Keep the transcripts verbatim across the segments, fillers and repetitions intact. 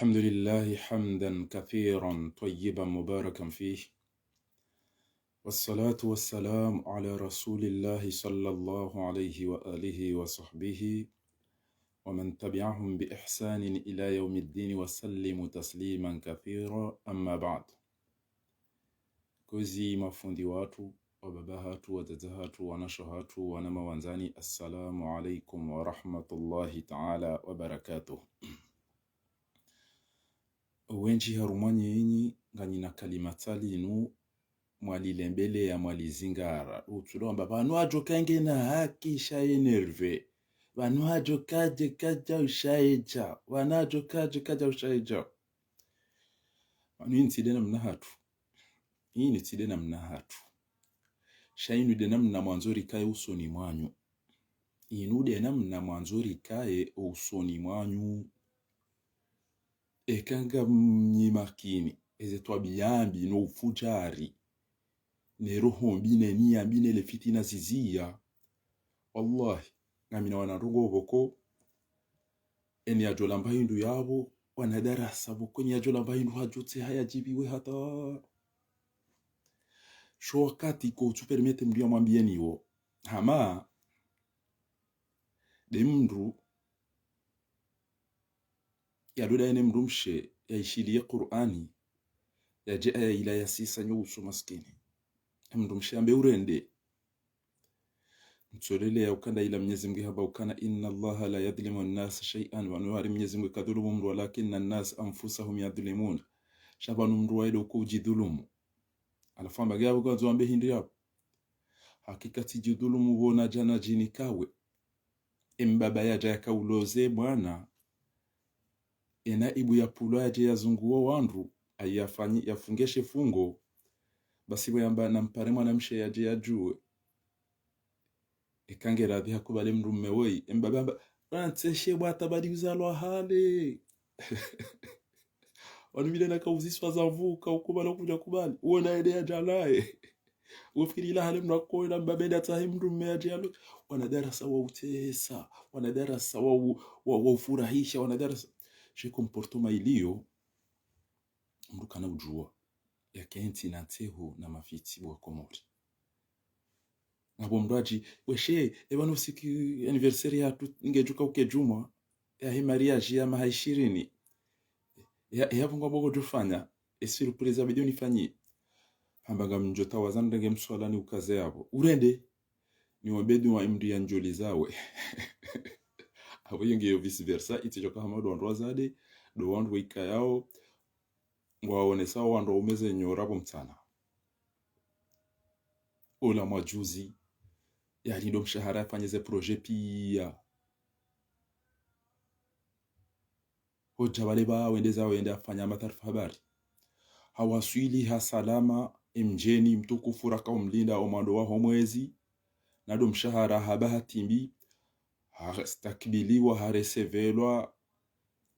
الحمد لله حمدا كثيرا طيبا مباركا فيه، والصلاة والسلام على رسول الله صلى الله عليه وآله وصحبه ومن تبعهم بإحسان إلى يوم الدين وسلم تسليما كثيرا، أما بعد. Kwezi mafundi watru, wababa hatru, wadzadze hatru, wanashe hatru, wanama wandzani, assalamu alaikum wa rahmatullahi ta'ala wa barakatuh. Wendji harumwa nyenyi nganyina kalima tsalinu mwalilembeleya, mwalizingara. Utsula wamba, pvanu adjo kangena haki sha énervé. Pvanu adjo kadje kadja ushaedja. Pvanu adjo kadje kadja ushaedja. Pvanu ini tsi de namna hatru. Ini tsi de namna hatru. Sha inu de namna mwandzo rikaye usoni mwanyu. Inu de namna mwandzo rikaye usoni mwanyu. Eka ngamnyi makini, eze twabiya mbi no ufudjari, ne roho mbi, ne niya mbi, ne le fitina ziziya. Wallahi, ngamina wana ndrongoo pvoko, eni yadjo lamba hindru yapvo, wana darasa pvoko, eni yadjo lamba hindru hadjo tseha yadjibiwe hata. Sho wakati ko utsu permettre mndru yamwambiyeni wo. Hama, de mndru yadjo daye ne mndru mshe, yaishiliye Kur'ani, yadje aya ila yasisa nyo uso maskini. Mndru mshe yambe urende. Ntsolele ya ukanda ila Mnyezi Mngu hamba ukana, إن الله لا يظلم الناس شيئا, pvanu hari Mnyezi Mngu kadhulumu mndru, ولكن الناس أنفسهم يظلمون. Sha pvanu mndru waye de uko udjidhulumu. Halafu hamba nge yapvo kwandzo wambe hindri yapvo. Hakika tsidjidhulumu pvo nadja nadjinikawe. Embaba yadja yakauloze mwana. Ena ibu yapvulwa yadje yazunguwo wandru, ayi yafanyi, yafunge she fungo. Basi pvo yamba nampare mwana mshe yadje yadjuwe. Eka nge radhi hakubali mndru mme woyi. Embaba yamba, rantseshe bwata badi uzalwa hale. Wanu mile na kauziswa za mvu, kaukubali, ukudja kubali. Uwo naye de yadja naye. Ufikiri ila hale mndru akoyo na mbaba enda tsahe mndru mme yadje yalo. Wana darasa wa utesa, wana darasa wa u-, wa, wa ufurahisha, wana darasa. She comportement iliyo, mndru kana udjuwa. Yakentsi na ntseho na mafitsi wa Komori. Ngapvo mndru adji, weshe, epvanu usiku anniversaire yahatru ngedjo kauke djumwa, yahe mariage ya maha ishirini. Ya, yapvo ngwambo ngodjofanya, e surprise yabidi unifanyiye. Hamba ngamdjo tawaza ndenge mswala ni ukaze yapvo. Urende, ni wambe dua mndru yandjolizawe. Apvo iyo ngiyo vice versa, itsidjoka hama do wandru wazade, do wandru waikayao, ngwaonesao wandru waume ze nyora pvo mtsana. Ola mwajuzi, yalindo mshahara yafanye ze projet piya. Hodja pvale pva wende za wende afanya mataarifa habari. Hawaswili ha salama, emdjeni mtukufu raka umlinda omwando waho mwezi, nado mshahara haba hatimbi, hastakbiliwa, haresevelwa,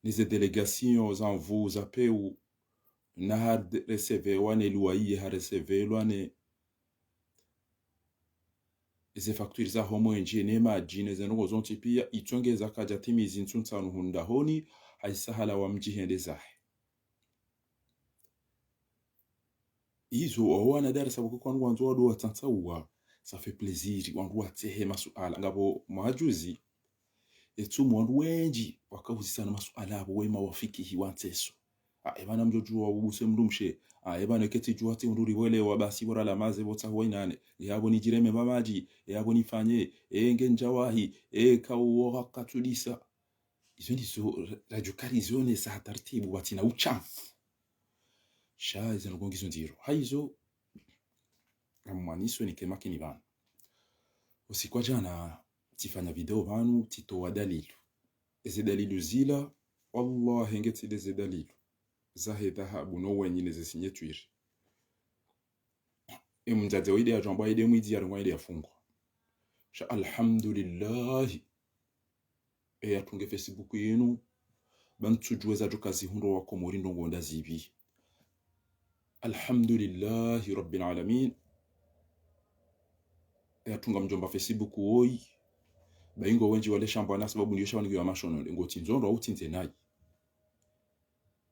ni ze délégation za mvu za peu, na haresevewa ne luwaye, haresevelwa ne ze facture zaho mwenje, ne madji, ne ze ndrongoo zontsi piya, itsongeza kadja timizi ntsu ntsanu hundahoni, haisa halawa mdji hende zahe. Izo, wawo wana darasa pvoko kwanu wandzo wado watsantsauwa, ça fait plaisir, wandru watsehe masuala. Ngapvo mwaha juzi, etsumu wandru wendji wakauzisana masuala apvo wema wafikihi wa ntseso. A, epvana mdjodjuwa ubuse mndru mshe. A, epvana ketsi djuwa tsi undru ripvwelewa basi pvo ralamaze pvo tsahuwa inane. E, apvo nidjireme pvamadji. E, apvo nifanye. E, ngendja wahi. E, kauwo hakatsudisa. Izo ndizo ra-, radjukari zionesa ha taratibu watsina utshafu. Sha izo ndrongoo ngizo ndziro. Haizo, ngamwaniswe nike makini pvanu. Usiku wa djana, tsifanya video pvanu, tsitowa dalilu. Eze dalilu zila, wallahi nge tsi de ze dalilu zahe dhahabu no wenyi ne ze signature. Emdzadze wa ide yadjwambwa ide mwidzi yarengwa ide yafungwa. Sha alhamdulillahi. Eyatunge Facebook yinu, ba ntsudjuwe zadjo kazihundro wa Komori ndrongoo ndazipvi. Alhamdulillahi Rabbil Alamin. Eyatunga mdjomba Facebook woyi. Ba ingo wendji wale shambwa na sababu ndiyo shambwa ningiwa mashono. Ngo tsindzo ndro au tsindze nayi.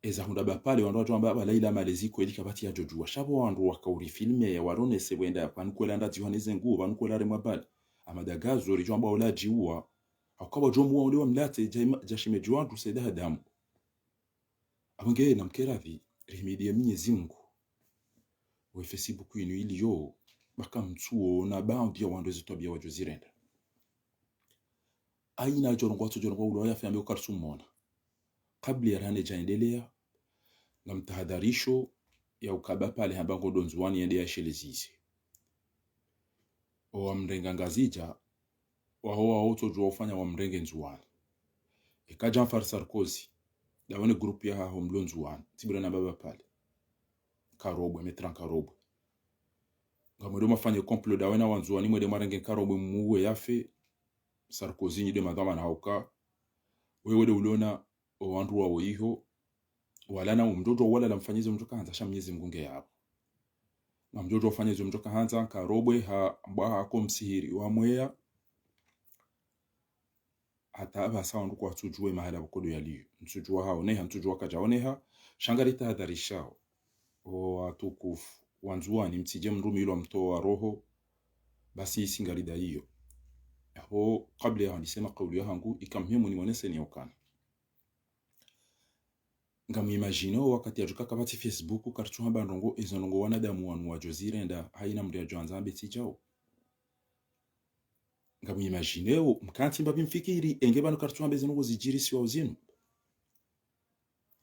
Eza hundra bapvale, wandru wadjo amba aba laila malezi kweli kapvatsi yadjodjuwa. Sha pvo wandru wakaurifilme, ya waronese wenda, pvanu kwela ndradziwa neze nguo, pvanu kwela remwa bale. Amadagazo, ridjo amba ola djiwa. Hauka wadjo muwa ule wamlatse, dja ima-, dja shemedji wandru Saida Hadamu. Apvo nge namkeradhi, rihimidiye Mnyezi Mungu. We Facebook inu iliyo, baka mtsuo na baadhwi ya wandru ezi twabiya wadjo zirenda. Haina djorongoa, tso djorongoa ula wayafe ambe ukaritsumona. Kabla ya rane djaendelea, ngamtahadharisho ya ukaba pvale hamba ngodo Ndzuwani yende yashelezize. Owamrenga Ngazidja, waho waho tsodjuwa ufanya wamrenge Ndzuwani. Eka Jean-François Sarkozy, dawene groupe yahaho mlo Ndzuwani, tsibula na baba pvale. Karobwe, Maître Karobwe. Ngamwendo mafanye complot dawena wandzuwani mwende mwarenge Karobwe muwe yafe, Sarkozy nyi de madhwamana hauka. Wewe de ulona, owandru wawo iho, walana umdjodjo walala mfanyizo mdjo kahandza sha Mnyezi Mungu nge yapvo. Ngamdjodjo ufanyizo mdjo kahandza, Karobwe ha, mbwa hako msihiri wa mweya. Hata apvasa wandru kwatsudjuwe mahala pvokodo yaliyo. Ntsudjuwa haoneha, ntsudjuwa kadjaoneha. Sha ngaritahadharishao owatukufu wandzuwani, mtsidje mrumilwa mtowa roho, basi isi ngarida iyo. Yapvo, kabla ya handise makaulu yahangu, ika muhimu nimoneseni ya ukana ngamwimagineo wakati yadjuka kapvatsi Facebook, karitsuhamba ndrongo, ezo ndrongo wanadamu wanu wadjo zirenda, haina mndru yadjo andza ambe tsi djao. Ngamwimagineo, mkantsi mbapvi mfikiri, enge pvanu karitsuhamba ezi ndrongo zidjirisiwa uzinu.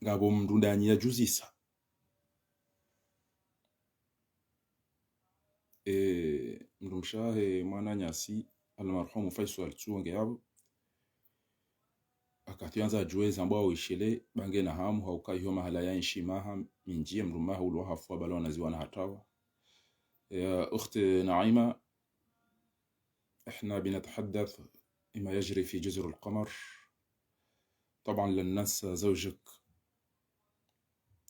Ngapvo mndru ndanyi yadjuzisa. E, mndru mshe wahe mwananyasi, almarhumu Faisal Tsuonge yapvo. Akati yandza adjuwe zambwa wishele, ba nge na hamu, hauka iho mahala ya inshi maha mindji, mndru maha ulwa hafu, abalo wanaziwa na hatawa. Ya ukhti Naima, احنا بنتحدث ما يجري في جزر القمر. طبعا لن ننسى زوجك،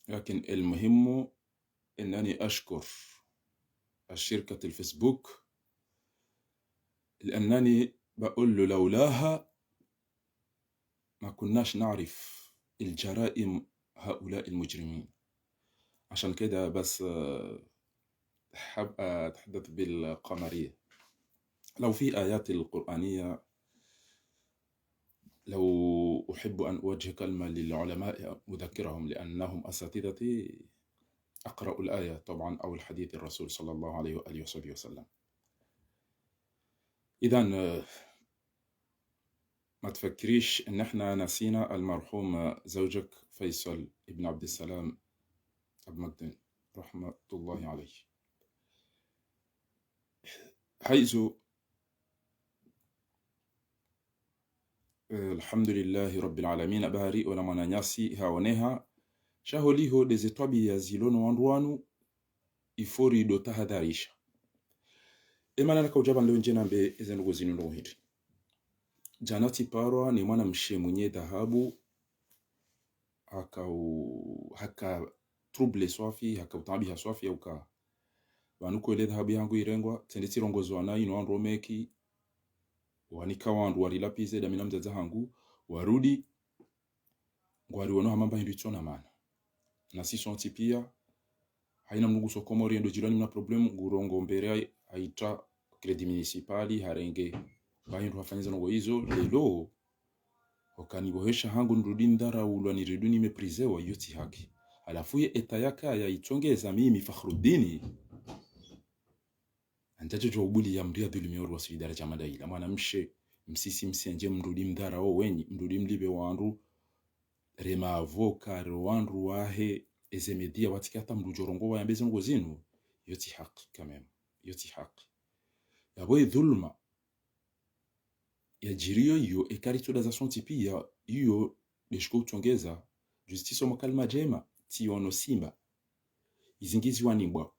لكن المهم إنني أشكر الشركة الفيسبوك، لأنني بقول له لولاها ما كناش نعرف الجرائم هؤلاء المجرمين. عشان كده بس، آه، حاب أتحدث بالقمرية. لو في آيات القرآنية، لو أحب أن أوجه كلمة للعلماء أذكرهم، لأنهم أساتذتي، أقرأ الآية طبعا أو الحديث الرسول صلى الله عليه وآله وصحبه وسلم. إذن، آه، ما تفكريش إن إحنا نسينا المرحوم زوجك فيصل ابن عبد السلام أبو مقدن، رحمة الله عليه. حيث، eh, الحمد لله رب العالمين, abari ona mwananyasi haoneha, sha holiho de ze twabiya zilo no wandru wanu, il faut rido tahadharisha. Emana nakaudja pvanu leo ndje nambe eze ndrongo zinu ndo hindri. Djana tsiparwa ni mwanamshe mwenye dhahabu, haka u-, haka trouble swafi, haka utaabiha swafi ya uka. Pvanu kwele dhahabu yahangu irengwa, tsende tsirongozwa na inu wandru omeki, wanika wandru warilapize, dami na mdzadze hangu, warudi, ngwariwono hama mba hindru itsona mana. Na si sontsi pia, haina mndru nguso Komori endo jirani mna problème, ngurongo mbere ai-, aita crédit municipal, harenge, mba hindru hafanya ze ndrongo izo, lelo, oka nibohesha hangu nirudi ndharaulwa, nirudi nimeprizewa, iyo tsi haki. Halafu ye état yakaya itsongeza mimi Fakhruddini. Andjadjo djo ubuli ya mndru ya dhulumi orwa suli daraja madaila. Mwanamshe, msisi msendje mndru di mdharao wenyi, mndru di mlipve wandru, rema avocat, ro wandru wahe, eze média, watsi ke hata mndru djo rongowa yambe ze ndrongo zinu, iyo tsi haki quand même. Iyo tsi haki. Yapvo ye dhuluma yadjiriyo iyo, eka ritsuda za sontsi pia, iyo, de shiko utsongeza, juzi tsisomo kalima djema, tsiono simba. Izingizi wanimbwa.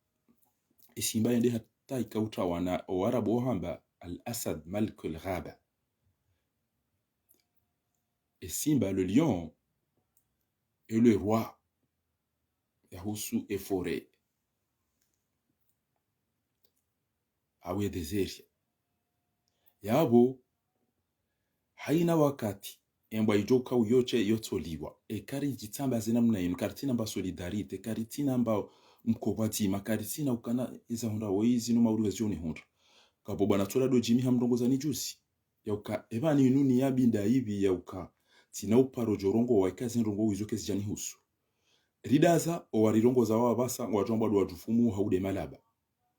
Esimba yende hata ika utawana, owarabu wohamba, الأسد ملك الغابة. Esimba, le lion, est le roi yahusu e forêt. Awe désert. Yapvo, haina wakati, Embwa idjo uka uyotshe yotsoliwa. Eka ridjitsambaza namna inu, karitsina mba solidarité, karitsina mba mkobwatima, karitsina ukana eza hundra woyi zinu mauri wazionehundra. Kapvo bwana Tsola do Jimmy hamrongoza ni juzi. Yauka, eba ni inu ni ya binda ivi yauka. Tsina uparo djo rongowa eka zindrongo wizo kazidjanihusu. Ridaza, owarirongoza wa pvasa, ngwadjo amba ndo wadjufumu hau nde malaba.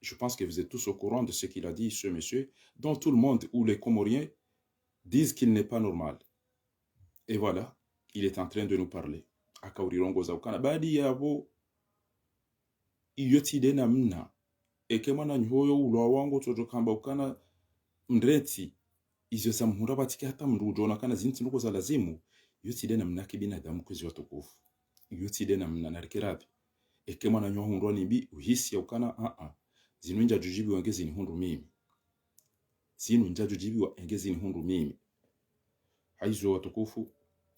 Je pense que vous êtes tous au courant de ce qu'il a dit, ce monsieur, dont tout le monde ou les Comoriens disent qu'il n'est pas normal. Et voilà, il est en train de nous parler. Aka urirongoza ukana. Baadi yapvo, iyo tsi nde namna. Eke mwananyaho yo ulwa wangu tsodjo kamba ukana mrentsi. Izo zamhundra pvatsike hata mndru udjo ona kana zinu tsi ndrongo za lazimu. Iyo tsi nde namna ke binadamu kwezi watukufu. Iyo tsi nde namna, narike radhi. Eke mwananyaho hundrwa ni mbi uhisi ya ukana, a-a. Zinu ndjadjo djibiwa nge zinihundru mimi. Zinu ndjadjo djibiwa nge zinihundru mimi. Haizo watukufu.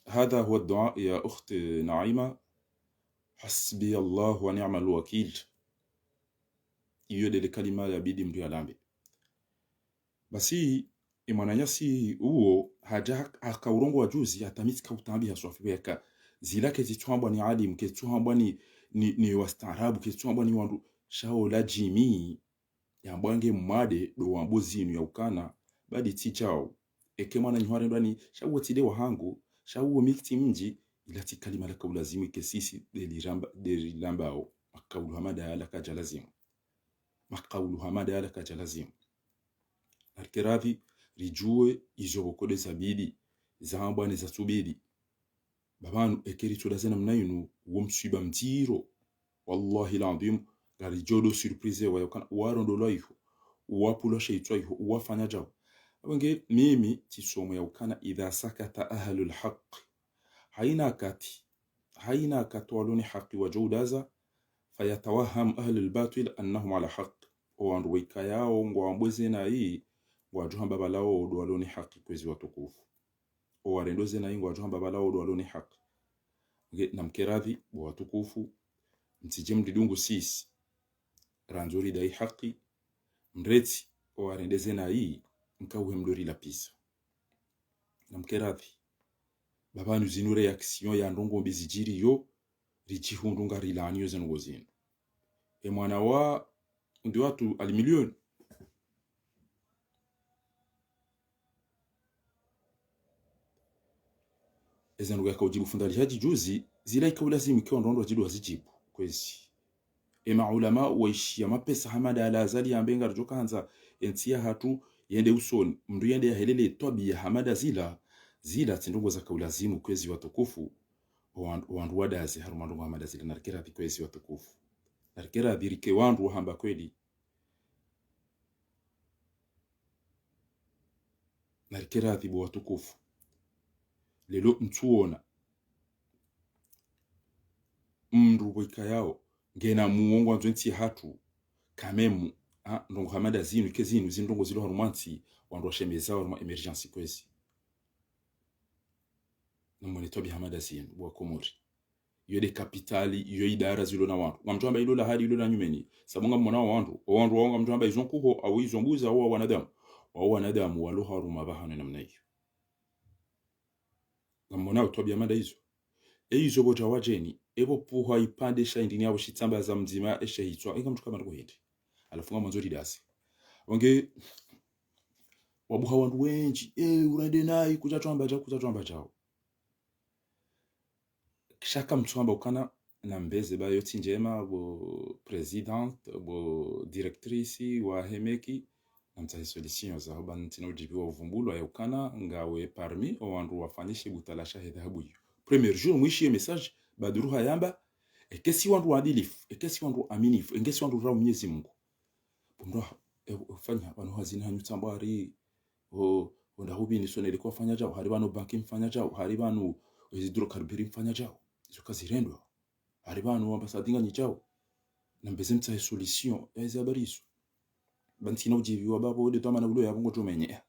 هذا هو الدعاء يا أخت نعيمة. حسبي الله ونعم الوكيل. Iyo ndele kalima yabidi mndru yalambe. Basi, emwananyasi uwo, hadja hak-, haka urongowa juzi, hata mi tsika utambiha swafi weka. Zila kazitsuhambwa ni alimu, kazitsuhambwa ni, ni, ni wastaarabu, kazitsuhambwa ni wandru. Sha ola Jimmy, yambwa nge mwade, ndo wambo zinu ya ukana, baadi tsi djau. Eke mwananyaho harendwa ni, sha uwo tsi nde wahangu, sha uwo mi tsi mdji, ila tsi kalima laka ulazimu ike sisi, nde liramba, nde rilambao. Makaulu hama ndayala kadja lazimu. Makaulu hama ndayala kadja lazimu. Narike radhi, ridjuwe izo pvoko nde zabidi, zambwa ne zatsubidi. Ba pvanu eke ritsodaza namna inu, wo mswiba mdziro. Wallahi l'adhwim, ngaridjo ndo surprise wa ya ukana, warondolwa iho, wapvulwa she itswa iho, wafanya djau. Apvo nge mimi, tsisomo ya ukana, إذا سكت أهل الحق. Haina wakati, haina wakati walo ni haki wadjo udaza, فيتوهم أهل الباطل أنهم على حق. Owandru waikayao ngwambo zena yi, ngwadjo hamba pvala wo ndo walo ni haki kwezi watukufu. Owarendo zena yi ngwadjo hamba pvala wo ndo walo ni haki. Nge, namke radhi, bo watukufu, mtsidje mridungu sisi. Randzo ridai haki, mrentsi, owarende zena yi, nkauhe mdo rilapvisa. Namke radhi. Ba pvanu zinu réaction ya ndrongo mbi zidjiriyo, ridjihundru ngarilaaniyo zendrongo zinu. Emwana wa, ndi watru ali milioni. Ezendrongo yaka udjibu fundi Ali Hadji juzi, zila ika ulazimu ike wandru wandru wadjidjuwa zidjibu, kwezi. Emaulama waishiya mapesa hama nda Al-Azali yambe ngaridjo kandza entsi yahatru yende usoni, mndru yende yahelele etwabiya hama nda zila, zila tsi ndrongo zaka ulazimu kwezi watukufu, owandru, owandru wadaze harumwa ndrongo hama nda zila, narike radhi kwezi watukufu. Narike radhi rike wandru wahamba kweli. Narike radhi bo watukufu. Lelo ntsuona mndru pvo ikayao ngena muongo wandzo entsi yahatru, quand même, ah, ndrongo hama nda zinu, ike zinu, zinu ndrongo zilo harumwa ntsi, wandru washemeza harumwa émergence kwezi. Namwone twabiya hama nda zinu, bo Wakomori. Iyo nde kapitali, iyo idara zilo na wandru. Ngamdjo hamba ilo la hali, ilo la nyumeni. Sabu ngamwona wandru, owandru wao ngamdjo hamba izo nkuho, au izo mbuzi, au wanadamu. Wao wanadamu, walo harumwa pvahanu namna iyo. Ngamwona utwabiya hama nda izo. E izo pvo dja wadjeni, epvo pvuha ipvandre sha indrini yapvo shitsambaza mdzima eshe hitswa, inga mndru kama nduko hindri. Halafu ngamwandzo ridase. Wange, wabuha wandru wendji, e, urende nayi, kudja twamba djau, kudja twamba djau. Kisha kamtsuamba ukana, nambeze ba yo tsi ndjema, bo présidente, bo directrice wa hemeki, namtsahe solution za hoba ntsina udjibu wa uvumbulwa ya ukana, ngawe parmi, owandru wafanyishe butala shahe dhahabu iyo. Premier jour, mwishiye message, Badru hayamba, eke si wandru waadilifu, eke si wandru waaminifu, eke si wandru rao Mwenyezi Mungu. Pvumdwa, e, ufanya, pvanu hazini hanyu tsamba hari, o, o ndahupvi ni sonele kwa fanya djau, hari pvanu banki mfanya djau, hari pvanu, e, hydrocarbures mfanya djau. Izo kazirendwa. Hari pvanu ambassadeur nganyi djau. Nambeze mtsahe solution, ya izi habari izo. Ba ntsina udjibu wa bapvo, wende twamana ulo yapvo ngodjo menye.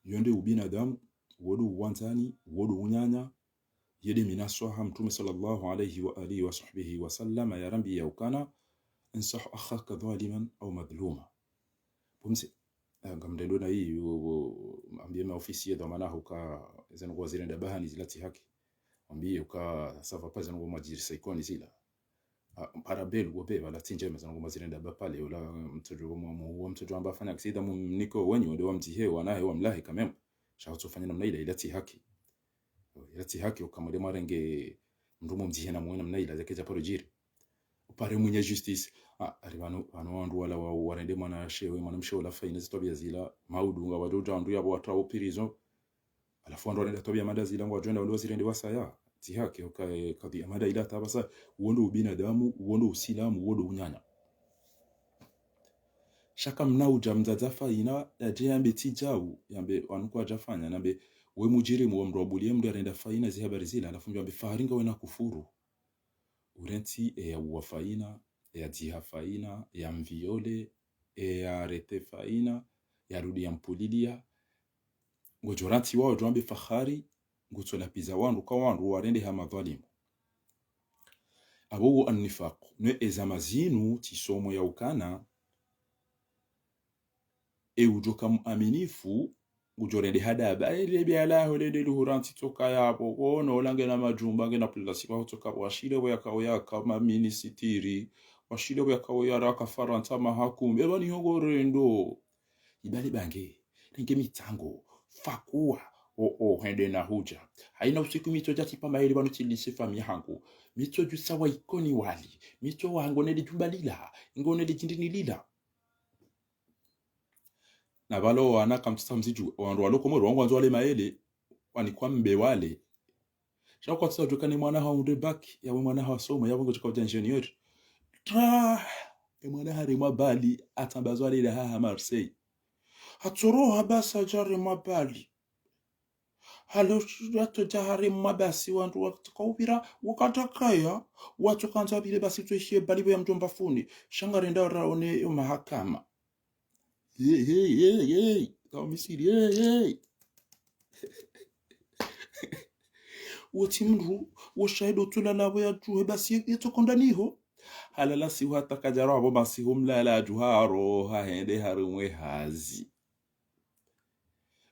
Yo nde ubinadamu, wo ndo uwandzani, wo ndo unyanya, yende minaswaha Mtrume swallallahu alayhi wa alihi wa sahbihi wa sallama yarambiya ukana, انصح أخاك ظالما أو مظلوما. Pvumse, Ah, ngamdjo ndo na iyi, u, u, ambie ma officier dhwamana huka, zinu ngwazirenda bahani zila tsi haki. Ambie uka ça va pas, zinu ngwamwadjirisa ikoni zila. Ah, parabéns, ngwapve, wala tsi ndjema, zinu ngwamwazirenda ba pale, wala mtsodjo mwa, mwa, mtsodjo amba fanya kisida mumniko wenyu, wende wamdzihe, wanahe, wamlahe quand même. Sha utsofanya namna ila, ila tsi haki. Ila tsi haki, uka mwende mwarenge mndru mumdzihe na mwe namna ila, zake djaparo djiri. Upare mwenye justice. Ah, ari pvanu, pvanu wandru wala wa, warende mwana shewe, mwana mshe wala fayina zitwabia zila, maudu ngwadjo udja wandru yapvo watrawo prison. Halafu wandru warenda twabia mada zila ngwadjo wenda wandru wazirende wasaya. Tsi haki, uka, eh, kadhia mada ila tabasa, uwo ndo ubinadamu, uwo ndo usilamu, uwo ndo unyanya. Sha kamna udja mdzadze fayina, yadje yambe tsi djau, yambe wanu kwadjafanya, nambe we mudjirimu wa mndru wabulie mndru yarenda fayina zihabari zila, halafu mdjo wambe fahari ngawe na kufuru. Urentsi, e ya uwa fayina, e ya dziha fayina, e ya mviole, e ya arrêter fayina, e ya rudi ya mpulilia. Ngodjo rantsi wao djo wambe fahari, ngutso lapviza wandru ka wandru warende ha madhwalimu. Apvo uwo annifaq, ne ezama zinu, tsi somo ya ukana, e udjoka muaminifu, udjorende hadaba, e lebe alaho lende luhurantsi tsoka yapvo, kono ola ngena madjumba, ngena pulasi, pvaho tsoka, washile pvo yaka, oyaka, maminisitiri, washile pvo yaka, oyaraka Farantsa mahakumu, eba ni hongo rendo. Ibali bange, renge mitsango, fakuwa, o, o, hende na hudja. Hayina usiku mitsodja tsipa maheli pvanu tsilise famiyi hangu. Mitsodjusa wa ikoni wali, mitso wango neli djumba lila, ingo neli djindini lila. Na pvalo wana kamtsisa mzidju, wandru walo Komori wangu wandzo wale maele, wanikwa mbe wale. Sha kwatsisa djuka ne mwana hawo nde bac, yawe mwana hawo somo, yawe ngodjoka udja ingénieur. Tra, e mwana haremwa bali, atsamba zwale ila haha Marseille. Hatsoroha basi hadja haremwa bali. Halo, watodja haremwa basi wandru watsoka upvira, wakadjakaya, watsokandza wapvire basi tsoishiye bali pvo ya mdjomba fundi. Sha ngarenda raone yo mahakama. Hey, hey, hey, hey. Kawa misiri, hey, hey. Wotsi mndru, wo shahidi otsola lapvo yadjuhe basi ye, yetsokonda niho. Halala sihu hata kadjaro apvo basi humlala adjuha aroha hende harumwe hazi.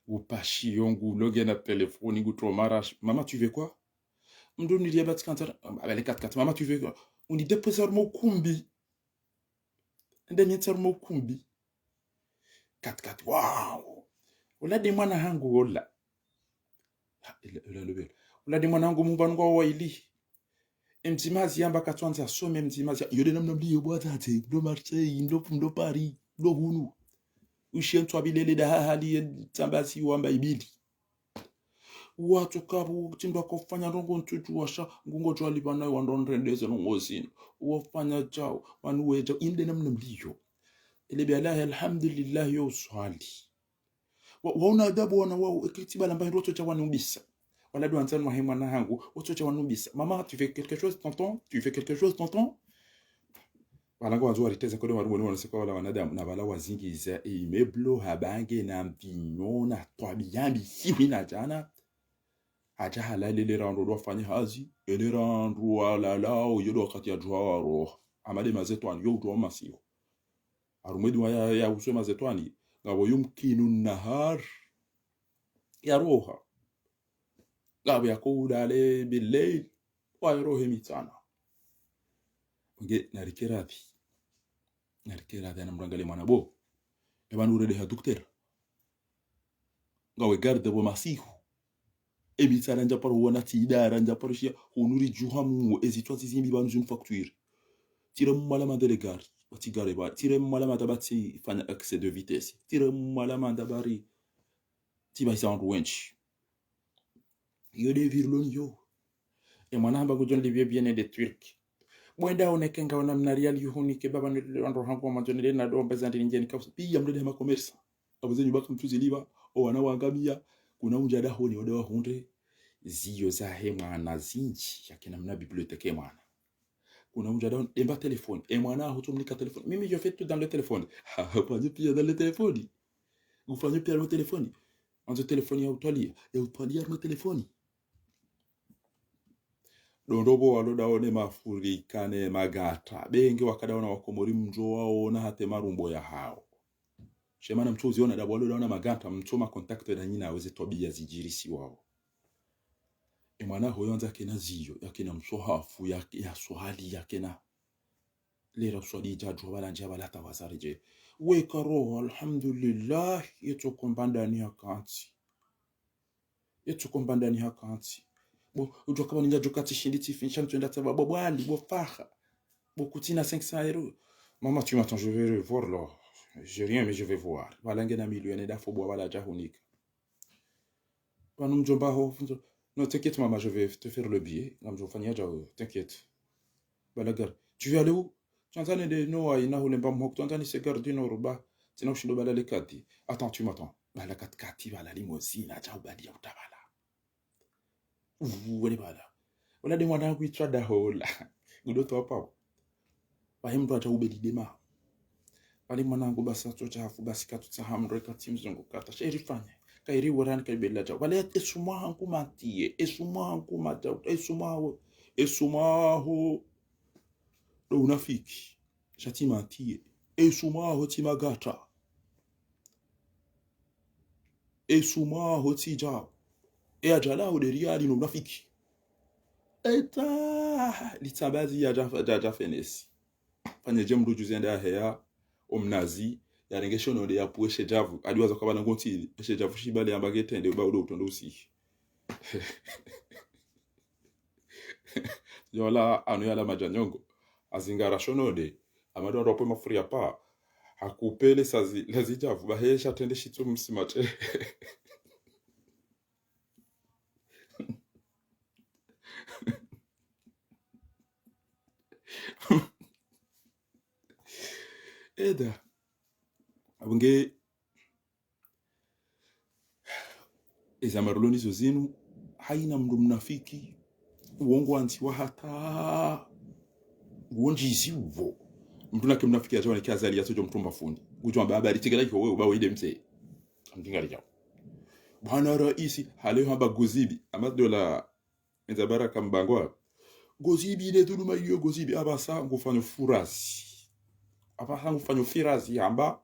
Upashi yo ngulo ngena telefoni nguto marash. Maman, tu veux quoi? Mndru nilia bati kantara, abele kat kat. Maman, tu veux quoi? Uni déposer harumwa ukumbi. Nde nyetsi harumwa ukumbi. Kat kat, wow. Ola nde mwana hangu ola. Ha, ila, ila, ila, ila. Ola nde mwana hangu mumba nungwa waili. Emdzima hazi yamba katswandza some, emdzima hazi ya, yo nde namna mliyo bwa tate, ndo Marseille, ndo, ndo Paris, ndo hunu. Ushiye ntswa bilele nda hahali ye tsamba si wamba ibili. Watsoka pvo, tsi ndo wakofanya ndrongo ntsudjuwa sha, ngungodjuwa lipvana wandru wandrendeze ndrongo zinu. Wafanya djau, wanu wedja, inde namna mliyo. Ile bi Allahi, alhamdulillah, yo uswali. Wa, wauna adabu wana wao, ekiti bala mba hindru watsodja wanubisa. Wala ndo wandzani wahe mwana hangu, watsodja wanubisa. Maman, tu fais quelque chose, tonton? Tu fais quelque chose, tonton? Pvala ngwandzo wariteza kode warumwe ni wanoseka wala wanadamu, na pvala wazingiza imeublo ha bange na mvinyo na twabia mbi siku ina djana. Hadja halala ele randru ndo wafanye hazi, ele randru walalao, yo ndo wakati yadjuha waroha. Ama nde mazetwani, yo udjuwa masihu. Harumwa edua ya, ya uswe mazetwani, ngapvo yumkinu nahar, yaroha. Ngapvo yako ulale billail, wayarohe mitsana. Nge narike radhi. Narike radhi ana mrangalie mwana bo. Eba nurende ha duktera. Ngawe garde bo masihu. Emitsana ndjaparo huona tsi idara, ndjaparo shiya, hunu ridjuha mu, ezitswa zizimbi pvanu zinu facture. Tire mwala manda le gari, batsi gare ba, tire mwala manda batsi fanya excès de vitesse. Tire mwala manda bari, tsi bahisa wandru wendji. Yo nde virloni yo. E mwana hamba ngudjo nilipve bien nde Turki. Bo enda oneke ngawe namna riali yuhunike baba nilile wandru hangu wa madjo nile na dombe za ndini ndjeni kausi. Piya mlele hama commerce. Apvo zenyu baka mtsuzilipva, o wana wangamiya, kuna undja dahoni wende wahundre ziyo zahe mwana zindji, yakena mna bibliothèque mwana. Kuna undja dahoni, demba téléphone, e mwana aho tsomnika téléphone. Mimi, je fais tout dans le téléphone. Ha, ha, ufanye piya dans le téléphone. Ufanye piya harumwa téléphone. Andzo téléphone ya utwaliya, ya utwaliya harumwa téléphone. Ndo ndopvo walo daone mafurika ne magata. Benge wakadaona wakomori mndjo waona hata marumbo yahao. Shemana mtsoziona dabo walo daona maganta, mtsoma contact na nyina weze twabiya zidjirisiwao. E mwana hoyo andza kena ziyo, yakena mswahafu, ya, ya swali, yakena lera uswali djadjo bala ndja bala tawazaridje. Weka roho, alhamdulillah, yetso komba ndani ya kantsi. Yetso komba ndani ya kantsi. Bo, udjo kaba ninga djo kati shindi tsi finisha mtsu enda tsaba, bo, bwali, bo, faha. Bo, kutsina cinq cents euros. Maman, tu m'attends, je vais voir là. J'ai rien, mais je vais voir. Bala ngena milioni dafo bo, bala djahunika. Pvanu mdjomba ho, funzo. Non, t'inquiète, maman, je vais te faire le billet. Ngamdjo fanya djao, t'inquiète. Bala gare. Tu veux aller où? Tsandzani de no, aina hule mba mhok. Tsandzani se gare du Nord, ba. Tsina ushindo bala le kati. Attends, tu m'attends. Bala kat kati, bala limousine, djao bali ya utabala. Uvu, wele bala. Wala de mwana kuitswa da hola. Gudo to apa. Bahi mdru adja ubeli dema. Bali mwanangu basi atso djafu, basi katutsaha mdru eka tsi mzungu kata. Sheri fanye. Kairi warani kaibela djao. Bali esumwa hangu matiye. Esumwa hangu madjao. Esumwa ho. Esumwa ho. Do unafiki. Sha tsi matiye. Esumwa ho tsi magata. Esumwa ho tsi djao. E adjala ho de riali no unafiki. Eta. Litsabazi ya dja, dja, dja fenesi. Fanye dje mdru juzi ende aheya, omnazi, yarenge shonode yapvuwe she djavu. Adiwaza kabana ngontsi, she djavu shibale yamba ketende, uba udo utondo usihi. Yola, anu yala madjanyongo. Azingara shonode, amadu ando apwe mafuri ya pa. Hakupele sazi, lazi djavu, bahe sha tende shitsu msimate. Eda. Abunge, eza maruloni zo zinu, haina mdru mnafiki, uongo anti wa hata, uonjizi uvo. Mdru nake mnafiki ya jawa nike Azali ya sojo mtrumba fundi. Ujo amba habari tigela iko wewe, uba wewe mzee. Amdingari jawa. Bwana raisi, hale hamba Gozibi, ama dola, enza baraka mbangwa. Gozibi, ile dhuluma iyo Gozibi, apvasa ngufanyo furazi. Apvasa ngufanyo firazi, hamba.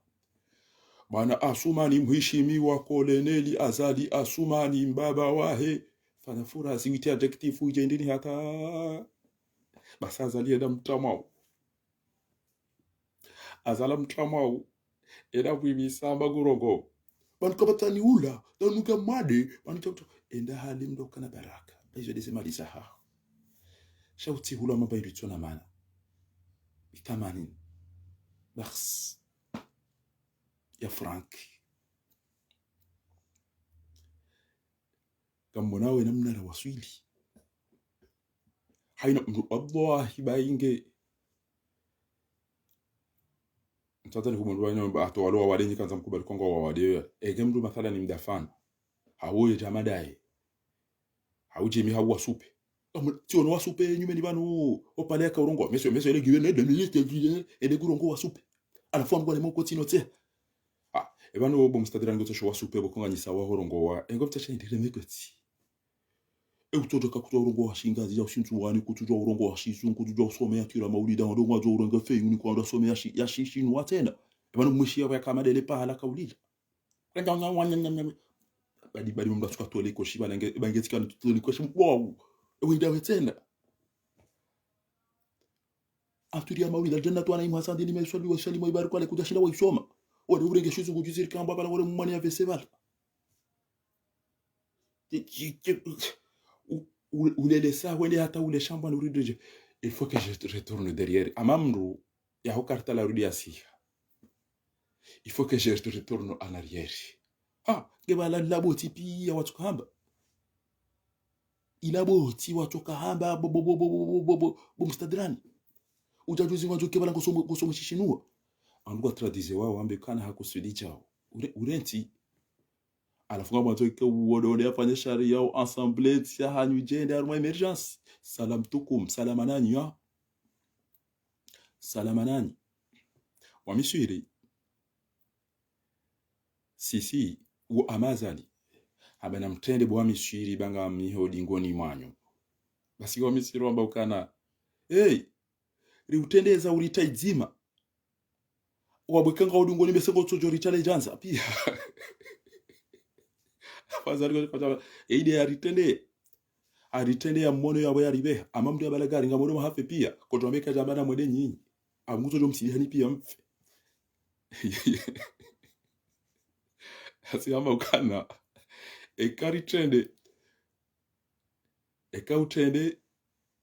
Bwana Asumani, mheshimiwa Koloneli Azali Asumani, mbaba wahe. Fanya furazi, wite adjectif, ije ndini hata. Basi Azali enda mtramwao. Azala mtramwao. Enda kwibisa mba gurongo. Pvanu kapvatsi ni ula, pvanu ka made, pvanu ka mtu. Enda hali mdru kana baraka. Paizo dese mali zaha. Sha utsi hula mamba iritsona mana. Itamani. Bas. Ya franc. Kamwona we namna rawaswili. Haina mdru, wallahi, bainge. Mtsatsa ni kumwambia wanyama, ba, ato walo wawade nyi kandza mkubali kongo wawade. Ege mdru mathala ni mdafana. Hawoye jamadaye. Hauje mi hawu wasupe. Amu, tsi ono wasupe, nyumeni pvanu, opale yaka urongoa. Monsieur, monsieur, ele guiwe, ne, de minute, ele guiwe, ele gurongoa wasupe. Halafu amgwa le moko tsino tse. Ah, e pvanu bo mstadira ngo tsosho wasupe, bo konganyisa wa horongoa. Engo mtasha ndile mekotsi. E utsodjo ka kutswa urongoa shingazi ya ushintsuwani, kutsudjua urongoa shizungu, kutsudjua usomea kila maulida, ndo ngwadjo urongoa feyuni kwa ndo somea shi, ya shi, shinwa tsena. E pvanu mwishiya pvaya kama dele pahala kaulila. Badi, badi mndru atsuka tole koshi, bala nge, bange tsika tole koshi, wow. Ewe ndawe tsena. Aturi ya maulida, aljanna tu ana imwa sandi ni meswali wa shali mwa ibari kwale kuja shinda wa isoma. Wale urenge shizu kujiziri kamba bala wale mwani ya vese bala. Ti, ti, ti, u, u, ulele sa, wende hata ule shamba na uridi je. Il faut que je retourne derrière. Ama mndru, ya ho karta la rudi ya siha. Il faut que je retourne en arrière. Ah, nge bala labo tipi ya watsuka hamba. Ilabo ti watsuka hamba, bo, bo, bo mstadrani. Ujajuzi ngwandzo ke bala ngosoma, ngosoma shishinua. Anduka tradize wao, wambe kana hakusudi chao. Ure, urenti. Halafu ngamwandzo ke uwode wode yafanye shari yao, ensemble, tsi ya hanyu jende, harumwa émergence. Salam tukum, salama nanyu, ya. Salama nanyu. Wamiswiri. Sisi, wo amazali. Hamba namtrende bo wamiswiri banga miho dingoni mwanyu. Basi wamiswiri wamba ukana. Hey, riutrendeza urita idzima. wabweka nga udungoni bese ngotsojo ritale djandza pia. Afadhali kwa, kwa, e ide yaritrende. Aritrende ya mwono ya bwe yaribeha. Ama mndru ya balagari nga mwono mahafe pia. Kotwambe ka jabana mwende nyinyi. Amutsojo msilihani pia mfe. Hasi hamba ukana. Eka ritrende. Eka utrende,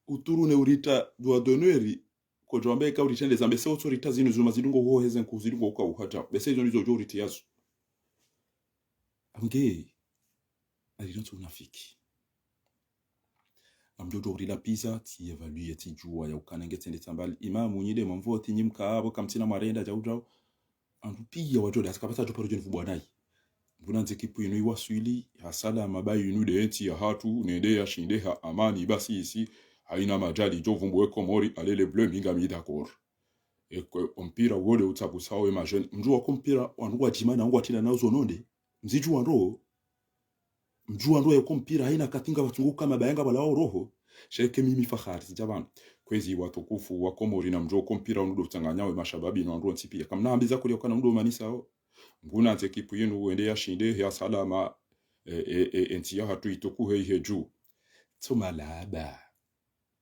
utrune uritra droit d'honneur, kotwambe eka uritrende zambe se otsoritra zinu zuma zidungo huo heze nkuhu zidungo uka uhata. Bese izo nizo ujo uriti yazo. Amge, alina tso unafiki. Amjo ujo urila pizza, tsi évaluer, tsi jua ya ukana nge tsende tsambali. Imamu nyide mamvoti nyimka abo kamtsina mwarenda jau jau. Andu pia wajo de, asika pasa jo paro jeni fubwa nayi. Mbuna nze ekipu inu iwaswili, ha salama ba inu de entsi ya hatru, nende yashinde ha amani basi isi, haina majali jo vumbu we Komori, allez les Bleus mi ngami d'accord. Ekwe ompira wo de utsapvusa we majeunes. Mdjuwa ko mpira, wandru ngwadjima na ngwatrina na uzo nonde. Mzidjuwa ndo, mdjuwa ndo yeko mpira, haina katinga watsungu kama bayenga bala wa uroho. Sheke mimi fahari, sijabana. Kwezi watukufu wa Komori na mdjuwa ko mpira unu do utsanganya we mashababi no wandru wontsi pia. Kamna hambiza kuli okana unu do manisa o. Nguna nze ekipu yinu wende yashinde, ya salama, e, e, e, entsi ya hatru itukuhe ihe ju. Tso malaba.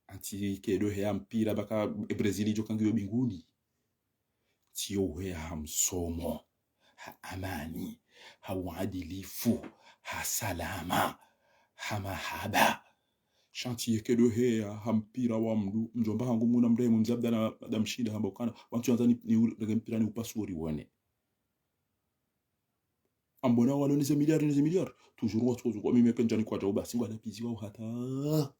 Antsi kedo heya mpira baka e Brazil ijo kangiyo binguni. Tsiyo uheya ha msomo, ha amani, ha uadilifu, ha salama, ha mahaba. Sha ntsi yekedo heya ha mpira wa mndru, mdjomba hangu muna mrehemu mze Abdallah Madam Shinda hamba ukana, wantsu yandza ni, ni urenge mpira ni upasu ori wone. Ambona walo nize milliards, nize milliards. Toujours watsozo kwa mimi pendjani kwa jau basi ngwada pizi wa uhata.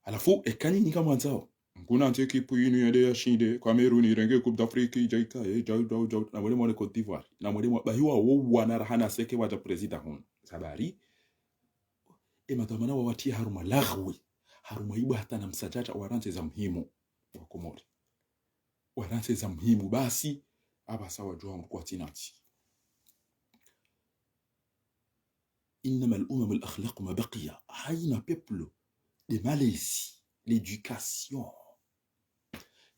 Halafu, eka nyinyi ngamwandzao. Nguna nze ekipu yinu yende yashinde, Cameroun irenge Coupe d'Afrique, ija ika, e, jau, jau, jau. Na mwele mwone Côte d'Ivoire. Na mwele mwa, bahiwa wo wana raha na seke waja président hunu. Sabari. E madhwamana wawatriye harumwa laghwi. Harumwa aibu hata na msadjadja warantsi za muhimu. Wa Komori. Warantsi za muhimu basi, apvasa wadjuwa mdru kwatsina ntsi. إنما الأمم الأخلاق ما بقي. Haina peuple de malezi, l'éducation.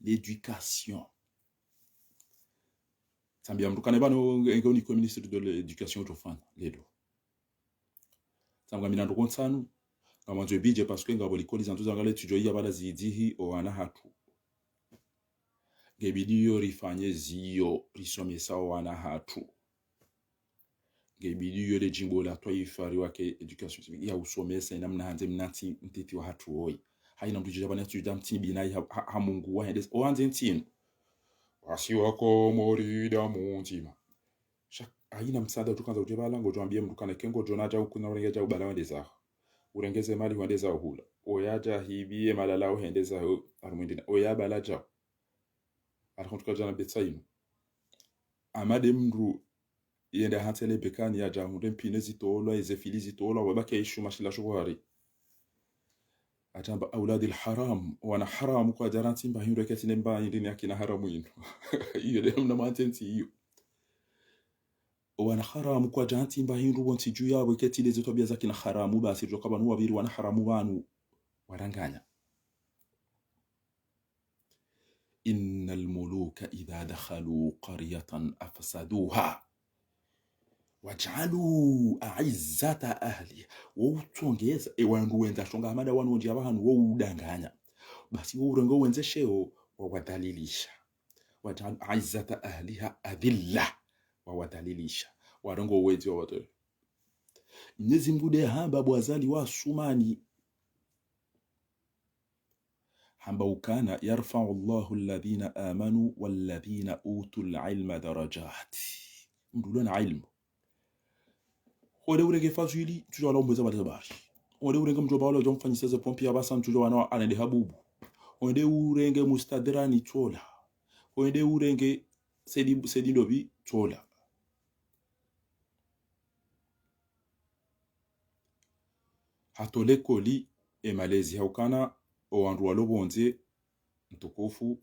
L'éducation. Tsambia mdru kane pvanu nge, nge unikwe ministre de l'éducation utsofanya, ledo. Tsamba mina ndrongoo ntsanu, ngamwandzo e budget parce que ngapvo likoli zandzo zangale tsidjo iya pvala zidzihi o wana hatru. Ngebidi yo rifanye ziyo, risomesa o wana hatru. Ngebidi yo le djimbo la twaifa riwake éducation civique, ya usomesa ina mna handze mna ntsi ntiti wa hatru woyi. Haina mdru djidja pvanu ya tsidja mtsi binayi ha, ha, ha Mungu wa hendesa, o handze ntsi inu. Wasi wa Komori damu ndzima. Sha, haina msaada utsokandza udje pvala, ngodjo ambie mdru kane ke ngodjo nadja ukuna urenge dja ubala wende zaho. Urenge ze mali wende zaho hula. Oya dja hibiye malala o hende zaho, harumwa e ndina. Oya bala dja. Hata kontsu kadja na betsa inu. Ama de mdru, yende hantsi le bekani yadja hundre mpine zitolwa, eze fili zitolwa, wabaki aishu mashila shukuhari. Atamba, أولاد الحرام, wana haramu kwadja rantsi mba hindru eketsi ne mba hindri ni akina haramu inu. Iyo de mna mantsi ntsi iyo. Wana haramu kwadja rantsi mba hindru wontsi dju yapvo eketsi le ze twabia za kina haramu basi, djoka pvanu wapviri wana haramu pvanu. Waranganya. إن الملوك إذا دخلوا قرية أفسدوها وجعلوا أعزة أهلها. Wo utsongeza, e wandru wendza shonga hamada wanu ondji apvahanu wo udanganya. Basi wo urengo wendze sheo, wawadhalilisha. وجعلوا أعزة أهلها أذلة. Wawadhalilisha. Warengo wendze wawatoe. Mnyezi Mngu de hamba bo Azali wa Sumani. Hamba ukana, يرفع الله الذين آمنوا والذين أوتوا العلم درجات. Mndru ulo na ilmu. Hwende urenge Fazwili, tsudja wala umweza pvale zabari. Hwende urenge mdjomba wala udja umfanyisa ze pompi ya pvasa, tsudja wana anende habubu. Hwende urenge Mustadrani tsola. Hwende urenge Sedi, Sedi Ndobi tsola. Hata o likoli, e malezi ha ukana, o wandru walo pvondze, mtukufu,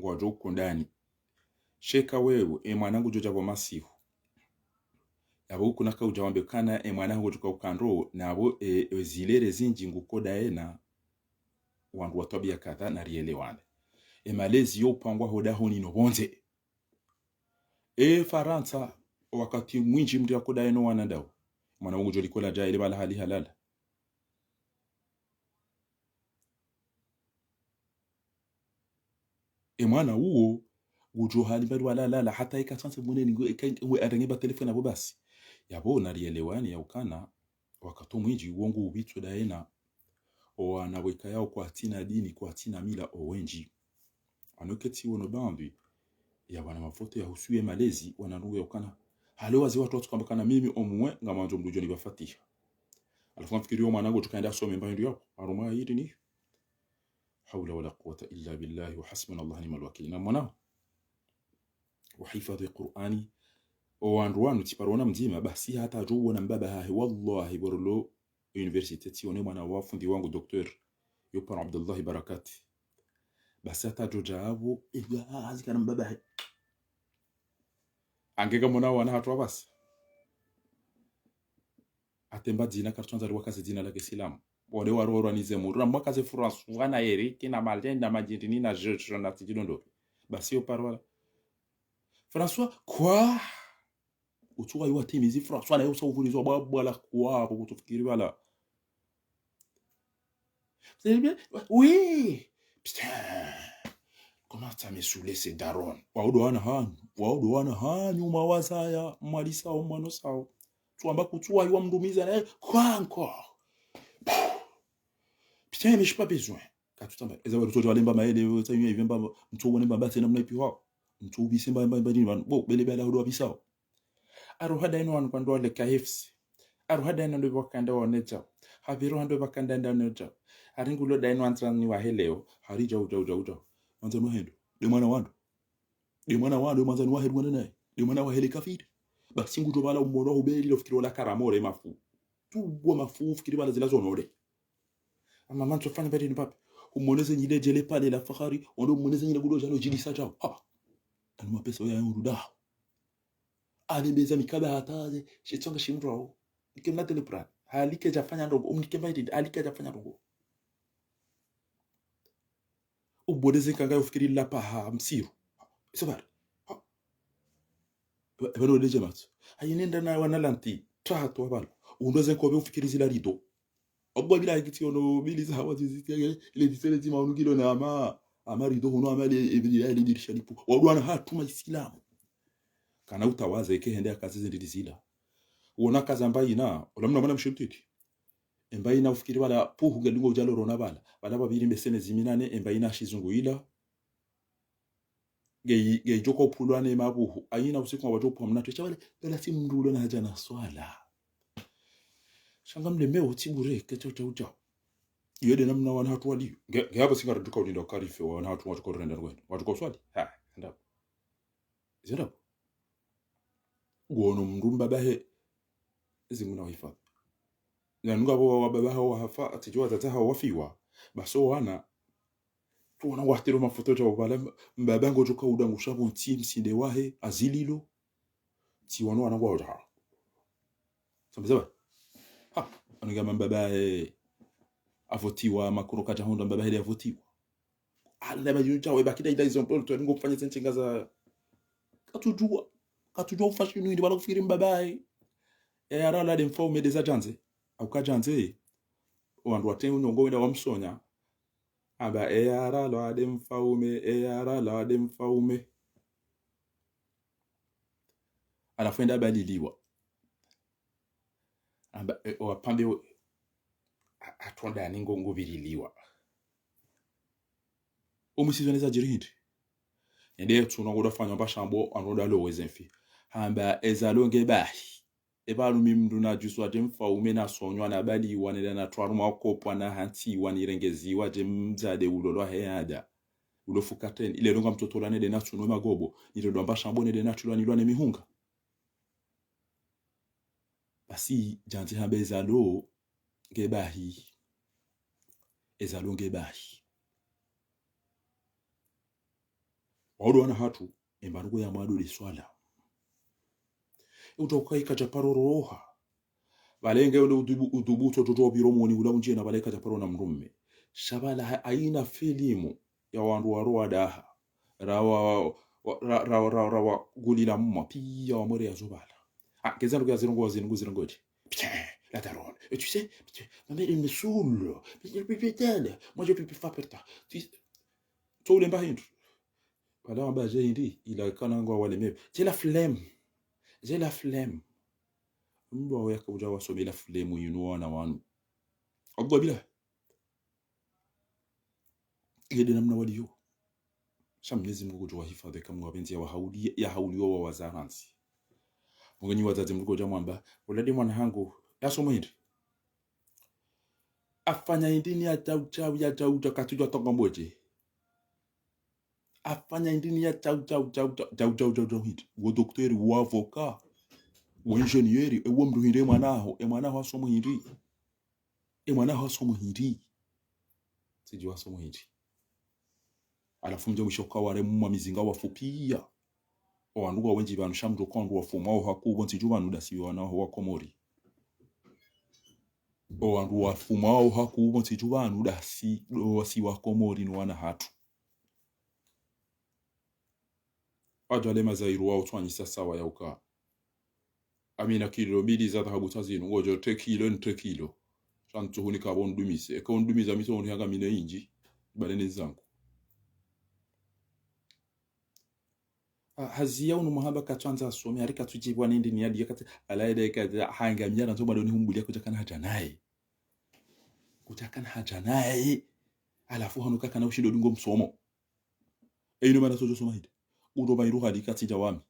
ngwadjo ukundani. Sheka wewe, e mwana ngudjo dja pvo masihu. Yapvo ukuna kaudja wambe kana, e mwana ngudjo ka ukandro, na pvo, e, e zilere zindji ngukoda ena, wandru wa twabia kadha na rielewane. E malezi yo upangwa ho dahoni no pvondze. E Farantsa, wakati mwindji mndru yakodaye no wana ndawo. Mwana ngudjo likola dja ile bala hali halala. E mwana uwo, ngudjo hali mbali walala, hata eka tsanse mweneni, ngo, eka, we arenge ba telefoni apvo basi. Yapvo narielewani ya ukana, wakati mwindji, uwo ngu upvitswa dayena, o wana weka yao kwatsina dini, kwatsina mila, o wendji. Ano ketsi wono bambi, ya wana mafoto ya husu ye malezi, wana nungu ya ukana. Hale waze watru watsukamba kana mimi omwe, ngamandzo mndru djo nipva fatiha. Halafu ngamfikiri yo mwana ngudjo kaenda asome mba hindru yapvo, harumwa hili ni. حول ولا قوة إلا بالله وحسبنا الله ونعم الوكيل. Na mwana wahifadhi Qur'ani, o wandru wanu tsi paro wona mdzima, basi hata adjo wona mbaba hahe, wallahi, boro lo université, tsione mwana wa fundi wangu, docteur, yo paro Abdullahi Barakati. Basi hata adjo dja apvo, ega, hazikana mbaba hahe. Angeka mwana wana hatru apvasa. Hata emba dzina, karitsandza riwakaze dzina la kisilamu. Wale waro warwanize mura, mwakaze François na Eric na Marlène na Madjindini na George na tsidjilondopvi. Basi yo paro wala. François, quoi? Utsuwa iwa timizi François na yo usa uvurizwa bwabwa la quoi, apvo kutsufikiri pvala. Vous allez bien ? Oui. Putain. Comment ça me saoule, ces darons ? Wawo ndo wana hanyu, wawo ndo wana hanyu, mwawazaya, mwalisao, mwanosao. Tsuwamba kutsuwa iwa mrumiza naye, quoi encore ? Putain, mais j'ai pas besoin. Katsutsamba, eza wali tsoto wale mba maele, tsa yunye ive mba, mtsu wone mba batse namna ipi hao. Mtsu ubise mba, mba, mba, nini, bo, bele bele hudo wabisao. Aruha dayino wanu kwando wale K F C. Aruha dayino ndo pvakanda waonedja. Hapviro hando pvakanda ndaonedja. Haringulo dayino wandzani wahe leo. Hari djau, djau, djau, djau. Wandzani wahe ndo. Nde mwana wandru. Nde mwana wandru, nde mwandzani wahe ngwanda naye. Nde mwana wahe le kafiri. Basi ngudjo pvala umono hubeli lo fikiri wala karamore mafu. Tuwa mafu fikiri pvala zila zonore. Ama mantso fanya pvali ni pape. Umoneze nyile djele pale la fahari. Ondo umoneze nyile gudo djalo djilisa djao. Ha. Anu mapesa oya yondu daho. Ale beza mikaba hataze, shitsonga shimrao. Ike mna telepran. Halike djafanya ndrongo. Umnike mba iti, halike djafanya ndrongo. Ubodeze nkanga yo fikiri la paha msiru. Iso bari. Ha. Eba no leje matso. Hayi nenda na wana lanti. Traha tu abalo. Undoze nkobe ufikiri zila rido. Obwa bila hikiti ono bili za hawa zizi tiage. Ile disele zima unugilo na ama. Ama rido huno ama ile, ile, ile dirisha lipu. Wadwana hatru ma Islamu. Kana utawaze ke hende akazi zindidi zila. Wona kaza mbayina. Ola mna mwana mshimtiti. Embayina ufikiri pvala puhu ngelingo udjalo rona pvala. Pvala pvapviri mbesene ziminane, embayina shizungu ila. Nge, nge idjoka upulwa ne mapuhu. Ayina usiku ngwadjo upwa mnatwe. Sha pvale, pvala tsi mndru ulo na hadja na swala. Sha ngamlemeo tsi bure, ketsa utsa utsa. Iyo nde namna wana hatru wali. Nge, nge hapvo singa raduka ulinda ukarife, wana hatru wadjuka urenda rwenda. Wadjuka uswali. Ha, enda. Zenda. Ngwono mndru mbaba he, ezi muna wahifadhi. Na nunga pvo wababa hawo wahafa, atsidjuwa wadzadze hawo wafiwa. Basi owana, tsuwona ngwatiro mafoto djao pvala, mbaba ngodjoka udangusha pvo ntsi msinde wahe, azililo. Tsi wano wana ngwawo djao. Sambiza ba? Ha, anu ngama mbaba he, avotiwa, makuru kadja hundra mbaba he le avotiwa. Ala ba yunja we bakida ida izo mpolo tu ngo kufanya zentsi ngaza. Katsudjuwa. Katsudjuwa ufashi nu indi wala kufikiri mbaba he. E arala nde mfaume nde za djandze. Au kadjandze. Wandru watengu nyongo wenda wamsonya. Amba e arala nde mfaume, e arala nde mfaume. Halafu enda abaliliwa. Amba, e, owapvambe o, a, atwandani ngo, ngopvililiwa. Omwisizo neza djiri hindri. Ende tsuno ngodo fanya mba shambo, anoda lo weze mfi. Hamba ezalo nge bahi. Eba lumi mndru na djuswa nde mfaume na sonywa na baliwa neda na twarumwa kopwa na hantsiwa nirengeziwa nde mdzadze ulolwa he ada. Ulo fukateni. Ile longa mtotola nede na tsuno magobo. Nile ndo mba shambo nede na tsulwa nilwa ne mihunga. Basi, djandze hamba ezalo nge bahi. Ezalo nge bahi. Wawudu wana hatru, emba nungu ya mwado le swala. Utoka ika dja paro roha. Pvale nge ule udhubu, udhubu uto toto pviro moni ula undjena pvale ika dja paro na mdrume. Sha pvala ha, ayina filimu ya wandru waro wadaha. Rawa Wa- ra- ra- ra- ra- wa gulila mwa piya wa mwere ya zobala. Ah, keza ndugu ya zirongo wa zinungu zirongo ti. Putain, la daronne. Et tu sais, putain, ma mère, elle me saoule. Putain, putain, putain, moi, je peux plus faire perdre. Tu sais, so ulemba hindru. Wala wamba je hindri, ila kana ngwa wale mewe. J'ai la flemme. J'ai la flemme. Mndru wawe yaka udja wasome la flemme yinu wana wanu. Abdwa bila. Ile nde namna waliyo. Sha Mwenyezi Mungu ngudjo wahifadhwi eka Mungu hapvendzi ya wahauliya, ya hauliwa wa wazarandzi. Mungu nyi wazadze mndru kodja mwamba, uladi mwana hangu, yasomo hindri. Afanya hindri ni ya tau tau, ya tau tau, katsudjuwa tongo mbodje. Afanya hindri ni ya tau tau, tau tau, tau tau, tau tau hindri. Wo docteur, wo avocat, wo ingénieur, e wo mndru hindri e mwana haho, e mwana haho asomo hindri. E mwana haho asomo hindri. Tsidjuwa asomo hindri. Halafu mdja mwisho kaware mwa mizinga wafu piya. O wandru kwa wendji pvanu sha mdjo kwa wandru wafumwa o haku pvo ntsidju pvanu dasi wana ho wa Komori. O wandru wafumwa o haku pvo ntsidju pvanu dasi, dasi wa Komori ni wana hatru. Adja le mazairu wa utswanyisa sawa ya uka. Amina kilo mbili za dhahabu tazinu, ngodjo te kilo, nte kilo. Sha ntsu hunika pvo ndumise. Eka undumiza mi tso unihanga mi ne indji. Bale ne zangu. Ah, hazi ya unu mahaba katswandza asome, hari katsudjibwa nindi ni yadi ya katsi, ala yada ya katsi, hanga miyara nzo bado ni humbulia kudjakana hadja naye. Kudjakana hadja naye. Halafu hanu kakana ushindo dungo msomo. E ino mana sodjo soma hindri. Udo ba iru hali katsi djawami.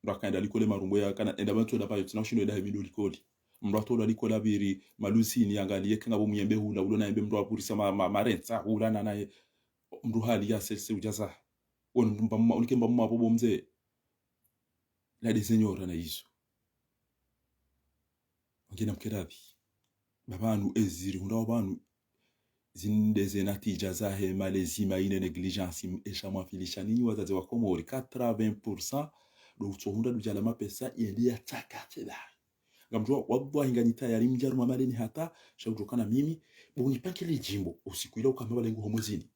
Mndru akaenda likoli marumbo ya kana, enda bantu enda bayo, tsina ushindo enda hemido likoli. Mndru atola likoli abiri, maluzi ni yangaliye kenga bo muyembe hula, ulo na yembe mndru apurisa ma, ma, marentsa, hula na naye. Mndru hali ya sese udjaza. Wonu mndru mba mma, unike mba mma bo mze. La de señora na izo. Wangina mkerabi. Ba pvanu eziri hundra wa pvanu. Zinde ze natija zahe malezi ma ine négligence esha mwafilisha ninyi wazadze wa Komori quatre-vingts pour cent do utso hundra dujala mapesa yende ya tsaka tela. Ngamdjuwa wallahi nganyi tayari mdjaruma maleni hata sha udjokana mimi bo unipangile djimbo usiku ila ukamba balengu ho mwezini.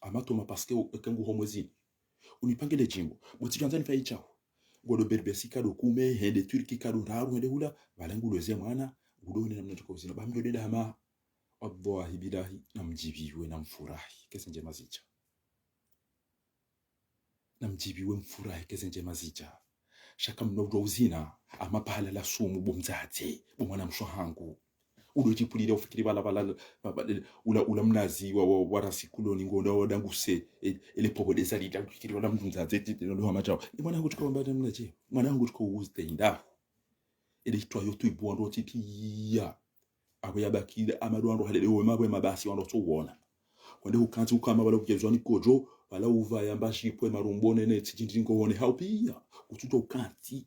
Ama toma parce que eka ngu ho mwezini. Unipange le djimbo. Bo tsidjandza nifanye shaho. Ngodo Berbère si kado kume, hende Turki kado ndraru, hende hula, pvala ngulweze mwana, ngudo hende namna djuka uzina. Ba mdo denda hama, wallahi billahi, namdjibiwe, namfurahi, keze ndjema zidja. Namdjibiwe mfurahi, keze ndjema zidja. Sha ka mna udjuwa uzina, ama pahala la sumu bo mdzadze, bo mwana mshe hangu. Udo djipvulile ufikiri pvala, pvala, pvala, ula, ula mnazi wa, wa, wa rasi kuloni ngonda wa danguse, e, ele poho de zalida, ufikiri pvala mndru mdzadze, tete, ndo hama djao. E mwana hangu tsuka wamba mnaje, mwana hangu tsuka uzite indaho. Ele shitwa yo tu ibu wandru titi ya. Apvo yabakile, ama ndo wandru halele, we mabwe mabasi wandru tso uona. Kwende ukantsi ukama pvala kugezwa ni kodjo, pvala uva yamba shipvwe marumbo nene, tsi djindri ngo hone, hau piya, kutsudja ukantsi.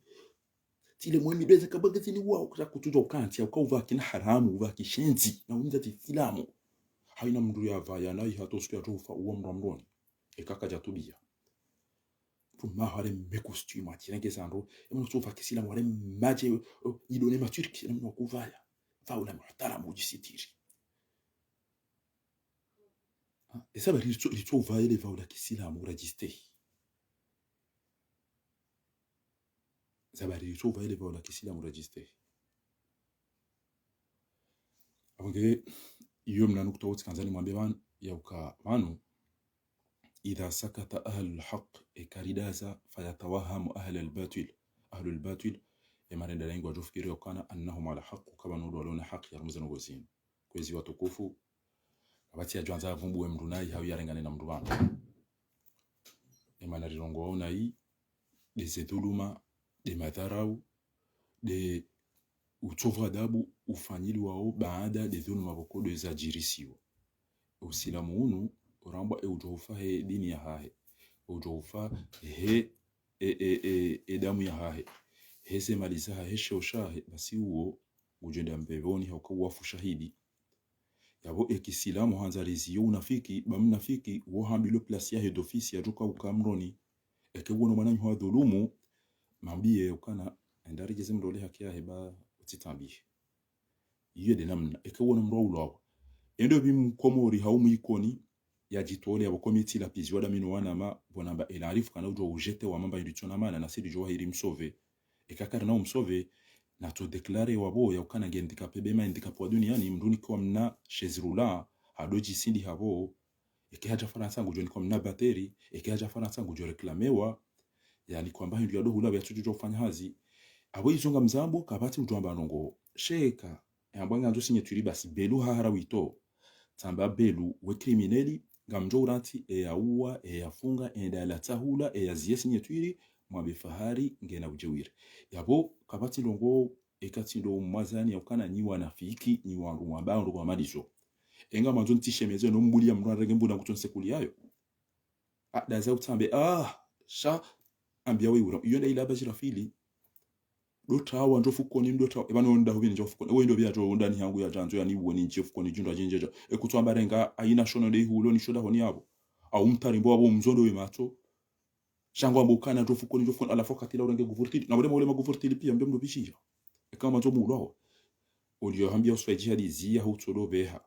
Tsile mwemi dweze kabangezini wao, kusa kutsudja ukantsi, ya uka uva kina haramu, uva kishenzi, na umza tsi silamu. Haina mndru ya vaya, na iha to suku ya tofa, uwa mndru wa mndroni. Eka kadja tubiya. Tuma hare me costume, atirenge zandro, emwana tso uva kisilamu, hare madje, o, idone ma Turki, emwana kuvaya. Vaula muhtaramu, udjisitiri. Ah, esa bari litso, litso uva ele vaula kisilamu, uradjiste. Zabari yitso uva ele vaula kisilamu radjiste. Apvo nge, iyo mna nukta wo tsikandzani mwambe pvanu, ya uka pvanu, إذا سكت أهل الحق, eka ridaza, فيتوهم أهل الباطل, أهل الباطل, e marenda laingu wadjofikiri ya ukana, أنهم على حق, uka pvanu ndo walona haki ya rumuzano ngozini. Kwezi watukufu, kapvatsi yadjwandza avumbuwe mndru nayi hau yarengane na mndru pvanu. Emana rirongowa unayi, de ze dhuluma, de madharau, de utsovu adabu ufanyiliwao baada de dhuluma pvoko de zadjirisiwa. Usilamu unu, urambwa e udjo ufa he dini yahahe. Udjo ufa he, e, e, e, e damu yahahe. He ze mali zahahe, sheo shahe, basi uwo, udjwenda mbepvoni hauka uwafu shahidi. Yapvo e kisilamu handza riziyo unafiki, ba mnafiki, wo hambilwa place yahe d'office yadjoka uka mroni. Eke uwono mwananyaho wadhulumu, mambiye ukana, enda ridjeze mndru ole haki yahe ba utsitambihe. Iyo de namna, eke uwono mndru waulwawa. Endo pvi mkomori hau mwikoni, yadjitole yapvo komiti la pizi wa damino wanama, pvo namba ela arifu kana udjo ujete wa mamba indri tsona mana, na siri djo wahiri msove. Eka karina umsove, natso déclaré wapvo ya ukana nge handicapé be ma handicapé wa duniani, mndru nikiwa mna chaise roulante, hado djisindi hapvo, eke hadja Farantsa ngudjo nikwa mna bateri, eke hadja Farantsa ngudjo réclamewa, yani kwamba hindru yado hula pvya tsudjo ufanya hazi. Apvo izo ngamzambo, kapvatsi udjo amba ndrongo. Sheka, yamba ngandzo signature basi, Belu hahara wito. Tsamba Belu, we criminel, ngamdjo urantsi, eya uwa, eya funga, enda la tsahula, eya ziye signature, mwambe Fahari, ngena udjewiri. Yapvo, kapvatsi ndrongo, eka tsi ndo mwazani ya ukana nyi wanafiki, nyi wandru mwamba ndrongo wa malizo. Enga mwandzo ntsi shemeze no mbuli ya mndru arenge mbuna kutso nsekuli yayo. Ah, daza utsambe, ah, sha, ambia we ura. Iyo nda ila baji rafili. Ndo tawa ndjo fukoni, ndo tawa. Eba no nda hubini ndjo fukoni. Ewe ndo bia djo ndani hangu ya djandzo, yani uwe ni ndje fukoni, djundra djindje dja. Ekutswamba renga, ayina shono nde ihulo, ni sho dahoni yapvo. Au mtarimbo wapvo mzondo we matso. Sha ngwambo ukana ndjo fukoni, ndjo fukoni, alafu wakati la urenge guvurtili. Na wale maule maguvurtili pia, mbe mdo pishisha. Eka mwandzo mulwawo. Uliyo hambia uswa djihadi ziya hutsodo beha.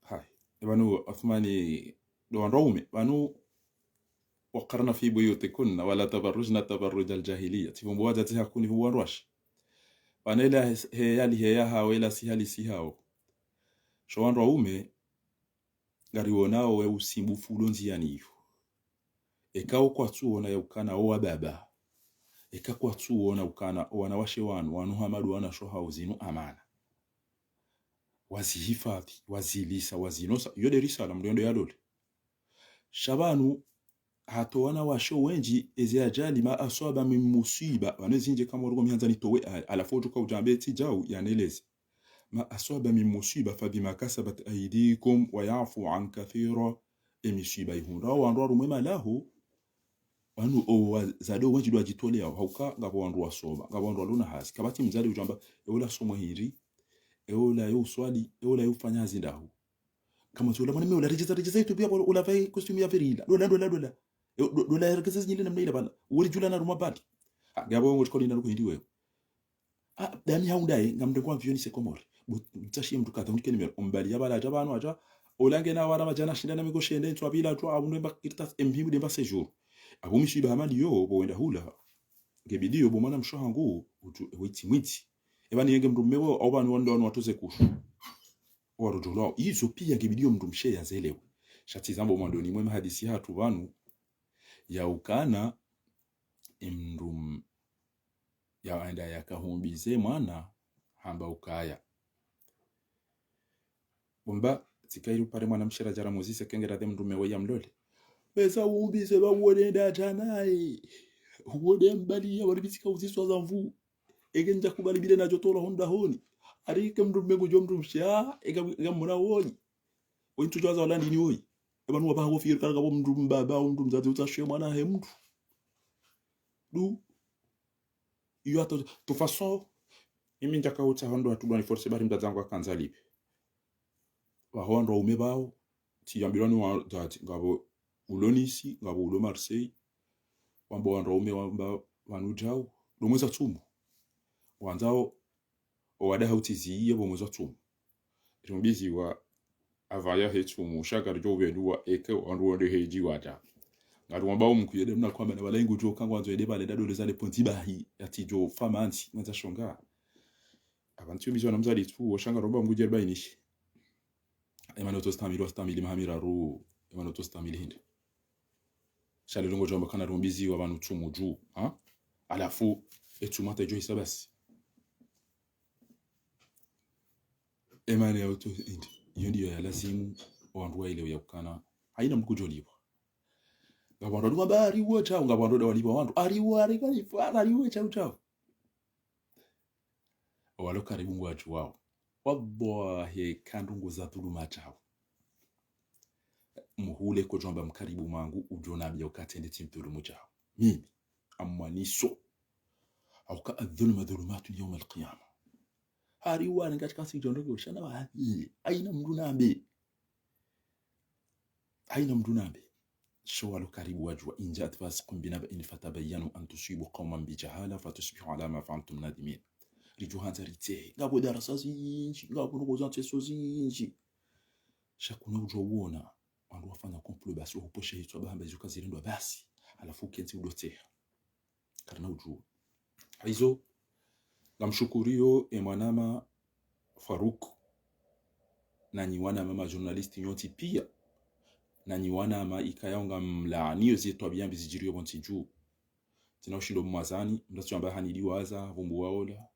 Hai. Ebanu, Athumani, ndo wandru waume, banu, وقرن في بيوتكن ولا تبرجن تبرج الجاهلية. Tsi pvumbu wadja tsi hakuni pvumbu wandru washe. Banu ela he-, heyali heya hawo, ela sihali sihawo. Sho wandru waume, ngariwonao we usimbufu ulo ndziyani iyo. Eka wo kwatsuwona ya ukana wo wababa. Eka kwatsuwona ukana wo wanawashe wanu, wanu hama ndo wanasho hawo zinu amana. Wazihifadhi, wazilisa, wazinosa. Iyo nde risala, mndru yendo yalole. Sha banu, hata wanawashe wendji, ezi ajali ما أصاب من مصيبة. Banu ezi ndje kama urugo mihandza nitowe, a-, alafu udjuka udjambe tsi djau, yaneleze. ما أصاب من مصيبة فبما كسبت أيديكم ويعفو عن كثير. E misiba ihundra, wandru warumwe malaho, wanu o wazade wendji ndo wadjitolea, hauka ngapvo wandru wasoma, ngapvo wandru walona hazi. Kapvatsi mzade udjamba, ewe ula soma hindri, ewe ula yo uswali, ewe ula yo ufanya hazi ndahu. Kama tsi ula mwana me ula redjeza, redjeza itu pia ula, ula pvaye costume ya verila. Dola, dola, dola. E, do-, dola ya rekeza zinyile namna ila bala. Uwe ridjula na ruma bali. Ah, ngapvo ngo tshikoli na ruko hindri wewe. Ah, dami haundaye, ngamdengwa avion nise Komori. Bo, mtsashi mndru kadha, unike numéro. Umbali ya bala, adja banu, adja. Ola ngena wara madjana shinda na migo shende, ntswa bila, tu, abundu emba kirtas, embi, mbude emba séjour. Abu misiba hamali yo, bo wenda hula. Ngebidi yo, bo mwana mshe hangu, utu, ewe tsi mwitsi. Eba ni yenge mndru mmewe, au banu wandru wanu watoze kushu. Warudjulwao. Izo pia ngebidi yo mndru mshe ya zelewe. Sha tsi zambo mwandoni mwe mahadisi hatru banu. Ya ukana, emndru m-, ya enda yakahumbize mwana, hamba ukaya. Bo mba, tsi kairi upare mwana mshe radja ramuzise kengera de mndru mmewe ya mlole. Besa uhumbize ba uwone nda djanaye. Uwone mbali ya waribisika uziswa za mvu. Eke ndja kubali bile na djotolwa ho ndahoni. Ari eke mndru mme ngudjo mndru mshe, eka, eka mwana woyi. Woyi ntsu djwaza wala ndini woyi. Eba nuwa baha wo fikiri kala ngapvo mndru mbaba, mndru mdzadze utsashe mwana he mndru. Du. Iyo hata, de toute façon, imi ndjaka utsaha ndo wandru wani force bari mdzadze wangu akandza lipve. Baho wandru waume bawo, tsi yambilwa ni wadzadze, ngapvo ulo Nice, ngapvo ulo Marseille, wamba wandru waume wamba pvanu djau, ndo mwezi wa tsumu. Wandzao, owadaha utsiziye pvo mwezi wa tsumu. Rimbiziwa avaya he tsumu, sha ngaridjo uvenduwa eke wandru wonde hedji wadja. Ngari wamba umku yede mna kwamba na wala ingu djo kangwa ndzo yede bale dado leza le ponti bahi, yatsidjo famantsi, mwenza shonga. Apvantsi umizwa na mzali tu, wo sha ngaromba mngu djerba inishi. Emana uto stamili, wa stamili maha miraru, emana uto stamili hindri. Sha lelo ngodjo amba kana rumbiziwa pvanu tsumu dju, ha? Alafu, etsumu hata idjo hisa basi. Emana ya uto hindri. Iyo ndiyo ya lazimu, wandru waelewe ya ukana. Haina mndru kudjo lipvwa. Ngapvo wandru waliwa mba ariwe tshau, ngapvo wandru waliwa wandru. Ariwe, ari kalifu, ariwe tshau tshau. Owalo karibu ngwadjuwao. Wallahi, ka ndrongoo za dhuluma djao. Muhule kodjwamba mkaribu mwangu, udjo nambia uka tsende tsimdhulumu djao. Mimi, amwaniso. Hauka الظلم ظلمات يوم القيامة. Hari wani katika si djondrongoo, shana wa hadi. Haina mndru nambe. Haina mndru nambe. Sho walo karibu wadjuwa, إن جاءكم فاسق بنبإ فتبينوا أن تصيبوا قوما بجهالة فتصبحوا على ما فعلتم نادمين. ridjo handza ritsehe. Ngapvo darasa zindji, ngapvo ndrongoo za ntseso zindji. Sha kuna udjo wona wandru wafanya complot basi, wahupvosha hitswa bahamba izo kazirendwa basi, halafu ukentsi udotseha. Karina udjuwa. Haizo, ngamshukuriyo e mwanama Farouk, nanyi wanama ma journaliste nyontsi piya, nanyi wanama ikayao ngamlaaniyo ze twabiya mbi zidjiriyo pvontsi dju. Tsina ushindo mwazani, mndru atsuamba hanidiwaza, vumbu waola.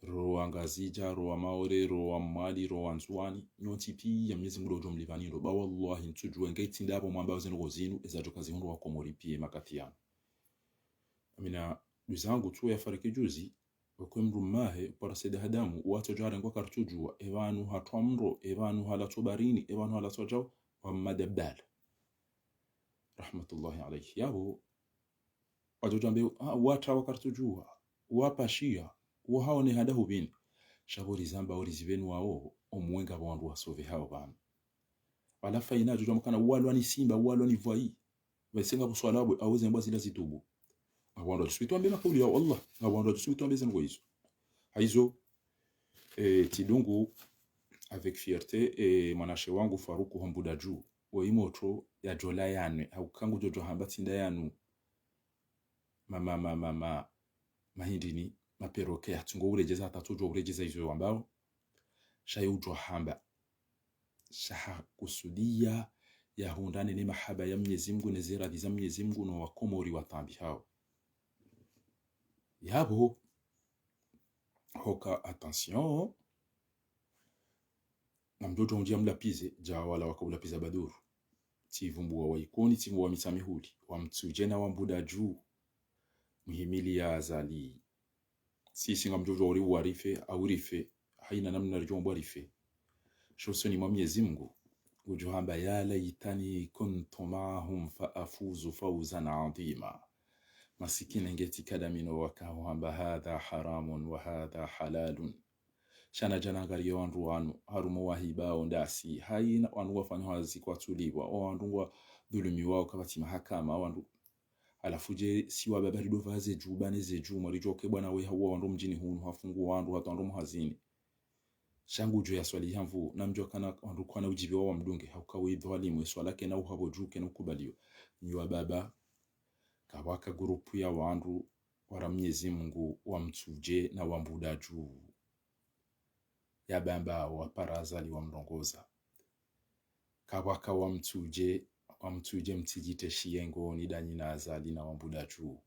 Rowa Ngazidja, rowa Maore, rowa Mwali, rowa Ndzuwani, nyontsi piya Mnyezi Mungu ndo udjo mlipvani ndo. Ba wallahi, ntsudjuwa nge itsi ndapvo mwambao ze ndrongoo zinu, eza djo kazihundru wa Komori piya makati yanu. Amina, nduzangu tsu yafariki juzi, wakwe mdru mmahe, para Said Hadamu, watsodja harengwa kartsudjuwa, e pvanu hatwa mro, e pvanu halatswa barini, e pvanu halatswa djau, wa Mmadi Abdallah. Rahmatullahi alayhi. Yapvo, wadjo djambe, ah, watra wa kartsudjuwa, wapashiya, wahaone handa hupvini. Sha pvo rizamba ori zipvenu wao, omwenga pvo wandru wasovehao pvanu. Wala fayina djo djambe kana walwa ni simba, walwa ni vwayi. Pvese ngapvo swala bwe, aweze mbwa zila zitubu. Ngapvo wandru wadjo subutu wambe makauli ya Allah, ngapvo wandru wadjo subutu wambe ze ndrongoo izo. Haizo, eh, tsidungu, avec fierté, eh, mwanashe wangu Farouk ho Mbuda Dju, wo imotro yadjo layanwe, hauka ngudjo djo hamba tsi ndayanu. Ma, ma, ma, ma, ma, mahindini, maperoke, yatsungo uredjeza, hata tsudjo uredjeza izo wambao. Sha ye udjo hamba. Sha hakusudiya, yahundrane ne mahaba ya Mnyezi Mungu, ne ze radhi za Mnyezi Mungu, no Wakomori watabihao. Yapvo, hoka attention, ngamdjo djo undjia mlapvize, dja wala waka ulapviza Baduru. Tsivumbuwa wa Ikoni, tsivumbuwa Mitsamihuli, wa Mtsudje na wa Mbuda Dju. Muhimili ya Azali. Sisi ngamdjo djo uri warife, au rife, hayina namna ridjo mbwa rife. Sho usoni mwa Mnyezi Mungu, udjo hamba, يا ليتني كنت معهم فأفوز فوزا عظيما. Masikini nge tsi kadamino waka uhamba, هذا حرام وهذا حلال. Sha na djana ngariyo wandru wanu, harumwa wahiba wo ndasi, hayina wandru wafanya hazi kwatsulipvwa, o wandru ngwadhulumiwao kapvatsi mahakama, o wandru. Halafu dje, si wababa ridopva ze djuba ne ze djumwa, ridjo ke bwana we hauwa wandru mdjini hunu, hafungu wandru, hata wandru muhazini. Sha ngudjo ya swali hamvu, namdjo kana wandru kwana udjibiwa wamdunge, hauka we dhwalimu, e swala kena uhapvo dju kena ukubaliwa. Nyi wababa, kapvwaka groupe ya wandru, wara Mnyezi Mungu, wa Mtsudje na wa Mbuda Dju. Yabamba wapara Azali wamrongoza. Kapvwaka wa Mtsudje, wa Mtsudje mtsidjite shiyengo ni danyi na Azali na wa Mbuda Dju.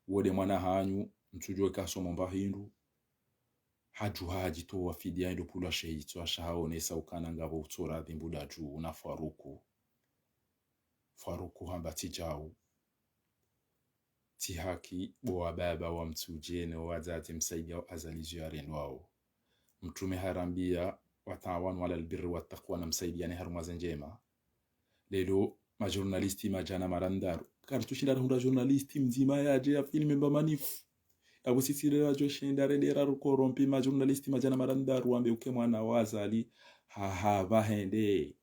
Wo nde mwana hanyu, Mtsudje weka somo mba hindru. Hadju hadjitowa fidiya hindru pvulwa shehitswa sha haonesa ukana ngapvo utsoradhi Mbuda Dju na Faruku. Faruku hamba tsi djau. Tsi haki, bo wababa wa Mtsudje ne wadzadze msaidiya Azali zo yarendwao. Mtrume harambia, وتعاونوا على البر والتقوى, na msaidiyane harumwa ze ndjema. Leo, ma journaliste madjana mara ndraru. Kartsushinda rahundra journaliste mdzima yadje ya filme mba manif. Yapvo sisi leo yadjo shinda rende raru corrompu ma journaliste madjana mara ndraru wambe uke mwana wa Azali ha, ha, pvahende.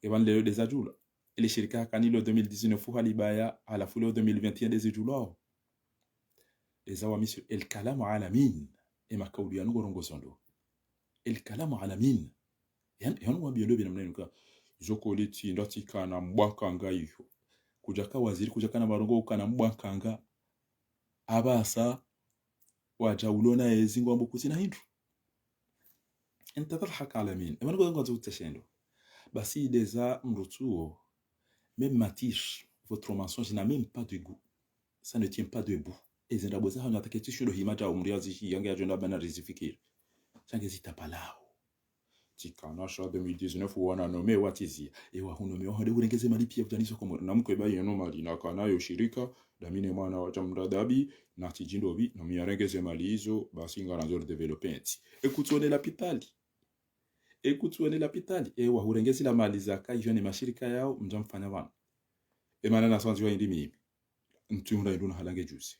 Epvanu leo ndeza djula. Ele shirika hakanilo deux mille dix-neuf halibaya, halafu leo deux mille vingt et un ndezi djulao. Ndeza wa Misri, el kalamu ala min. E makauli yanu ngorongozo ndo. El kalamu ala min. Yan, yanu wambiyo leo bina mnenu ka. Izo koli tsi nda tsi kana mbwa nkanga iyo. Kudjaka waziri, kudjakana marongo ukana mbwa nkanga. Apvasa, wadja ulona ezi ngwambo kutsina hindru. Enta tadhhak ala min. Epvanu ngozo ngozo utseshendo. Basi ndeza mdru tsuo. Même matière, votre mensonge n'a même pas de goût. Ça ne tient pas debout. Eze ndrabo zahanyu hata ketsi shindo hima dja umri azishi yange yadjo nda bana rizifikiri. Sha nge zitapalao. Tsi kana sha deux mille dix-neuf wana nome watsiziya. Ewa hunome wahande urengeze mali piya kudjaniso Komori. Na mkwe bayi yeno mali na kana yo shirika, damine mwana wa Chamra Dabi, na tsi djindopvi, na mi yarengeze mali izo, basi ngarandzo ri développer ntsi. Ekutsuone lapitali. Ekutsuone lapitali. Ewa hurengezi la mali zaka, izo ne mashirika yao, mdja mfanya pvanu. Emana na swandziwa hindri mimi. Ntsuhundra hindru na halange djuze.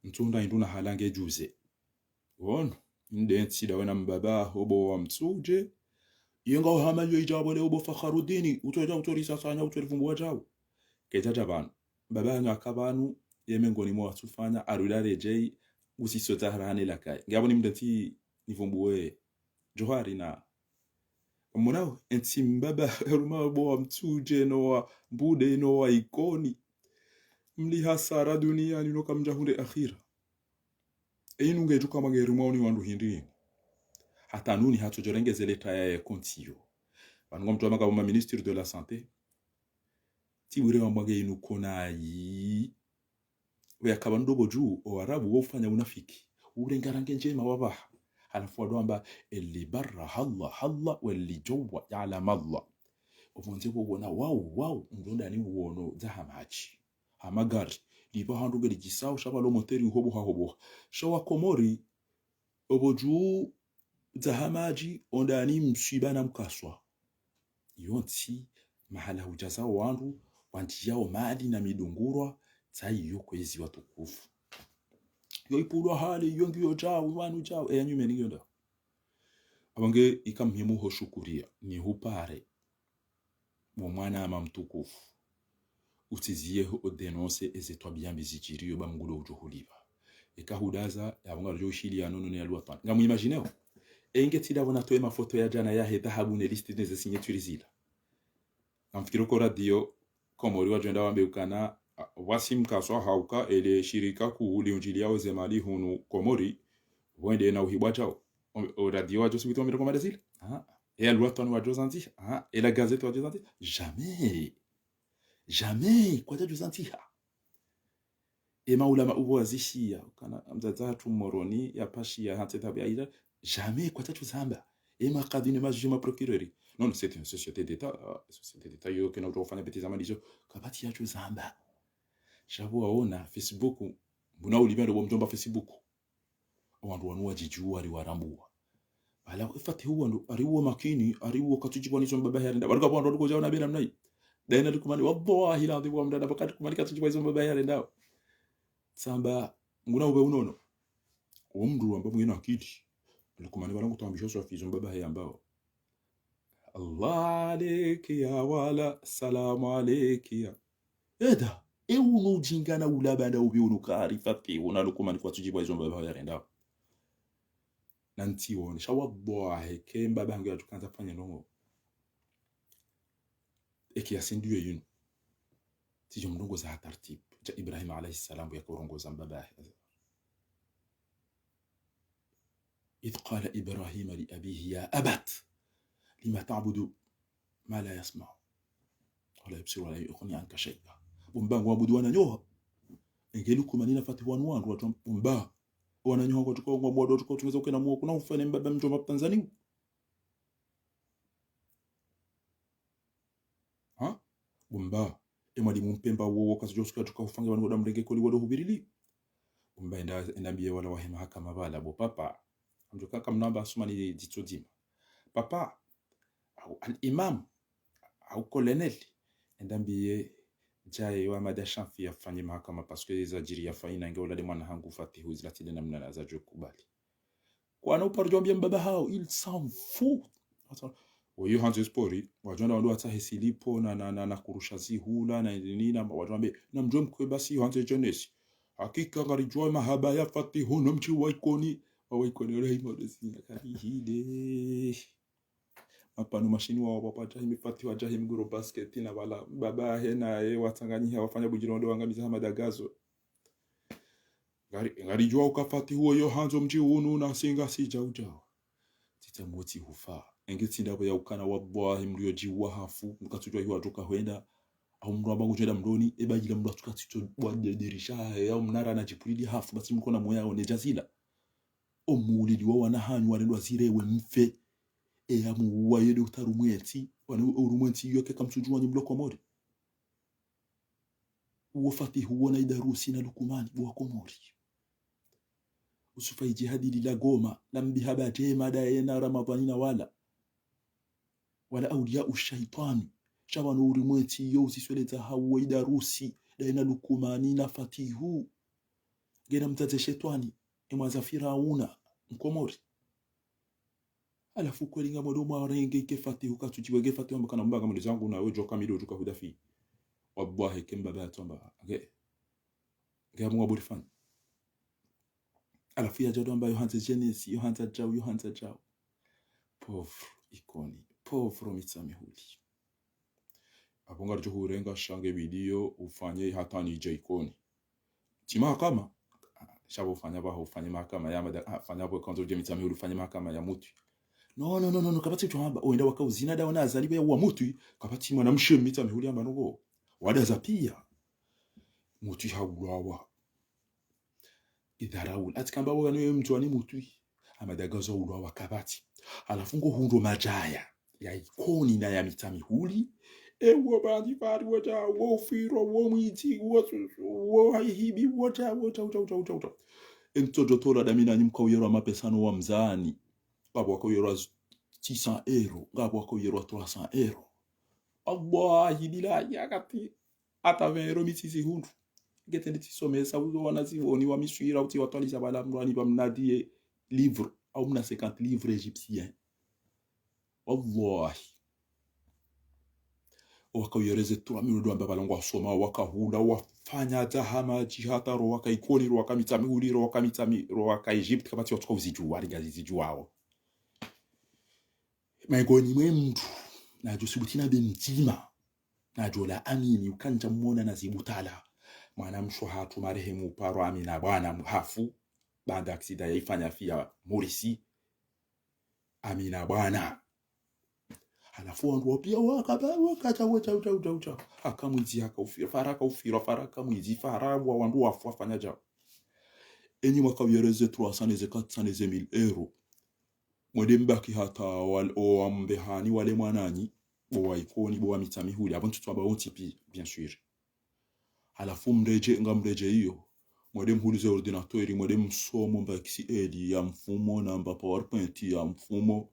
Ntsuhundra hindru na halange djuze. Wono, nde ntsi ndawe na mbaba, ho bo wa Mtsudje. Yenga uhama yo idjabo le obo Fakharudini, utsodja utsori sasanya utsori vumbuwa djau. Kedja dja pvanu. Mbaba hanyu haka pvanu, ye mengoni mwa watsufanya, arudi aredjei, Usiso tsaha rahana lakaya. Nge apvo ni mndru ntsi nivumbuwe Johari na. Mwanao, entsi mbaba, eruma bo wa Mtsudje, no wa Mbude, no wa Ikoni. Mli hasara duniani, no kamdja hundre akhira. Einu nge djuka mwa nge rumwa oni wandru hindri. Hata nuni hatsudjo rengeze leta ya ye konti yo. Pvanu ngo mtru wa maka bo ma ministre de la santé. Tsi bure wa mwa nge inu kona yi. Weyaka pvanu ndo pvo dju, o Arabu wo ufanya unafiki. Urenga rangi ndjema wapvaha. Halafu wadjo amba, eli barra halla, halla, weli djowa yaalam Allah. Opvondze pvo wona, wau, wau, mndru ndani uwono, dzaha madji. Ha magari. Lipva handru ngeli djisao, sha pvalo moteri uhoboha, hoboha. Sha wa Komori, opvo dju dzaha madji, ondani mswiba na mkaswa. Yontsi, mahala hudjaza wandru, wandjiyao mali na midungurwa, tsayi yo kwezi watukufu. Yo ipulwa hale, yo ngiyo djao, wanu djao, eya nyumeni ngiyo ndao. Apvo nge ika muhimu ho shukuriya, ni hupare. Bo mwanama mtukufu. Utsiziye ho o dénoncer eze twabiya mbi zidjiriyo ba Mngu ndo udjo hulipva. Eka hudaza, yapvo ngaludjo ushiliya nono ne ya lwatwani. Ngamu imagineo. Enge tsi ndapvo natowe mafoto ya djana yahe dhahabu ne liste ne ze signature zila. Ngamfikiri ko radio, Komori wadjo enda wambe ukana, a, wasi mkaswa hauka, ele shirika kuu liundjiliyao ze mali hunu Komori, wende na uhibwa djao. O, o radio wadjo subuti wambe komanda zile? Ah. E ya lwatwani wadjo zandziha? Ah. E la gazette wadjo zandziha? Jamais. Jamais, kwadjadjo zandziha. E maulama upvo wazishiya, kana mdzadze hatru Moroni, ya pashiya, hantse tabi ya ila, jamais, kwadjadjo zamba. E makadhi ne majuge ma procureur. Non, non, c'est une société d'État, euh, société d'État, yo kena utofanya bêtise ama ndizo, kapvatsi yadjo zamba. Sha pvo waona, Facebook, mbona ulipvendo bo mdjomba Facebook? Wandru wanu wadjidjuwa ari warambuwa. Pvala Fatihu wandru, ari wo makini, ari wo katsudjipvwa nizo mbabahe yarenda. Wandru kapvo wandru wadjo djaona bela mnayi. Daina Lukumani, wallahi ladhim wa mdada, pvaka Lukumani katsudjipvwa nizo mbabahe yarenda. Tsamba, nguna upve unono. Wo mndru wamba mwena akili. Lukumani pvala ngutambisho swafi izo mbabahe yambao. Allah aleki ya wala, salamu aleki ya. Eda, e uno udjinga na ulapva nda upvi uno kari Fatihu na Lukumani kwatsudjipvwa izo mbabahe yarenda. Na ntsi wone, sha wallahi, ke mbaba hangu yadjukandza fanya ndrongo. Eki ya sindu ye yinu. Tsidjo mrongoza ha tartib. Dja Ibrahim alayhi salam yaka urongoza mbabahe. إذ قال إبراهيم لأبيه يا أبت لم تعبد ما لا يسمع ولا يبصر ولا يغني عنك شيئا. Bo mba, ngwabudu wananyoha. Enge Lukumani na Fatihu wanu wandru watru, bo mba. Wananyoha kwatsuka, ngwabudu watsuka, utsungeza ukena muo, kuna ufene mbaba mdjomba Tanzania. Ha? Bo mba, e mwalimu Mpemba wo, wo katsudjo suka tuka ufange wanu woda mrenge koli wodo hubirili. Bo mba enda, enda mbiye wala wahe mahakama pvala, bo papa. Amdjo kaka mnamba asumani dzitso dzima. Papa, au al-imam, au colonel, enda mbiye djaye wa Mada Shanfi yafanye mahakama, parce que zadjiri yafanyina nge ulale mwana hangu Fatihu zila tsi nde namna na zadjo kubali. Kwana uparo djwambia mbaba hawo, il s'en fout. Ata, woyo handzo spori, wadjwanda wandru watsahe silipo na, na, na, na kurusha zihula, na nini, na wadjwambe, na mdjwe mkwe basi, handzo jeunesse. Hakika ngaridjuwa mahaba ya Fatihu no mdji wa Ikoni, wa Ikoni, ole himo de zina, kari hile. Mapanu mashini wa wapapa djahimi Fatihu wa djahimi guro basket na wala, mbaba hena ye watsanganyiha wafanya budjiro ndo wangamiza Hamada Gazo. Ngari, ngaridjuwa uka Fatihu woyo handzo mdji unu na singa si djau djau. Tsitsa motsi hufa. Enge tsi ndapvo ya ukana wallahi mdru yo djiwa hafu, mkatsudjuwa hiwa djuka hwenda. Au mdru amba ngudjenda mdroni, eba djila mdru atsuka tsitso bwa de dirisha, ya mnara na djipulili hafu, basi mkona moya one djazila. Omuulili wa wana hanyu warendwa zirewe mfe. Eya muwa yede utaru mwetsi, wane urumwetsi yoke kamtsudjuwa nyi mlo Komori. Uwo Fatihu wona Idarusi na Lukumani, bo wa Komori. Usufa idjihadi lila Goma, la mbiha ba djema daye na Ramadhani na wala. Wala auliya ushaitwani. Sha wano urimwetsi yo usisweleza hawo Idarusi, daye na Lukumani na Fatihu. Ngena mdzadze shetwani, emwaza Firauna, Mkomori. Halafu kweli ngamwodo mwarenge ike Fatihu katsudjiwe nge Fatihu amba kana mbanga mwende zangu na we djoka mido djuka hudafi. Wallahi ke mbaba yatsamba. Nge, nge amu waburifani. Halafu yadja ndo amba yo handza jeunesse, yo handza djau, yo handza djau. Pauvre Ikoni, pauvre Mitsamihuli. Apvo ngaridjo hurenga sha nge video ufanye hata nidje Ikoni. Tsi mahakama. Sha pvo ufanya pvaho, ufanye mahakama ya mada, ah, fanya pvo kwandzo udje Mitsamihuli, ufanye mahakama ya Mutwi. No, no, no, no, no, kapvatsi udjo amba, wenda waka uzina ndawo na Azali pvo ya uwa Mutwi, kapvatsi mwanamshe Mitsamihuli amba noko. Wadaza pia. Mutwi haulawa. Idharau. Hata kamba waka niwe Mtwani Mutwi. Amadaga zo ulawa kapvatsi. Halafu ngo hundro madjaya ya Ikoni na ya Mitsamihuli. Ewo bandi pvari wodja, wo ufirwa, wo mwidzi, wo susu, wo haihibi, wodja, wodja, wodja, wodja, wodja, wodja. Entso djo tola dami nanyi mka uyerwa mapesa no wa mzani. Ngapvo waka uyerwa z-, six cents euros. Ngapvo waka uyerwa trois cents euros. Wallahi billahi, yakati hata vingt euros mi tsizihundru. Ngete ndi tsisomesa, uzo wanazioni wa Miswira, utsi watwaliza pvala mrwani pva mnadie livre, au mna cinquante livres égyptiens. Wallahi. Waka uyereze trois mille ndo amba pvala ngwa soma, waka hula, wafanya dza hama dji hata ro waka Ikoni, ro waka Mitsamihuli, ro waka Mitsami, ro waka Egypte, kapvatsi watsuka uzidjuwa, ringa zizidjuwao. Maigoni mwe mndru, nadjo subuti na be mdzima, nadjo la amini, ukandja mwona na zibutala. Mwanamshe hatru marehemu paro Amina Bwana mhafu, baanda aksida ya ifanya fiya Morisi. Amina Bwana. Halafu wandru wapia waka ba, waka dja, wodja, wodja, wodja, wodja. Haka mwidzi, haka ufirwa, fara haka ufirwa, fara haka mwidzi, fara wa wandru wafu wafanya djau. Enyi mwaka uyereze trois cents, neze quatre cents, neze mille euros. Mwende mbaki hata wal-, o wa Mbehani wale mwananyi, bo wa Ikoni, bo wa Mitsamihuli, apvo ntsutsu amba wontsi pi, bien sûr. Halafu mredje, nga mredje iyo. Mwende mhulize ordinateur, mwende msomo mba X L ya mfumo, na mba PowerPoint ya mfumo.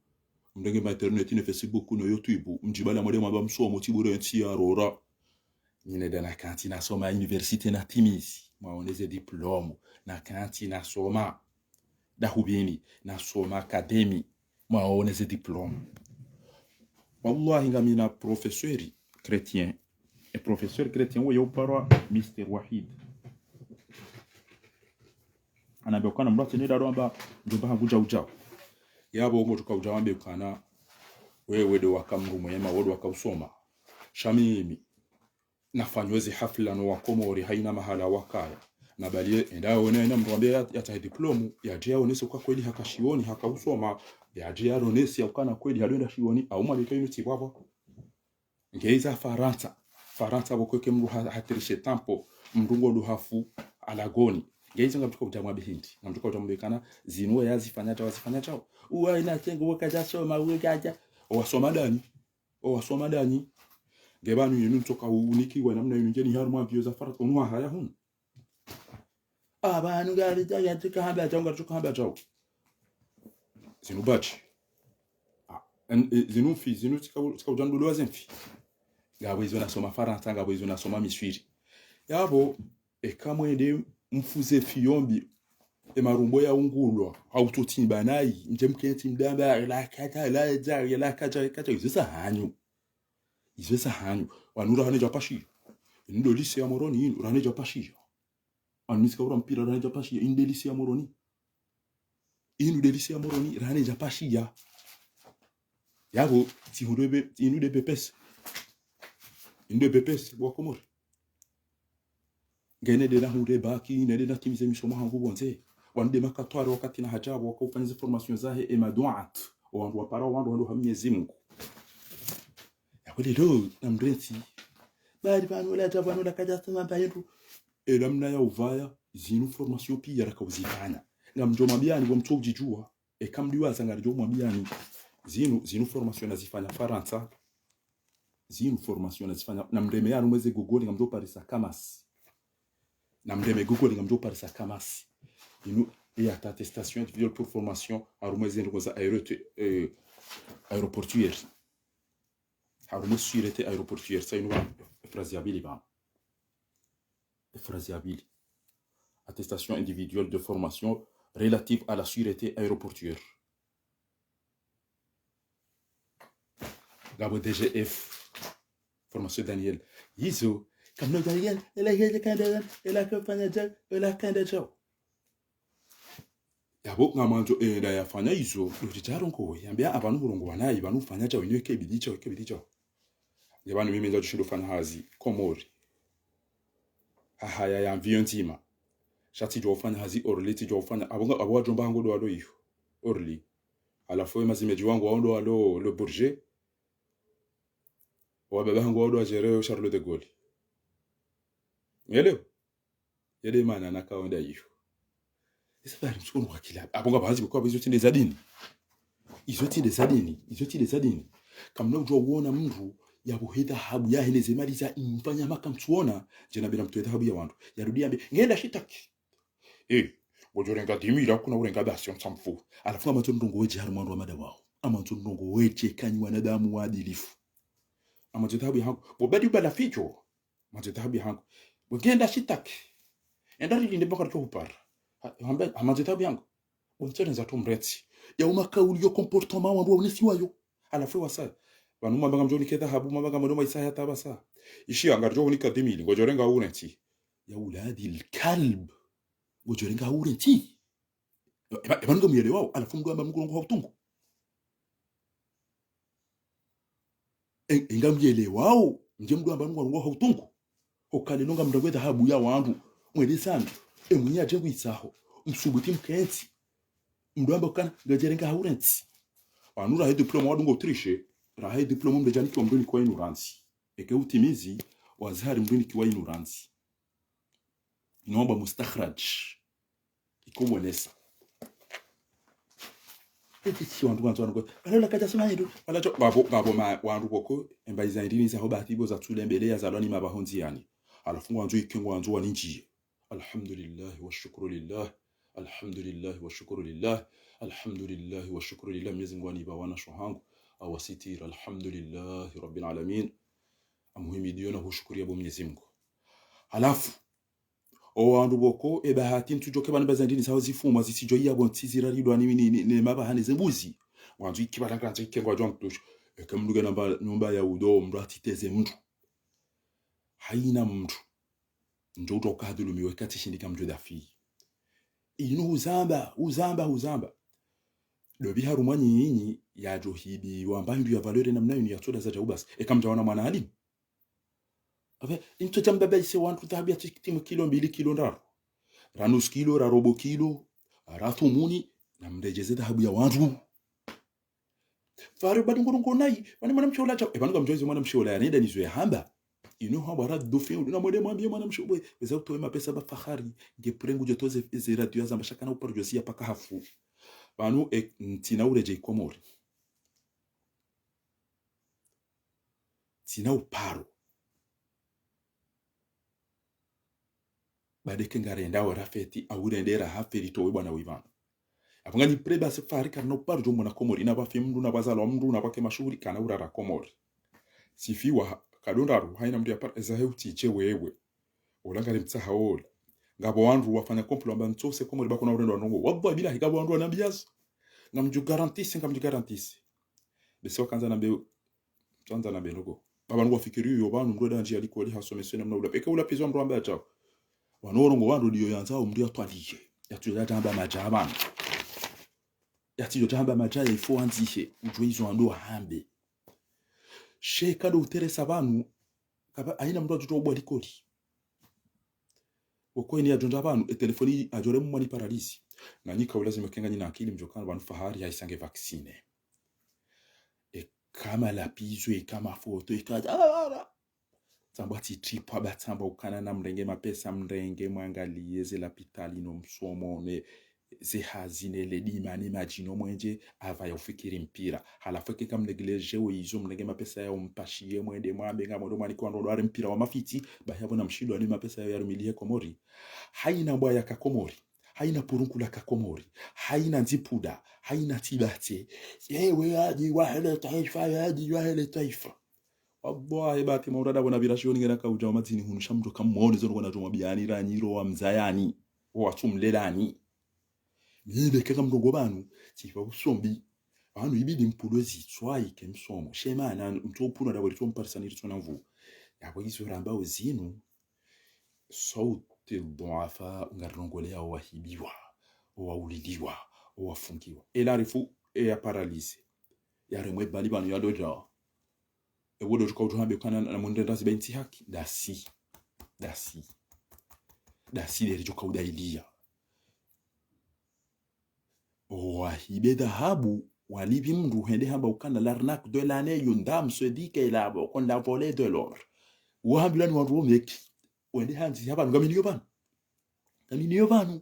Mrenge mba internet ne Facebook no YouTube, mdjibala mwende mwamba msomo, tsi bure ntsi ya rora. Nyi neda nakantsi nasoma université na timizi, mwaone ze diplôme, nakantsi nasoma. Dahubini, nasoma académie, mwaone ze diplôme. Wallahi ngamina professeur chrétien. E professeur chrétien wo yo uparwa Mister Wahid. Anambia ukana mndru atsine daro amba ndjomba hangu djau djau. Yapvo ngo tuka udja wambe ukana wewe ndo waka mndru mwema, wo ndo waka usoma. Sha mimi nafanywa ze hafla no Wakomori haina mahala wakaya. Na bali ye, enda yaone haina mndru ambe ya, yatsahe diplôme, yadje yaonese uka kweli haka shioni, haka usoma, yadje yaonese ukana kweli hado enda shioni, au mwalika inu tsi pvapvo. Ngeiza Farantsa, Farantsa pvo kweke mndru ha, hatirishe tampo, mndru ngo ndo hafu, alagoni. Ngeiza ngamtsuka udja mwambe hindri, ngamtsuka udja mwambe kana, zinu we yazifanya djau, wazifanya djau. Uwa ina tsengo waka dja soma, waka dja. Owasoma ndani. Owasoma ndani. Nge pvanu yinu ntsoka unikiwa namna yinu ngeni harumwa mbio za Farantsa. Unu wahaya hunu. Apvanu ngari dja, ya tsika hamba djau, ngari tsuka hamba djau. Zinu badji. Ah, en, e, zinu mfi, zinu tsika, tsika udja ndolo wa ze mfi. Ngapvo izo nasoma Farantsa, ngapvo izo nasoma Miswiri. Yapvo, eka mwende mfuze fiyo mbi, e marumbo ya ungulwa, hau tsotsimba nayi, ndje mkentsi mdamba, la kadja, la dja, la kadja, kadja, izo za hanyu. Izo za hanyu. Wanu rahane dja pashiya. Inu ndo lycée ya Moroni, inu rahane dja pashiya. Wanu misika ura mpira rahane dja pashiya, inu ndo lycée ya Moroni. Inu ndo lycée ya Moroni, rahane dja pashiya. Yapvo, tsi hundre be, inu nde B P S. Inu nde B P S, bo Wakomori. Ngene nde nahundre bac, nende natimize misomo hangu pvondze. Wanu nde makatwari wakati na hadja pvo waka ufanya ze formation zahe e maduat. O wandru wapara wandru wandru ha Mwenyezi Mungu. Ya kweli ndo, namrentsi. Bali pvanu la dja pvanu la kadja sema mba yendru. E namna ya upvaya, zinu formation piya raka uzifanya. Ngamdjo mwambiyani pvo mtso udjidjuwa. Eka mdiwaza ngaridjo mwambiyani. Zinu, zinu formation nazifanya Farantsa. Zinu formation nazifanya. Namreme harumwa ze Google ngamdjo parisa Kamas. Namreme Google ngamdjo parisa Kamas. Inu, e ata attestation individuelle pour formation, harumwa ze ndrongoo za aéro-, euh, aéroportuaire. Harumwa sûreté aéroportuaire, sa inu pvanu, e phrase ya pvili pvanu. E phrase ya pvili. Attestation individuelle de formation relative à la sûreté aéroportuaire. Ngapvo D G F. Formation Daniel. Yizo. Kamno Daniel, ela yeye kanda, ela kafanya djau, ela kanda djau. Apvo ngamwandzo enda yafanya izo, ndo tsi tsarongowe, yambe apvanu hurongowa nayi, pvanu ufanya tsao, inu eke bidi tsao, eke bidi tsao. Nge pvanu mimi ntsudjoshindo fanya hazi Komori. Hahaya ya mviyo ndzima. Sha tsidjuwa ufanya hazi Orly, tsidjuwa ufanya, apvo nga, apvo wadjomba hangu ndo walo iyo. Orly. Halafu we mazimedji wangu wao ndo walo Le Bourget. Wababa hangu wao ndo wa gérer yo Charles de Gaulle. Ngelewa? Yende mana nakaonda iyo. Isa bari mtsukono kwa kila. Apvo ngapvahadzi kwa izo tsi nde za dini. Izo tsi nde za dini. Izo tsi nde za dini. Kamna udjuwa uona mndru yapvohe dhahabu yahe ne zemali za imfanya maka mtsuona. Djana bila mtsuwe dhahabu ya wandru. Yarudi yambe, ngenda shitaki. Eh, ngodjorenga dix mille, kuna urenga basi, on s'en fout. Halafu ngamwandzo ndrongo wedje harumwa wandru wa mada wao. Ngamwandzo ndrongo wedje kanyi wanadamu waadilifu. Ngamwandzo dhahabu ya hangu. Bo badi ubala fidjo. Ngamwandzo dhahabu ya hangu. Bo ngenda shitaki. Enda rilinde mpaka ritso hupara. Ha, hamba, ngamwandzo dhahabu ya hangu. Bo ntserendza tu mrentsi. Ya uma kauli yo comportement wandru waonesiwayo. Halafu wasaya. Pvanu mwamba ngamdjo nike dhahabu, mwamba ngamdjo maisa ya tabasa. Ishi anga ridjo hunika dix mille, ngodjorenga urentsi. Ya uladil kalb. Ngodjorenga urentsi. Eba, eba ngamyelewao, halafu mndru amba mndru ngurongoa ha utungu. E, e ngamyelewao, nge mndru amba mndru ngurongoa ha utungu. Hukale nonga mndru ngwe dhahabu ya wandru, mwele sami, e mwinyi adje ngwitsaho, msubuti mkentsi. Mndru amba ukana, ngadjerenga ha urentsi. Pvanu rahe diplôme wadungo tricher, rahe diplôme mndru djanikiwa mndru nikiwa ignorance. Eke utimizi, wazihari mndru nikiwa ignorance. Ino amba mustakhraj. Iko mwonesa. Eti tsi wandru wandzo wandru. Wala la kadja sema hindru. Wala tsao. Ngapvo, ngapvo ma, wandru pvoko. Emba iza indini za ho bahati pvo za tsule mbele ya zalwa ni mapvaho ndziani. Halafu ngwandzo ike ngwandzo wanindjiye. Alhamdulillah wa shukru lillah. Alhamdulillah wa shukru lillah. Alhamdulillah wa shukru lillah. Mwenyezi Mungu anipva wana sho hangu. Awasitiri. Alhamdulillahi Rabbil Alamin. Amuhimidiyo na hushukuriya bo Mwenyezi Mungu. Halafu, o wandru pvoko, e bahati ntsudjo ke pvanu baza ndini zaho zifumwa, zitsidjo iya pvo ntsi ziraridwa ni, ni, ni, ni mapvaha ne zembuzi. Ngwandzo iki pvala ngwandzo ike ngwadjo mtusho. Eke mndru ke namba, nyumba ya udo, mndru atsiteze mndru. Haina mndru. Ndjo utoka hadhulumiwe kati shindika mndru dafi. Inu huzamba, huzamba, huzamba. Ndopvi harumwa nyinyi yadjo hibiwa mba hindru ya valeur namna inu ya tsoda za djau basi. Eka mdjaona mwana halimu. Abe, intso dja mbaba ise wandru dhahabu ya tsi kitimu kilo mbili, kilo ndraru. Ra nusu kilo, ra robo kilo, ra thumuni, na mredjeze dhahabu ya wandru. Pvare badi ngurongoa nayi, pvani mwanamshe ola tsao, e pvanu ngamdjuwa izo mwanamshe ola yanenda nizo yahamba. Inu hambwa raddu fi'lu, na mwende mwambiye mwanamshe ola, weza utowe mapesa ba Fahari, nge pure ngudjo toze ze radio yazamba sha kana uparo djo ziya paka hafu. Pvanu, e, ntsina uredjei Komori. Ntsina uparo. Badi eke ngarendao rafeti, au rende rahafe ritowe bwana wipvanu. Apvo ngani pure basi Fahari karina uparo djo mwana Komori, ina pvafe mndru, na pvazalwa mndru, na pvake mashuhuli, kana urara Komori. Sifiwa, kadondaru, haina mndru ya para, eza he utsidje wewe. Ola ngari mtsaha ola. Ngapvo wandru wafanya complot amba ntsose Komori ba kuna urendo wa ndrongo. Wallahi billahi, ngapvo wandru wanambiya zo. Ngamdjo garantise, ngamdjo garantise. Bese wakandza nambe, tsandza nambe ndoko. Baba nungu wafikiri yo, pvanu mndru eda ndji ya likoli hasomeswe namna ula. Eke ula pizwa mndru amba tsao. Wanu orongoa wandru ndiyo yandzao mndru yatwaliye. Yatsidjo djamba madja pvanu. Yatsidjo djamba madja ya ifo andzihe. Udjuwe izo wandru wahambe. She kado uteresa pvanu, kapva, haina mndru adjo towa likoli. Oko eni yadjo ndza pvanu, e telefoni adjo remu mwani paralisi. Na nyika ulazimu eke nganyi na akili mdjo kana pvanu Fahari haisa nge vaccine. Eka malapvizo, eka mafoto, eka, ah, ah, ah. Tsamba tsi tripwa ba tsamba ukana na mrenge mapesa mrenge mwangaliye ze lapitali no msomo ne ze hazi ne ledima ne madji no mwenje apva ya ufikiri mpira. Halafu eke ngamnégligé wo izo mrenge mapesa ya umpashiye mwende mwambe ngamwendo mwanike wandru ware mpira wa mafiti, bahi apvo na mshindo ani mapesa ya yarumilihe Komori. Haina mbwa ya ka Komori. Haina purunku la ka Komori. Haina ndzipuda. Haina tibate. Yewe yadji wahele twaifa, yadji wahele twaifa. Wallahi, bati maurada wana bira shioni ngena kaudja wa madzini hunu sha mdjo kamwone zo ndrongo nadjo mwambiyani ranyi ro wa mzayani, wo watsumlelani. Mibe keka mndrongo pvanu, tsipva usombi. Pvanu ibidi mpulwe zitswa ike msomo. She mana, mtso upvunwa dapvo ritso mparisani ritso na nvu. Yapvo izo ramba uzinu, sauti dhuafa, ngarinongoleya owahibiwa, owauliliwa, Owafungiwa. Ela arifu eya paralysé. Yaremwe bali pvanu yadodjawa. Ewo ndo tsuka utsuhambe ukana na mwende ndazi ba intsi haki. Ndasi. Ndasi. Ndasi nderi tsuka udailiya. Owahibe dhahabu, walipvi mndru hende hamba ukana l'arnaque de l'année, une dame se dit qu'elle a, qu'on a volé de l'or. Wahambilwa ni wandru womeki. Wende handzi hapvanu, ngaminiyo pvanu. Ngaminiyo pvanu.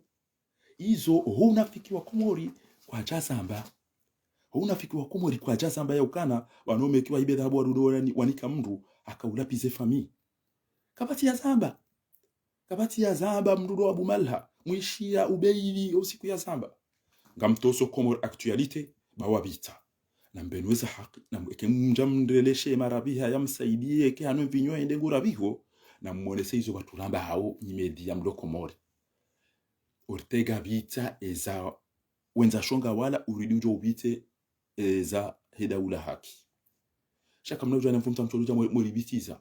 Izo, ho unafiki wa Komori kwadjazamba. Ho unafiki wa Komori kwadjazamba ya ukana, wanu womeki wahibe dhahabu warudo wani-, wanika mndru, haka ulapvize famille. Kapvatsi yazamba. Kapvatsi yazamba mndru ndo Abu Malha, mwishiya ubeili usiku yazamba. Ngamtsoso Comores Actualité, ba wapvitsa. Na mbenwe za haki, na mwe-, eke mdja mndreleshe marapviha ya msaidiye, eke hanu mvinyo ende ngurapviho, na mwonese izo pvatsu ramba hao, nyi média mlo Komori. Ortega pvitsa eza, wendza shonga wala uridi udjo upvitse eza he daula haki. Sha kamna udja na mfumta mtsolo dja mwe-, mweripvitsiza.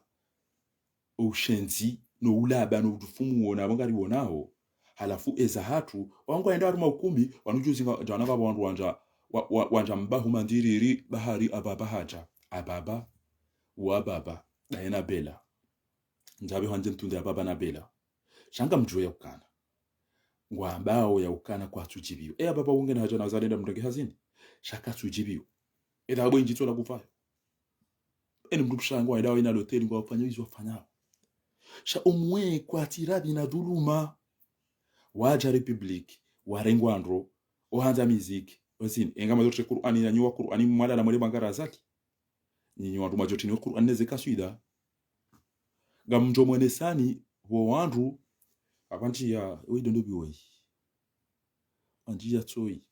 Oushenzi, no ulaba, no utufumu wona, abo ngari wonao. Halafu eza hatru, wangu waenda harumwa ukumbi, wanu djuzi nga, djana ngapvo wandru wandja, wa, wa, wandja mbahu mandiriri, bahari, ababa hadja. Ababa, wa baba, daye na bela. Ndjabe hwandze mtunde ababa na bela. Sha ngamdjuwe ya ukana. Ngwambao ya ukana kwatsudjibiwa. E ababa wungena hadja na wazalenda mndru nge hazini. Sha katsudjibiwa. E dhahabu indji tsola kufayo. Eni mndru mshangu wa idawa ina loteli ngwafanya izo wafanyao. Sha omwe kwatsirapvi na dhuluma. Wadja République, warengwa ndro, ohandza miziki, ozini. Enga madhorte Kur'ani na nyuwa Kur'ani mwalala mwale bangara zaki. Nyinyi wandru mwadjotini we Kur'ani neze kaswida. Ngamdjo mwenesani, wo wandru, apvandjiya, weyi dondo bi weyi. Wandjiya tsoyi.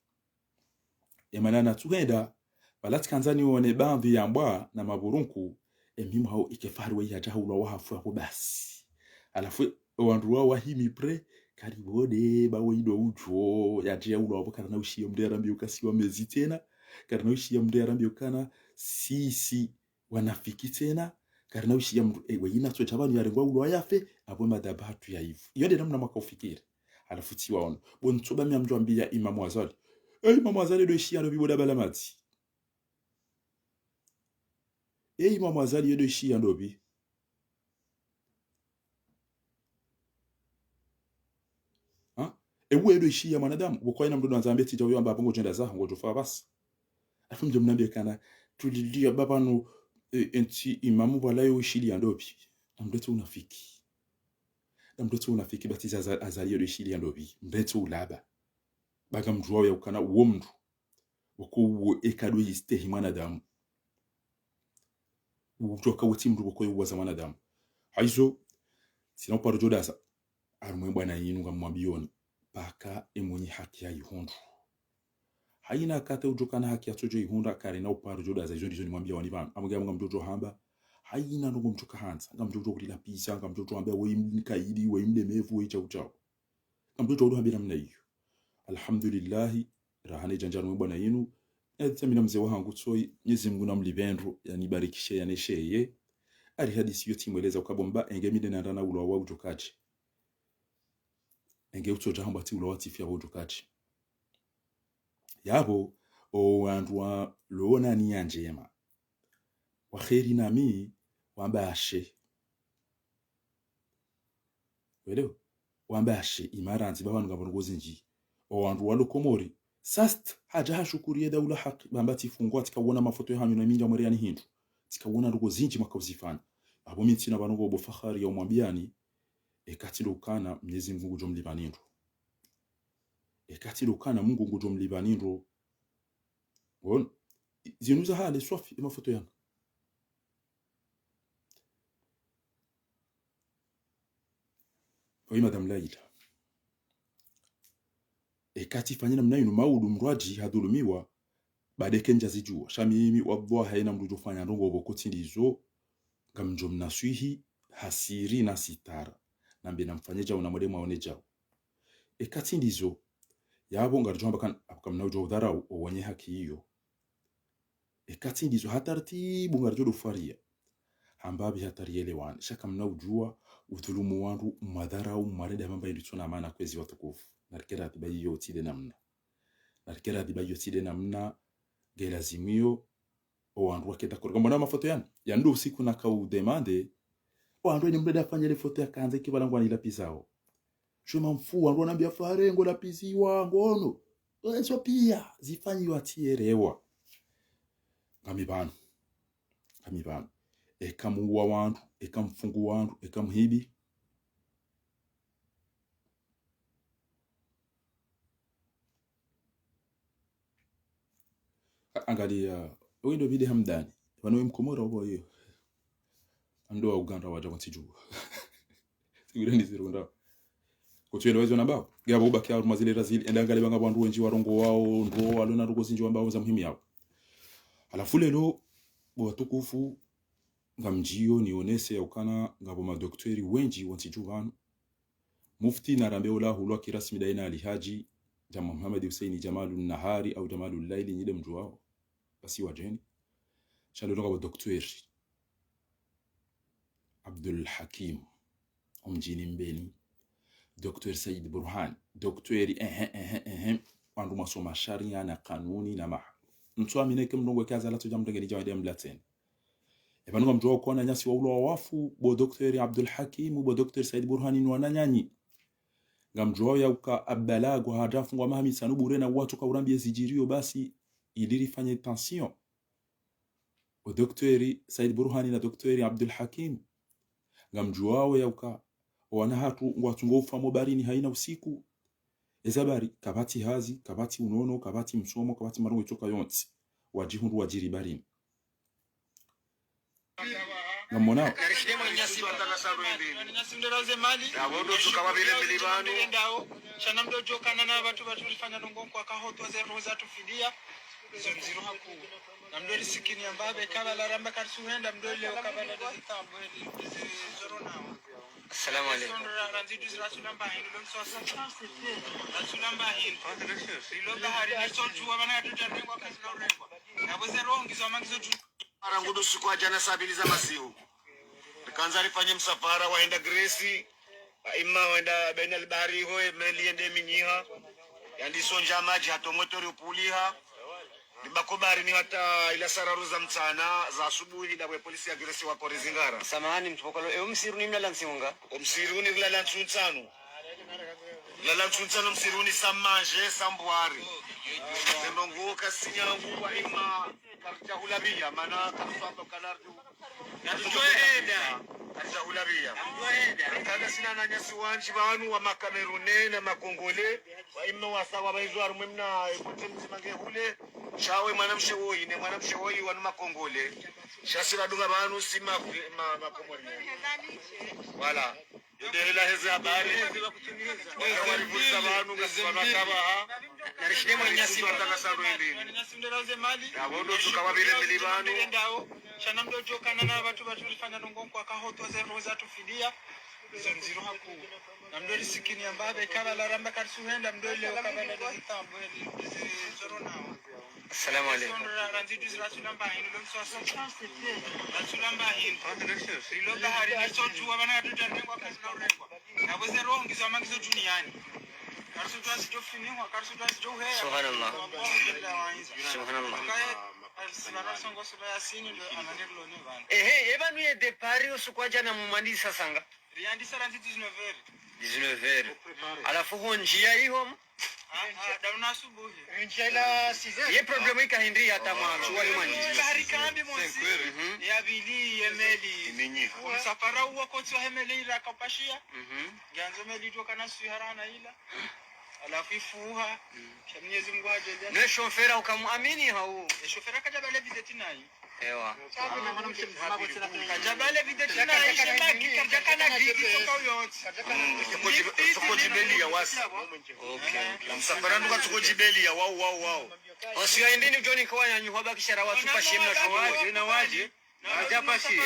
Emana natsuhenda, pvala tsikandzani wone bambi yambwa na maburunku, emimu hao ike fahari weyi hadja haulwa wahafu yako basi. Halafu, owandru wao wahimi prêt, kari bode, ba weyi ndo udjo, yadje yaulwa wapvo karina ushiya mndru yarambiye uka si wamezi tsena, karina ushiya mndru yarambiye ukana, sisi, wanafiki tsena, karina ushiya mndru, e, weyi na tso dja pvanu yarengwa ulwa yafe, apvo madhaba hatru ya ivu. Iyo nde namna mwaka ufikiri. Halafu tsiwaono. Bo ntsoba mi ngamdjo wambiya Imamu Azali. E, Imamu Azali ndo ishiya ndopvi bo daba la madzi. E, Imamu Azali yo ndo ishiya ndopvi. Ha? Ewe ndo ishiya mwanadamu, pvoko hayina mndru ndo andza ambe tsidja uyo amba apvo ngodjenda zaho, ngodjofa basi. Halafu mdje mnambiye kana, tuliliya ba pvanu, e, entsi Imamu pvala yo ishiliya ndopvi. Namdretse unafiki. Namdretse unafiki, bati za, za, Azali yo ndo ishiliya ndopvi. Mdretse ulaba. Ba ngamdjuwao ya ukana uwo mndru. Woko uwo eka ndo istehi mwanadamu. Utoka wotsi mndru woko uwaza mwanadamu. Hayizo, tsina uparo djo daza. Harumwa ebwana yinu ngamwambiyoni. Paka emwenye haki ya ihundru. Hayina kata udjo kana haki yatsodjo ihundra karina uparo djo daza izo ndizo nimwambiya wani pvanu. Amwe ngamdjo djo hamba. Hayina ndrongo mdjo kahandza. Ngamdjo djo kulila pisa, ngamdjo djo hamba weyi mkaidi, weyi mlemevu, weyi chau chau. Ngamdjo djo hamba namna iyo. Alhamdulillahi, raha ne djandja harumwa ebwana yinu. Yaditsamina mze wahangu tsoyi, Mnyezi Mungu namlipve ndro, yanibarikishe, yanesheye. Hari hadisi yo tsimweleza ukabo mba, enge mi nde nanda na ulwa wa udjo kadje. Enge utsodja hamba tsi ulwa wa tsifiya wa udjo kadje. Yapvo, owandru walo na niya ndjema. Wa kheri nami, wamba ashe. Welewa? Wamba ashe, imarandzi, ba pvanu ngapvo ndrongo zindji. Owandru walo Komori, sast, hadja hashukuriye daula haki, bamba tsifungwa, tsikawona mafoto yahanyu na mindja mwere yani hindru. Tsikawona ndrongo zindji mwaka uzifanya. Apvo mi ntsina pvanu ngobo fahari ya umwambiyani, eka tsi ndo ukana, Mnyezi Mungu ngudjo mlipvani ndro. Eka tsi ndo ukana, Mungu ngudjo mlipvani ndro. Ngono, zinu za hale swafi, emafoto yanu. Oyi, Madame Laila. Eka tsifanya namna yinu maudu mndru hadji hadhulumiwa, ba ndeke ndja zidjuwa. Sha mimi, wallahi, hayina mndru djo fanya ndrongo pvoko tsi ndizo, ngamdjo mnaswihi, ha siri na sitara. Nambe namfanye djau na mwende mwaone djau. Eka tsi ndizo, yapvo ngaridjo hamba kana, apvo kamna udjo udharau, owenye haki iyo. Eka tsi ndizo ha taratibu ngaridjo ndo fariya. Hamba pvi ha tariya elewani. Sha kamna udjuwa, udhulumu wandru, mwadharau, mwarenda mamba indru tsona mana kwezi watukufu. Narike ratiba iyo tsi nde namna. Narike radhi ba iyo tsi nde namna nge lazimiyo, o wandru wake d'accord. Ngamwona mafoto yanu, yanu ndo usiku naka udemande, o wandru eni mndru nde afanye le foto yakandza ikipvala ngwani lapizao. Shwe mamfu, wandru wanambia fare ngo lapiziwa, ngono. Ezo pia, zifanyiwa tsi yerewa. Ngami pvanu. Ngami pvanu. Eka muwa wandru, eka mfungu wandru, eka muhibi. A-, angalia, oyi ndo Bide Hamdani. Pvanu we Mkomori obo iyo. Ndo wa Uganda wadja kwantsi dju. Sibira ni zirunda. Kutsi wende wazo nambao. Ngapvo ubaki harumwa zile razili. Enda angalia ngapvo wandru wendji warongowao, ndo walona ndrongoo zindji wambao za muhimu yao. Halafu leo, bo watukufu, ngamdjiyo nionese yaukana ngapvo madokteri wendji wantsi dju pvanu. Mufti narambe ola hulwa kirasmi daina Ali Haji, Jama-, Muhammad Hussein Jamalun Nahari au Jamalul Laili, nyi nde mdjuwao. Basi wadjeni. Sha leo ngapvo dokteri Abdul Hakim, omdjini Mbeni. Dokteri Said Burhan. Dokteri, ehe, ehe, ehe. Wandru mwasoma sharia na kanuni na maha. Mtsu amini ke mndru ngwe kaza latso dja mndru ngeni dja wende amlatseni. Epvanu ngamdjuwao uka wananyasi waulwa wafu, bo dokteri Abdul Hakim, bo dokteri Said Burhan ni wananyanyi. Ngamdjuwao yauka Abdallah ngwa hadja fungwa maha mitsanu bure na wandru ka urambie zidjiriyo basi, ili rifanye tension. O dokteri Said Burhan na dokteri Abdul Hakim. Ngamdjuwao yauka o wana hatru ngwatsungao ufa mo baharini haina usiku. Eza bahari, kapvatsi hazi, kapvatsi unono, kapvatsi msomo, kapvatsi marongo itsoka yontsi. Wadjihundru wadjiri baharini. Ngamwonao. Sha namdodjokana na wandru watru rifanya ndrongoo kwa kahoto ze roho zatru fidia. Zo ndziro hakuu. Namdorisikini amba be kabala ramba karisuhenda mdoleo kabala dozitambo eli, zi-, zoro nawo. Assalamu alaikum. Sondra ranzi juzi rasulamba hinu, lo msosa. Rasulamba hinu. Ilo bahari, ni so djuwa bana yatudja rengwa, kazina urengwa. Nabo ze roho ngizo amangizo dju. Mara ngudo usiku wa djana saa mbili za masihu. Rikandza rifanye msafara wahenda Gresi. Aima wenda Bainal Bahari ho, e meli yende minyiha. Yandisa ondja madji hata o motori upuliha. Ribaki ho baharini hata ila saa raru za mtsana, za asubuhi, ndapvo e polisi ya Gresi wako rizingara. Samahani, mtupokolo, e, o msiru ni mlala ntsi unga? O msiru ni rilala ntsu ntsanu. Rilala ntsu ntsanu, msiru ni saa manje, saa mbwari. Ze ndrongoo kasinyangu, aima, karidja hula pia, mana kariswamba kana ridjo. Karidja hula pia. Karidja hula pia. Karidja hula pia. Rikana sina wananyasi wandji pvanu wa Makamerune na Makongole, wa imma wasa wa pvaizo harumwa mna, e, pote mdzima nge hule, sha we mwanamshe woyi, ne mwanamshe woyi wanu Makongole. Sha si pvadunga pvanu si ma-, ma-, Makomori. Voilà. Yo nde hela heze habari. Waka warivulisa pvanu, ngasi pvanu akaba, ha? Narishile mwananyasi. Sundwa taka saro endeni. Yabo ndo tuka wabile mili pvanu. Sha namdodjokana na wandru watru rifanya ndrongoo kwa kahoto ze roho zatru fidia. Zo ndziro hakuu. Namdorisikini amba be kabala ramba karisuhenda mdoleo kabala dozitambo eli, zi-, zoro nawo. Assalamu alaikum. Sondra ranzi juzi rasulamba hinu, lo msosa. Rasulamba hinu. Ilo bahari, ni so djuwa bana yatudja rengwa, kazina urengwa. Nabo ze roho ngizo amangizo duniani. Karisudjuwa zidjo finihwa, karisudjuwa zidjo uheya. Subhanallah. Subhanallah. Kaye, alisibara songo sura ya sini, ndo ananirilo ne pvanu. Ehe, e pvanu ye départ usiku wa djana mumandisa saa nga? Riyandisa ranzi dix-neuf heures. Dix-neuf heures. Halafu ho ndziya iho mu? Ah, ah, dauna asubuhi. Ndziya ila six heures. Ye problème ika hindri hata mwa, wali mwa ndziya. Bahari kambi mosi. Mhm. Ya pvili ye meli. Ininyiha. Msafara uwo kotsi wa he meli ila kapashia. Mhm. Ngiandzo meli djo kana swi harana ila. Halafu ifuha. Mm. Sha Mwenyezi Mungu hadjalia. Ne shofera ukamuamini hau? E shofera kadja bale videti nayi. Ewa. Kadja bale videti nayi, she magi, kadja kana gigi, toka uyonzi. Mm. Tsuko djibeli ya wasi. Okay. Msafara nduka tsuko djibeli ya wao, wao, wao. Wasi ya indini udjoni kwa wananyuhu wabaki shara watu pashia mna shofera. Wadje na wadje. Hadja pashia.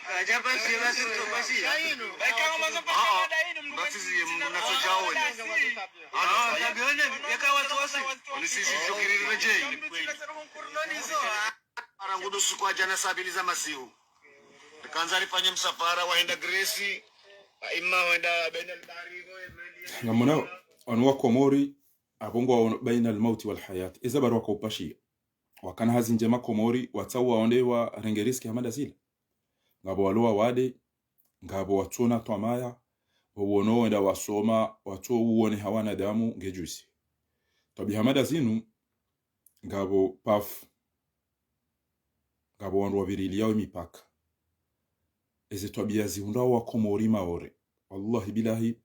Hadja pashia, basi mtso pashia. Ah, ah. Basi zi mnatso djaone. Ah, tabione, yaka wasi wasi. Ni sisi shukiri redjei. Mara ngudo usiku wa djana saa mbili za masihu. Rikandza rifanye msafara wahenda Gresi. Aima wenda Bainal Bahari ho, e meli. Ngamwonao. Wanu wa Komori, apvo ngwaono baina al-mauti wal-hayat. Eza bari wakaupashiya. Wakana hazi ndjema Komori, watsaha waonde warenge riski hama nda zila. Ngapvo walo wawade, ngapvo watsona twamaya, wawonao wenda wasoma, watso uone ha wanadamu ngejuzi. Twabiya hama nda zinu, ngapvo pafu. Ngapvo wandru wapviriliyao mipaka. Eze twabiya zihundrao wa Komori Maore. Wallahi billahi,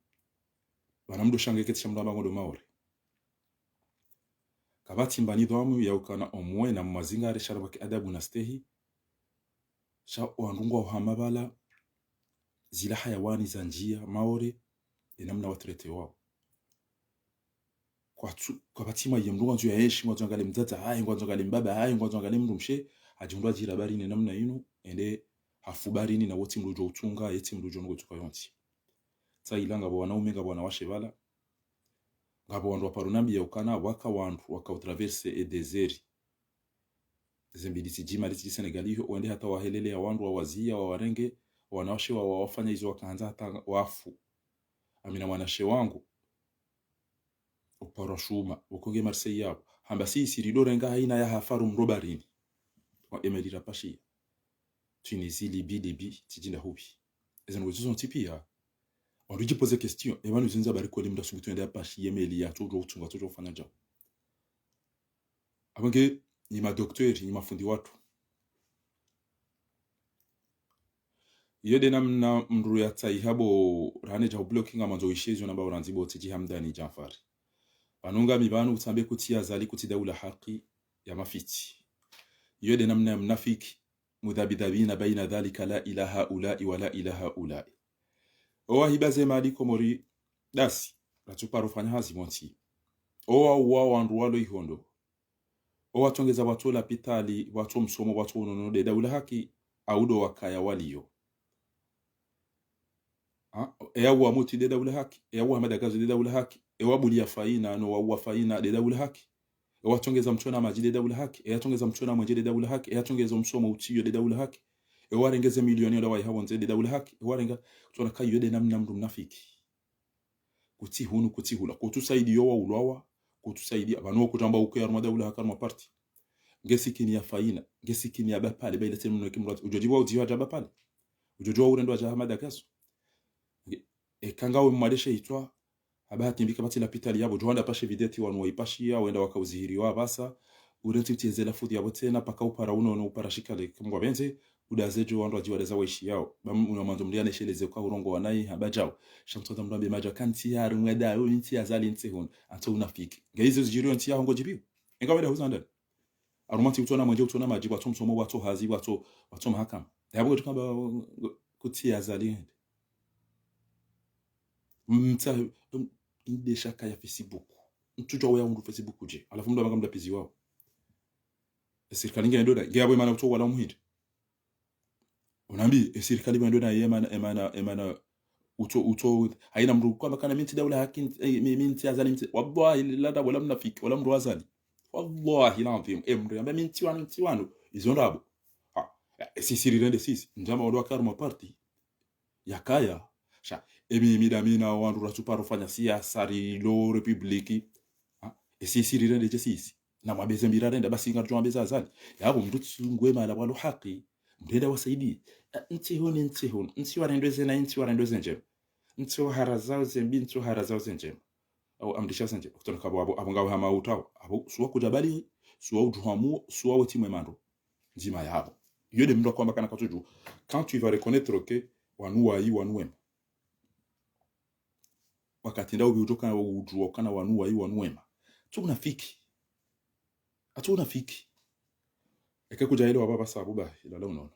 pvana mndru sha nge ketsi sha mndru amba ngondo Maore. Kapvatsi mba nidhwamu ya ukana omwe na mwazingare sha ripvwake adabu na stehi. Sha wandru ngwao hama pvala, zila hayawani zandjiya Maore, enamna watrete wao. Kwatsu, kapvatsi mwa ye mndru ngwandzo yaenshi, ngwandzo angalie mdzadze hahe, ngwandzo angalie mbaba hahe, ngwandzo angalie mndru mshe, hadjihundru hadjira baharini namna inu, ende hafu baharini na wo tsi mndru udjo utsunga, ye tsi mndru udjo nungo tsuka yontsi. Tsa ila ngapvo wanaume, ngapvo wanawashe pvala, ngapvo wandru waparo nambiya ukana, waka wandru, waka utraverse e désert. Ze mbili tsi djima, litsi dji Sénégal iho, wende hata wahelele ya wandru wawaziya, wawarenge, wanawashe wa, wawafanya izo wakahandza hata wafu. Amina mwanashe wangu, uparwa shuma, ukonge Marseille yapvo. Hamba sisi rido renga haina ya hafaru mro baharini. Wa emeli rapashiya. Tunisie, Libye, Libye, tsi djinda hupvi. Eza nungo zizo ntsi piya. Wandru djipoze question, epvanu zindza bari kweli mndru asubutu yende yapashiye meli ya, tsodjo utsunga, tsodjo ufanya djao. Apvo nge, nyi madocteur, nyi mafundi watru. Iyo nde namna mndru yatsaha hapvo, rahana dja ubloki ngamwandzo wishe zio namba urandzi bo tsi dji Hamdani Djanfari. Pvanu ngami pvanu utsambe kutsi Azali kutsi daula haki ya mafitsi. Iyo nde namna ya mnafiki, mudhabidhabina baina dhalika la ila haulai wa la ila haulai. Owahiba ze mali Komori, dasi, ratsuparo fanya hazi montsi. Owauwa wandru walo ihondo. Owatsongeza watso lapitali, watso msomo, watso unono nde daula haki, au ndo wakaya waliyo. Ha? Eyauwa Moti nde daula haki, eyauwa Hamada Gazo nde daula haki, ewabuliya Faina, no wauwa Faina nde daula haki. Ewatsongeza mtsona madji nde daula haki, eyatsongeza mtsona mwenje nde daula haki, eyatsongeza msomo utsiyo nde daula haki. Ewarenge ze milioni ola wayiha pvondze nde daula haki, ewarenga, tsona kayo nde namna mndru mnafiki. Kutsi hunu, kutsi hula. Kutsu saidiya owaulwawa, kutsu saidiya. Pvanu wo kutsamba uke harumwa daula haki harumwa parti. Nge sikini ya Faina, nge sikini ya Bapale, ba ile tsenu mneke mrati. Udjo djibu wa udziwa dja Bapale. Udjo djibu wa urendwa dja Hamada Gazo. Nge, eka ngawe mwadeshe hitswa, haba hatimbika pvatsi lapitali yapvo, djo wanda pashe videti wanu waipashiya, wenda wakauzihiriwa pvasa, urentsi utsi eze lafuti yapvo tsena, paka upara unono upara shikale, kamgwa pvendze, udaze djo wandru wadjiwa daza waishiyao. Ba m-, una mwandzo mndru yanesheleze uka urongowa nayi haba djao. Sha mtsonda mndru ambe madja kantsi ya harumwa daula, ntsi ya Azali ntsi hunu. Antso unafiki. Nge izo zidjiriyo ntsi ya hongo djibiyo. Enga wenda huzandani. Harumwa ntsi utsona mwenje, utsona madji, watso msomo, watso hazi, watso, watso mahakama. Yapvo kutsu kamba, kutsi ya Azali hende. Mtsa, m-, inde shaka ya Facebook. Mtsudjuwa weya undru Facebook dje. Halafu mndru amanga mndru apviziwao. Esirikali nge ndo na, nge yapvo emana utso wala umuhindi. Unambi, esirikali mwe ndo na ye emana, emana, emana, utso, utso, haina mndru kwamba kana mi ntsi daula haki, eh, mi, mi ntsi Azali, mi ntsi, wallahi, la ndrabo, wala mnafiki, wala mndru wa Azali. Wallahi, l'adhwim, emndru yamba mi ntsi wanu, ntsi wanu, izo ndrabo. Ha, sisi rirende sisi, ndjama wandru waka harumwa parti. Yakaya. Sha, emi midamina wandru ratsuparo fanya siyasa rilo republiki. Ha? Esisi rirende dje sisi. Na mwabeze mbira renda, basi ngarudjo mwabeza Azali. Yapvo mndru tsi ngwe mahala pvwalo haki. Mndru enda wasaidi. Eh, ntsi hunu, ntsi hunu. Ntsi warendwe zena, ntsi warendwe ze ndjema. Ntsi waharazao ze mbi, ntsi waharazao ze ndjema. Au amrisha ze ndjema. Kutsona kapvo apvo, apvo ngawe hama utao. Apvo, suwa kudjabali, suwa udjuhamu, suwa wetsi mwe mandro. Ndzima yapvo. Iyo nde mndru akwamba kana katsudjuwa. Quand tu vas reconnaître que wanu wayi, wanu wema. Wakati nda upvi udjo kana udjuwa kana wanu wayi, wanu wema. Tsu unafiki. Atsu unafiki. Eke kudja ile wapvapvasa apvo ba, ilala unono.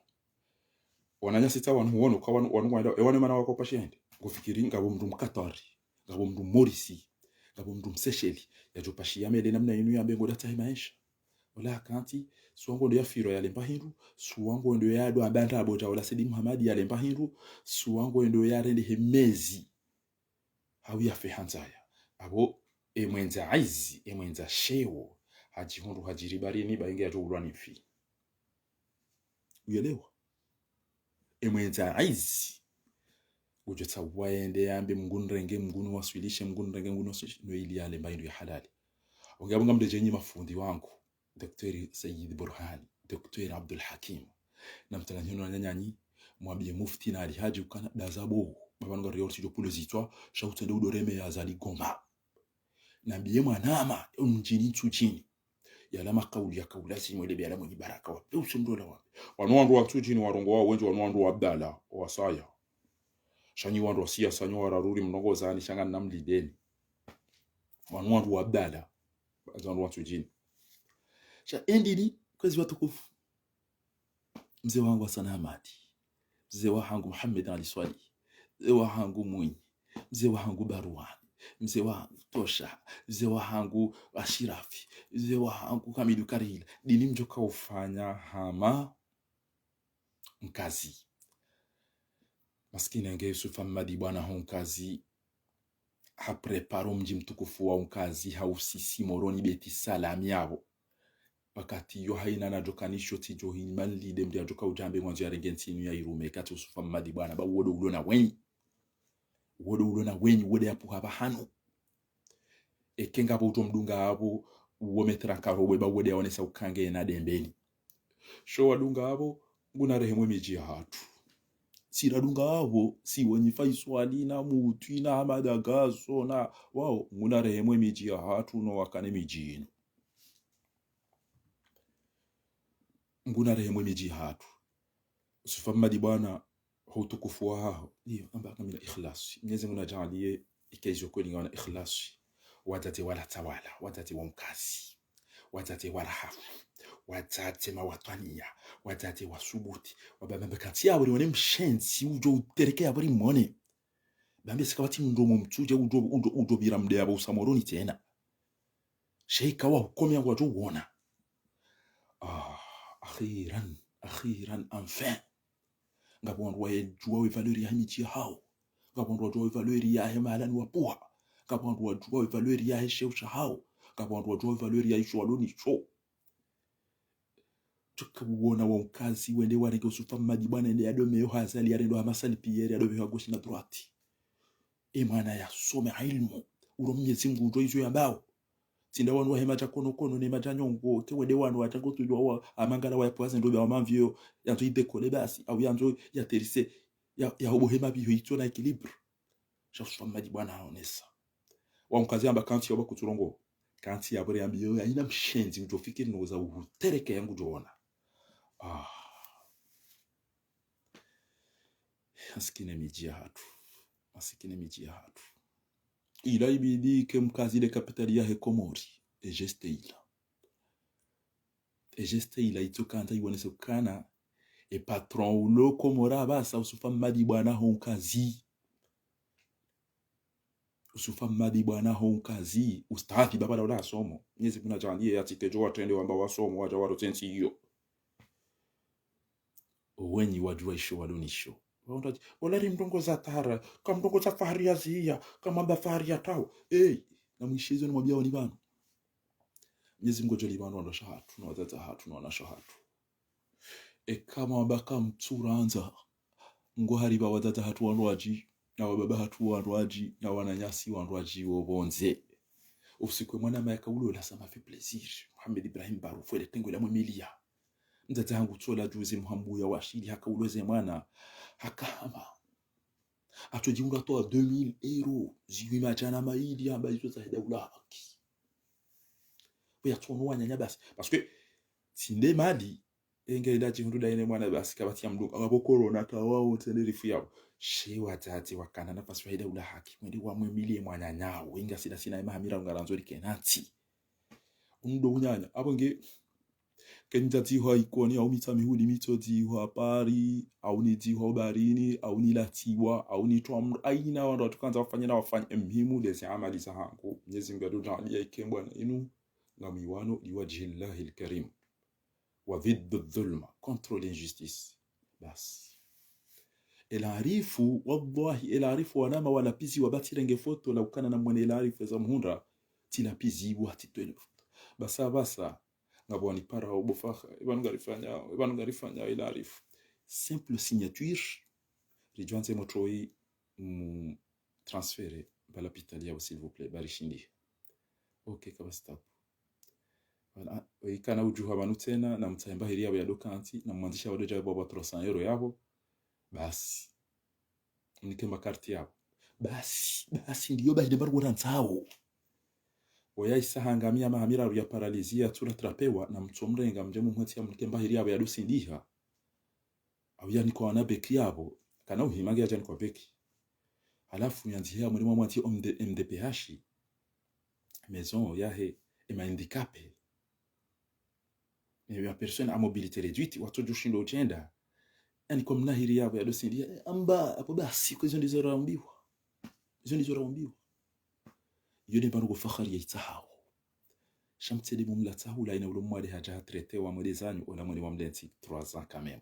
Wananyasi tsa wanu wono, ka wanu, wanu wayi, e wanu mana wako pashi hende. Ngufikiri ngapvo mndru Mkatari, ngapvo mndru Morisi, ngapvo mndru Msesheli, yadjo pashiya mele namna inu yambe ngoda tsahe maesha. Ola kantsi, suwa ngondo ya Firo yalemba hindru, suwa ngondo ya ndo amba ndrabo dja ola Said Mohamed yalemba hindru, suwa ngondo ya rende he mezi. Hau yafe ha ndzaya. Apvo, emwendza aizi, emwendza sheo, hadjihundru hadjiri baharini, ba inge yadjo ulwa ni mfi. Uyelewa? Emwendza aizi. Ngudjo tsaha yende yambe Mngu nirenge, Mngu niwaswilishe, Mngu nirenge, Mngu niwaswilishe, no ili yalemba hindru ya halali. Ongea bunga mdedjenyi mafundi wangu, Docteur Said Burhani, Docteur Abdul Hakim. Na mtsanganyihe no wananyanyi, mwambiye mufti na Ali Haji ukana daza bo, baba nunga riyo tsidjo pulo zitswa, sha utsende udoreme ya Azali Goma. Nambiye mwanama, mdjini Ntsudjini. Yala makauli ya kaula si mwele biyala mwenyi baraka wa. Pe usemdola wa. Wanu wandru wa Ntsudjini warongowa wendji, wanu wandru wa Abdala, wasaya. Sha nyi wandru wa siyasa nyo wararuri mnongozani sha ngamnamlindeni. Wanu wandru wa Abdala, wandru wa Ntsudjini. Sha endini, kwezi watukufu. Mze wangu Hassan Hamadi, mze wahangu Mohamed Ali Soilihi, mze wahangu Mwinyi, mze wahangu Baruani, mze wahangu Tosha, mze wahangu Ashirafi, mze wahangu Hamidu Karihila. Dini mdjoka ufanya hama mkazi. Masikini yenge Yusuf Hamadi bwana ho Nkazi, hapreparo mdji mtukufu wa Nkazi, hausisi Moroni Beti Salami yapvo. Wakati yo haina nadjo kanisho tsidjo hini manlinde mdri adjoka udjambe mwandzo yarenge ntsi inu yairume, kati Yusuf Hamadi bwana, ba uwo ndo ulo na wenyi. Uwo ndo ulo na wenyi, uwo nde yapvuha pvahanu. Eke ngapvo udjo mdunga yapvo, uwo metra nkarobwe, ba uwo nde yaonesa uka nge na dembeni. Sho wadunga yapvo, nguna rehemwe midji yahatru. Si radunga yapvo, si wenyi Faiswali na Mutwi na Hamada Gaso na wao, nguna rehemwe midji yahatru no wakane midji inu. Nguna rehemwe midji yahatru. Yusuf Hamadi bwana, ho utukufu wahaho, iyo, amba kamina ikhlasi. Mnyezi Mngu nadjaaliye, ike izo kweli ngawana ikhlasi. Wadzadze wala tawala, wadzadze wa Nkazi, wadzadze wa rahafu, wadzadze mawatwaniya, wadzadze wa subuti, wabambe kantsi yapvo riwone mshenzi udjo utereke yapvo rimwone. Bambe sika wati mndru mumtsudje udjo, udjo, udjo pvira mde yapvo usa Moroni tsena. Sheika wa hukomi yangu wadjo uwona. Ah, akhiran, akhiran, enfin. Ngapvo wandru wayedjuwa we valeur yahe midji yahawo. Ngapvo wandru wadjuwa we valeur yahe mahalani wapvuha. Ngapvo wandru wadjuwa we valeur yahe sheo shahawo. Ngapvo wandru wadjuwa we valeur yahe isho walo nisho. Tsuka uwona wa Nkazi wende warenge Yusuf Hamadi bwana ende yadomeyo ha Azali yarendo ha Hassan Pierre yadomeyo ha gauche na droite. E mwana yasome ilmu. Uro Mnyezi Mngu udjo izo yambao. Tsi nda wanu wahe madja kono kono ne madja nyongo, ke wende wanu wadja ngo tudjuwa wa, amangala wayapvuha ze ndrobe wa mamviyo, yandzo idécoller basi, au yandzo yaterise, ya, ya hobo hema biyo itso na équilibre. Sha Yusuf Hamadi bwana haonesa. Wa Nkazi amba kantsi yapvo kutsurongoa. Kantsi yapvo re yambiyo, yayina mshenzi udjo fikiri no uza uhutereke yangu djo wona. Ah. Masikini midji yahatru. Masikini midji yahatru. Ila ibidi ke Nkazi nde capitale yahe Komori. E geste ila. E geste ila itso kandza iwonese ukana e patron ulo Komori apvasa Yusuf Hamadi bwana ho Nkazi. Yusuf Hamadi bwana ho Nkazi. Ustadhi baba la ula somo. Mnyezi Mngu nadjaaliye yatsike djo watrende wamba wasomo, wadja warotse ntsi iyo. Wenyi wadjuwa isho walo nisho. Waonda, wala ri mrongoza tara, ka mrongoza fahari ya ziya, ka mamba fahari ya tawo. Ey, na mwishizo ni mwambia wani pvanu. Mnyezi Mngu djo li pvanu wandru washe hatru, na wadzadze hatru, na wanashe hatru. Eka mwamba ka mtsurandza, Mngu hari pva wadzadze hatru wandru wadji, na wababa hatru wandru wadji, na wananyasi wandru wadji wo pvondze. Usiku mwana mayaka ulo la ça m'a fait plaisir. Mohamed Ibrahim Barouf, ele tengwe la mwemiliya. Mdzadze hangu tsola juzi mhambuya washili haka uloze mwana. Haka hama. Atso djimura towa deux mille euros. Ziwi madjana mayili amba izo za heda ula haki. Uya tsono wananya basi. Parce que, tsi nde mali, enge enda djihundru daine mwana basi, kapvatsi ya mdunga. Apvo corona, tawawo, tsende rifu yapvo. She wadzadze wakana nafasi wa heda ula haki. Mwende wa mwemiliye mwananyawo. Inga sina sina ema hamira ungarandzo rike nantsi. Undo unyanya. Apvo nge, Keni dza dzihwa Ikoni, au Mitsamihuli, Mitso dzihwa Paris, au ni dzihwa Ubarini, au ni Latsiwa, au ni Twamra, aina wandru watukandza wafanye na wafanye. Emhimu ndezi amali za hangu. Mnyezi Mngu yadudjaaliya ikembwa na inu, ngamwiwano, liwajhi Llahil Karim. Wa dhiddu dhulma, contre l'injustice. Basi. Elarifu, wallahi, Elarifu wanama walapizi wapvatsi renge foto la ukana na mwene Elarifu eza mhundra, tsilapizi ibu hatsi twele foto. Basa, basa, ngapvo wanipara obo faha, ipvanu ngarifanya, ipvanu ngarifanya Elarifu. Simple signature, ridjwandze motroi, mu transférer pvala lapitali yapvo, s'il vous plaît, ba rishindiha. Ok, kapvatsi tabu. Voilà, ikana udjuha pvanu tsena, namtsahe mbahiri yapvo yadjo kantsi, namwandzishe pvadjo dja pvwa trois cents euros yapvo. Basi. Mnike makarti yapvo. Basi, basi, ndiyo bahide mba rikurandzao. Oya isa hangamia maha miraru ya paralisi ya tsura trapewa, namtso mrenga mdje mumwetsi ya mnike mbahiri yapvo yadjo sindiha. Au yanikwa wana beki yapvo, kana uhima nge yadja nikwa beki. Halafu yandzihe ya mwalimu wa mwatsi M D, M D P H, maison yahe, ema handicapés. Ema personnes à mobilité réduite, watsodjo shindo utsenda. Yaani kwa mnahiri yapvo yadjo sindiha, eh, amba, apvo basi, kwa izo ndizo raumbiwa. Izo ndizo raumbiwa. Iyo nde pvanu ko fahari ya itsahao. Sha mtsende mumlatsaho ula ina ulo mwade hadja hatraité wa mwade zanyu, ola mwade wa mlentsi trois ans quand même.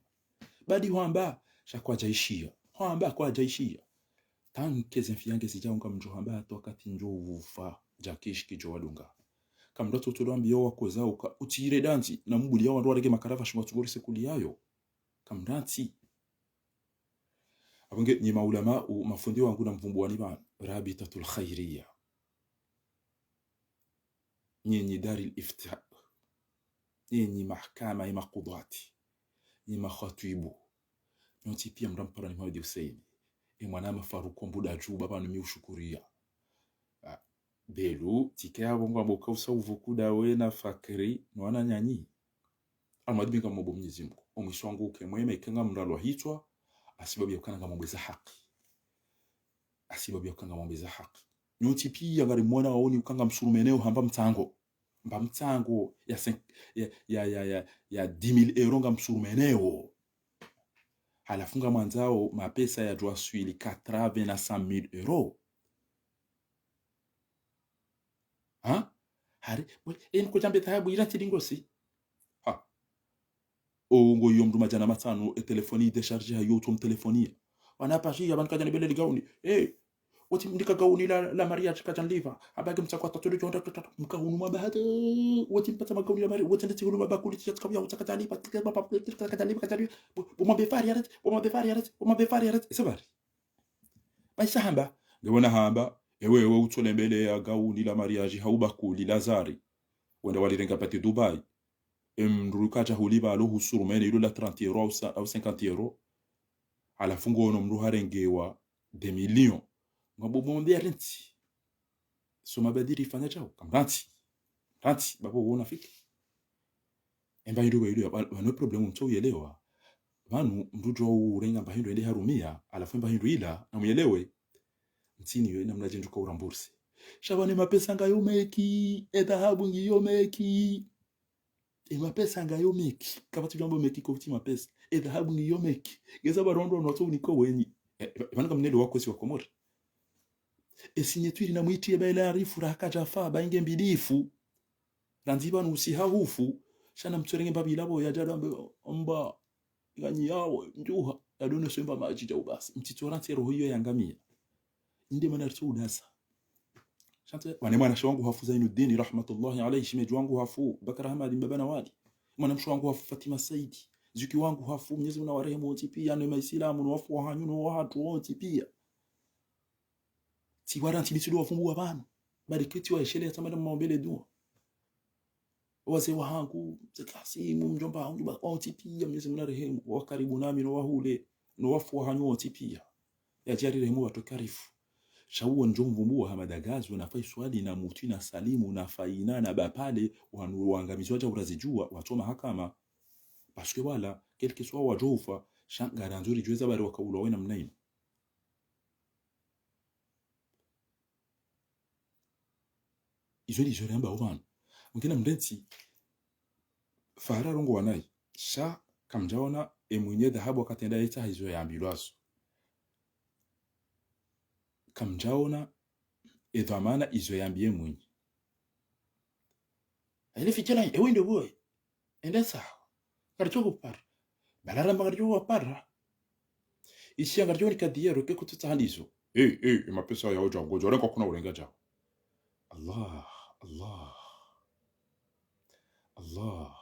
Badi hwamba, sha kwadjaishiya. Hwamba kwadjaishiya. Tanke ze mfi yange zidja unga mdjo hamba hata wakati ndjo ufa, djakishi kidjo wadunga. Kamdra toto lwambiyo wakoza uka, utsire dandzi, na mbuli ya wandru wareke makarava shima tsungori sekuli yayo. Kamdra ntsi. Apvo nge nyi maulama, u mafundi wangu namvumbuwani pvanu, Rabitatul Khairiya. Nyi, nyi Daril Ifta. Nyi, nyi mahakama, nyi makudwati. Nyi makhatibu. Nyontsi piya mdru mpara ni Mohamed Hussein. E mwana ma Faruku mbuda djuba pvanu mi ushukuriya. Ah, Belu, tsike yapvo ngwambo kausa uvuku dawe na Fakri, no wananyanyi. Amadi binga mwombo Mwenyezi Mungu. Omwiso wangu uke mwema, ike ngamralwa hitswa, hasibabu ya ukana ngamwombe za haki. Hasibabu ya ukana ngamwombe za haki. Nyontsi piya ngari mwona waoni ukana ngamsurumeneo hamba mtsango. Mba mtsango ya cinq, ya, ya, ya, ya, ya dix mille euros ngamsurumeneo. Halafu ngamwandzao mapesa yadjwaswili quatre-vingts na cent mille euros. Ha? Hari, bo, eni kodjambe dhahabu ila ntsi dingosi. Ha. O ngo iyo mdru madjana matsanu, e telefoni déchargé hayo utso mtelefoniya. Wana pashi ya pvanu kadjani bele ligauni. Eh, wotsi mnika gauni la, la mariage kadjanliva. Abage mtsakwa tatolo djonda tata. Mkaunu mabahati. Wotsi mpatsa magauni la mari, wotsi ndetsi hunu mabakuli, tsi katsika ya utsa kadjanliva, kadjanliva, kadjanliva. Bo, bo mwambe fari yaret, bo mwambe fari yaret, bo mwambe fari yaret. Ese bari. Baisa hamba, nge wona hamba, ewe, ewe utsolembele ya gauni la mariage hau bakuli la zari. Wenda walirenga pati Dubai. Emdru kadja huliva alo husurumene ilo la trente euros au sa-, au cinquante euros. Halafu ngono mdru harengewa deux millions. Ngabo mwambe ya rentsi. Soma badiri fanya chao. Kamrantsi. Rantsi, babo wona fiki. Emba hindru ba hindru ya, ba, ba no problème mtso uyelewa. Pvanu mdru djo urenga mba hindru ende harumia, halafu emba hindru ila, namuyelewe. Ntsini yo, ina mna djendru ka uramburse. Sha pvanu mapesa ngayo meki, e dhahabu ngiyo meki. E mapesa ngayo meki. Kapvatsi djambo meki ko futsi mapesa. E dhahabu ngiyo meki. Ngeza ba rondo no tso uniko wenyi. E, e, pvanu kamnele wakwezi wa Komori. E signature namwitiye ba ila arifu ra kadjafa, ba inge mbidifu. Randzi pvanu usiha hufu, sha namtsorenge mba bila bo yadja dambe, mba, nganyi yawo, ndjuha, yadone so emba madji djau basi. Mtsitsora ntsi roho iyo yangamia. Inde mana ritso udasa. Sha ntsi, wane mwanashe wangu hafu Zainuddin, rahmatullahi alayhi, shemedji wangu hafu, Bakar Ahmad, mbaba na wali. Mwanamshe wangu hafu Fatima Saidi. Zuki wangu hafu, Mwenyezi Mungu nawarehemu wontsi piya, no maisilamu, no wafu wahanyu, no wahatru wontsi piya. Tsiwara ntsi bitsido wafumbuwa pvanu. Bari ketsi waeshele ya tsamada mwaombele dua. Wazee wahangu, mze Kasimu, mdjomba hangu, ba, wontsi piya, Mwenyezi Mungu narehemu, wa karibu nami, no wahule, no wafu wahanyu wontsi piya. Yadje yarirehemu watru karifu. Sha uwo ndjo mvumbuwa Hamada Gazwe na Faiswali na Muti na Salimu na Faina na Bapale, wanu wangamizwa dja urazidjuwa, watso mahakama. Parce que wala, quel que soit wadjo ufa, sha ngarandzo ridjuwe za bari wakaulwa wena mna inu. Izo ndizo riamba opvanu. Mkina mrentsi, fahari rongowa nayi. Sha kamdjaona emwinyi dhahabu wakati enda yetsaha izo yambilwazo. Kamdjaona edhwamana izo yambiye mwinyi. Aile fitshela, ewe nde woye. Ende sawa. Ngaridjo hupara. Balaramba ngaridjo wapara. Ishiya ngaridjo ni kadiyero ke kututsa handizo. Eh, eh, emapesa yawo djao, ngodjo renga kuna urenga djao. Allah, Allah. Allah.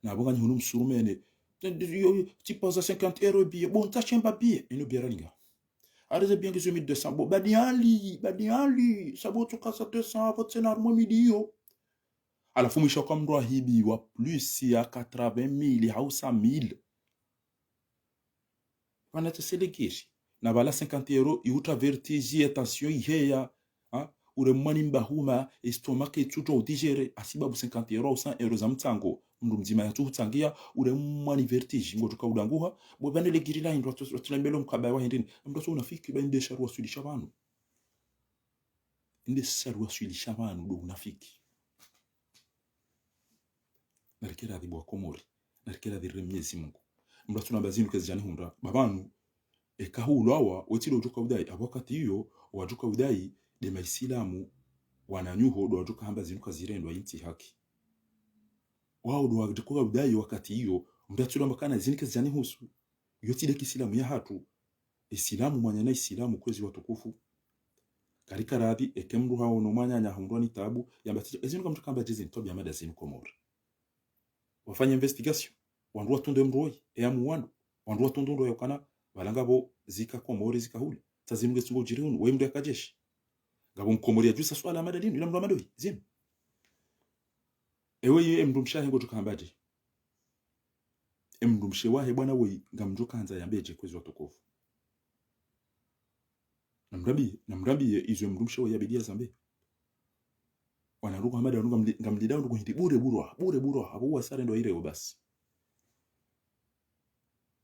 Na bo nganyi hunu msurumene. Yo, yo, tsipaza cinquante euros billet. Bon, tsa shemba billet. Eno billet ralinga. Areze bien que c'est mille deux cents. Bo, badi hali, badi hali. Sa bo tsuka sa deux cents, apvo tsena harumwa midi iyo. Halafu mwisho ka mndru ahibiwa plus ya quatre-vingt mille, hau cent mille. Pvana tsa selekeri. Na pvala cinquante euros, ihutra vertige, ya tension iheya. Ha? Ure mwani mbahuma, estomac itsutso udigérer, hasibabu cinquante euros au cent euros za mtsango. Mndru mdzima yatsuhutsangia, ure mwani vertige, ngodjoka udanguha, bo pvane legiri la hindru, watsu-, watsulembelo mkaba wa hindrini. Mndru atsu unafiki, ba inde sharu waswilisha pvanu. Inde sharu waswilisha pvanu, ndo unafiki. Narikere adhibu wa Komori. Narikere adhiri Mnyezi Mungu. Mndru atsunamba zinu kazidjanihundra. Ba pvanu, eka hulawa, wetsi ndo udjoka udai. Apvo wakati iyo, wadjoka udai, nde maisilamu, wananyuho, ndo wadjoka hamba zinu kazirendwa, intsi haki. Wao ndo wadjoka udai wakati iyo, mndru atsunamba kana zinu kazidjanihusu. Iyo tsi nde kisilamu ya hatru. Isilamu mwananya isilamu kwezi watukufu. Karika radhi, eke mndru haono mwananya ahundrwa ni tabu, yamba tija, ezinu kamtsuka amba dje zinu twabiya mada zinu Komori. Wafanya investigation, wandru watunde mndru woyi, eya mu wandru, wandru watunde mndru ya ukana, pvala ngapvo zika Komori zika hule. Sa zinu ngetsungo udjiri hunu, we mndru yaka jeshi. Ngapvo Mkomori yadjusa swala mada linu, ila mndru wa mada woyi, zinu. Ewe ye mndru mshe wahe ngodjoka hamba dje. Emndru mshe wahe bwana woyi, ngamdjoka handza yambe dje kwezi watukufu. Namrambiye, namrambiye izo emndru mshe wahe yabidi yazambe. Wana ruku hamada wanu ngamli-, ngamlidao nduku hindri bure burwa, bure burwa, apvo wasare ndo ireo basi.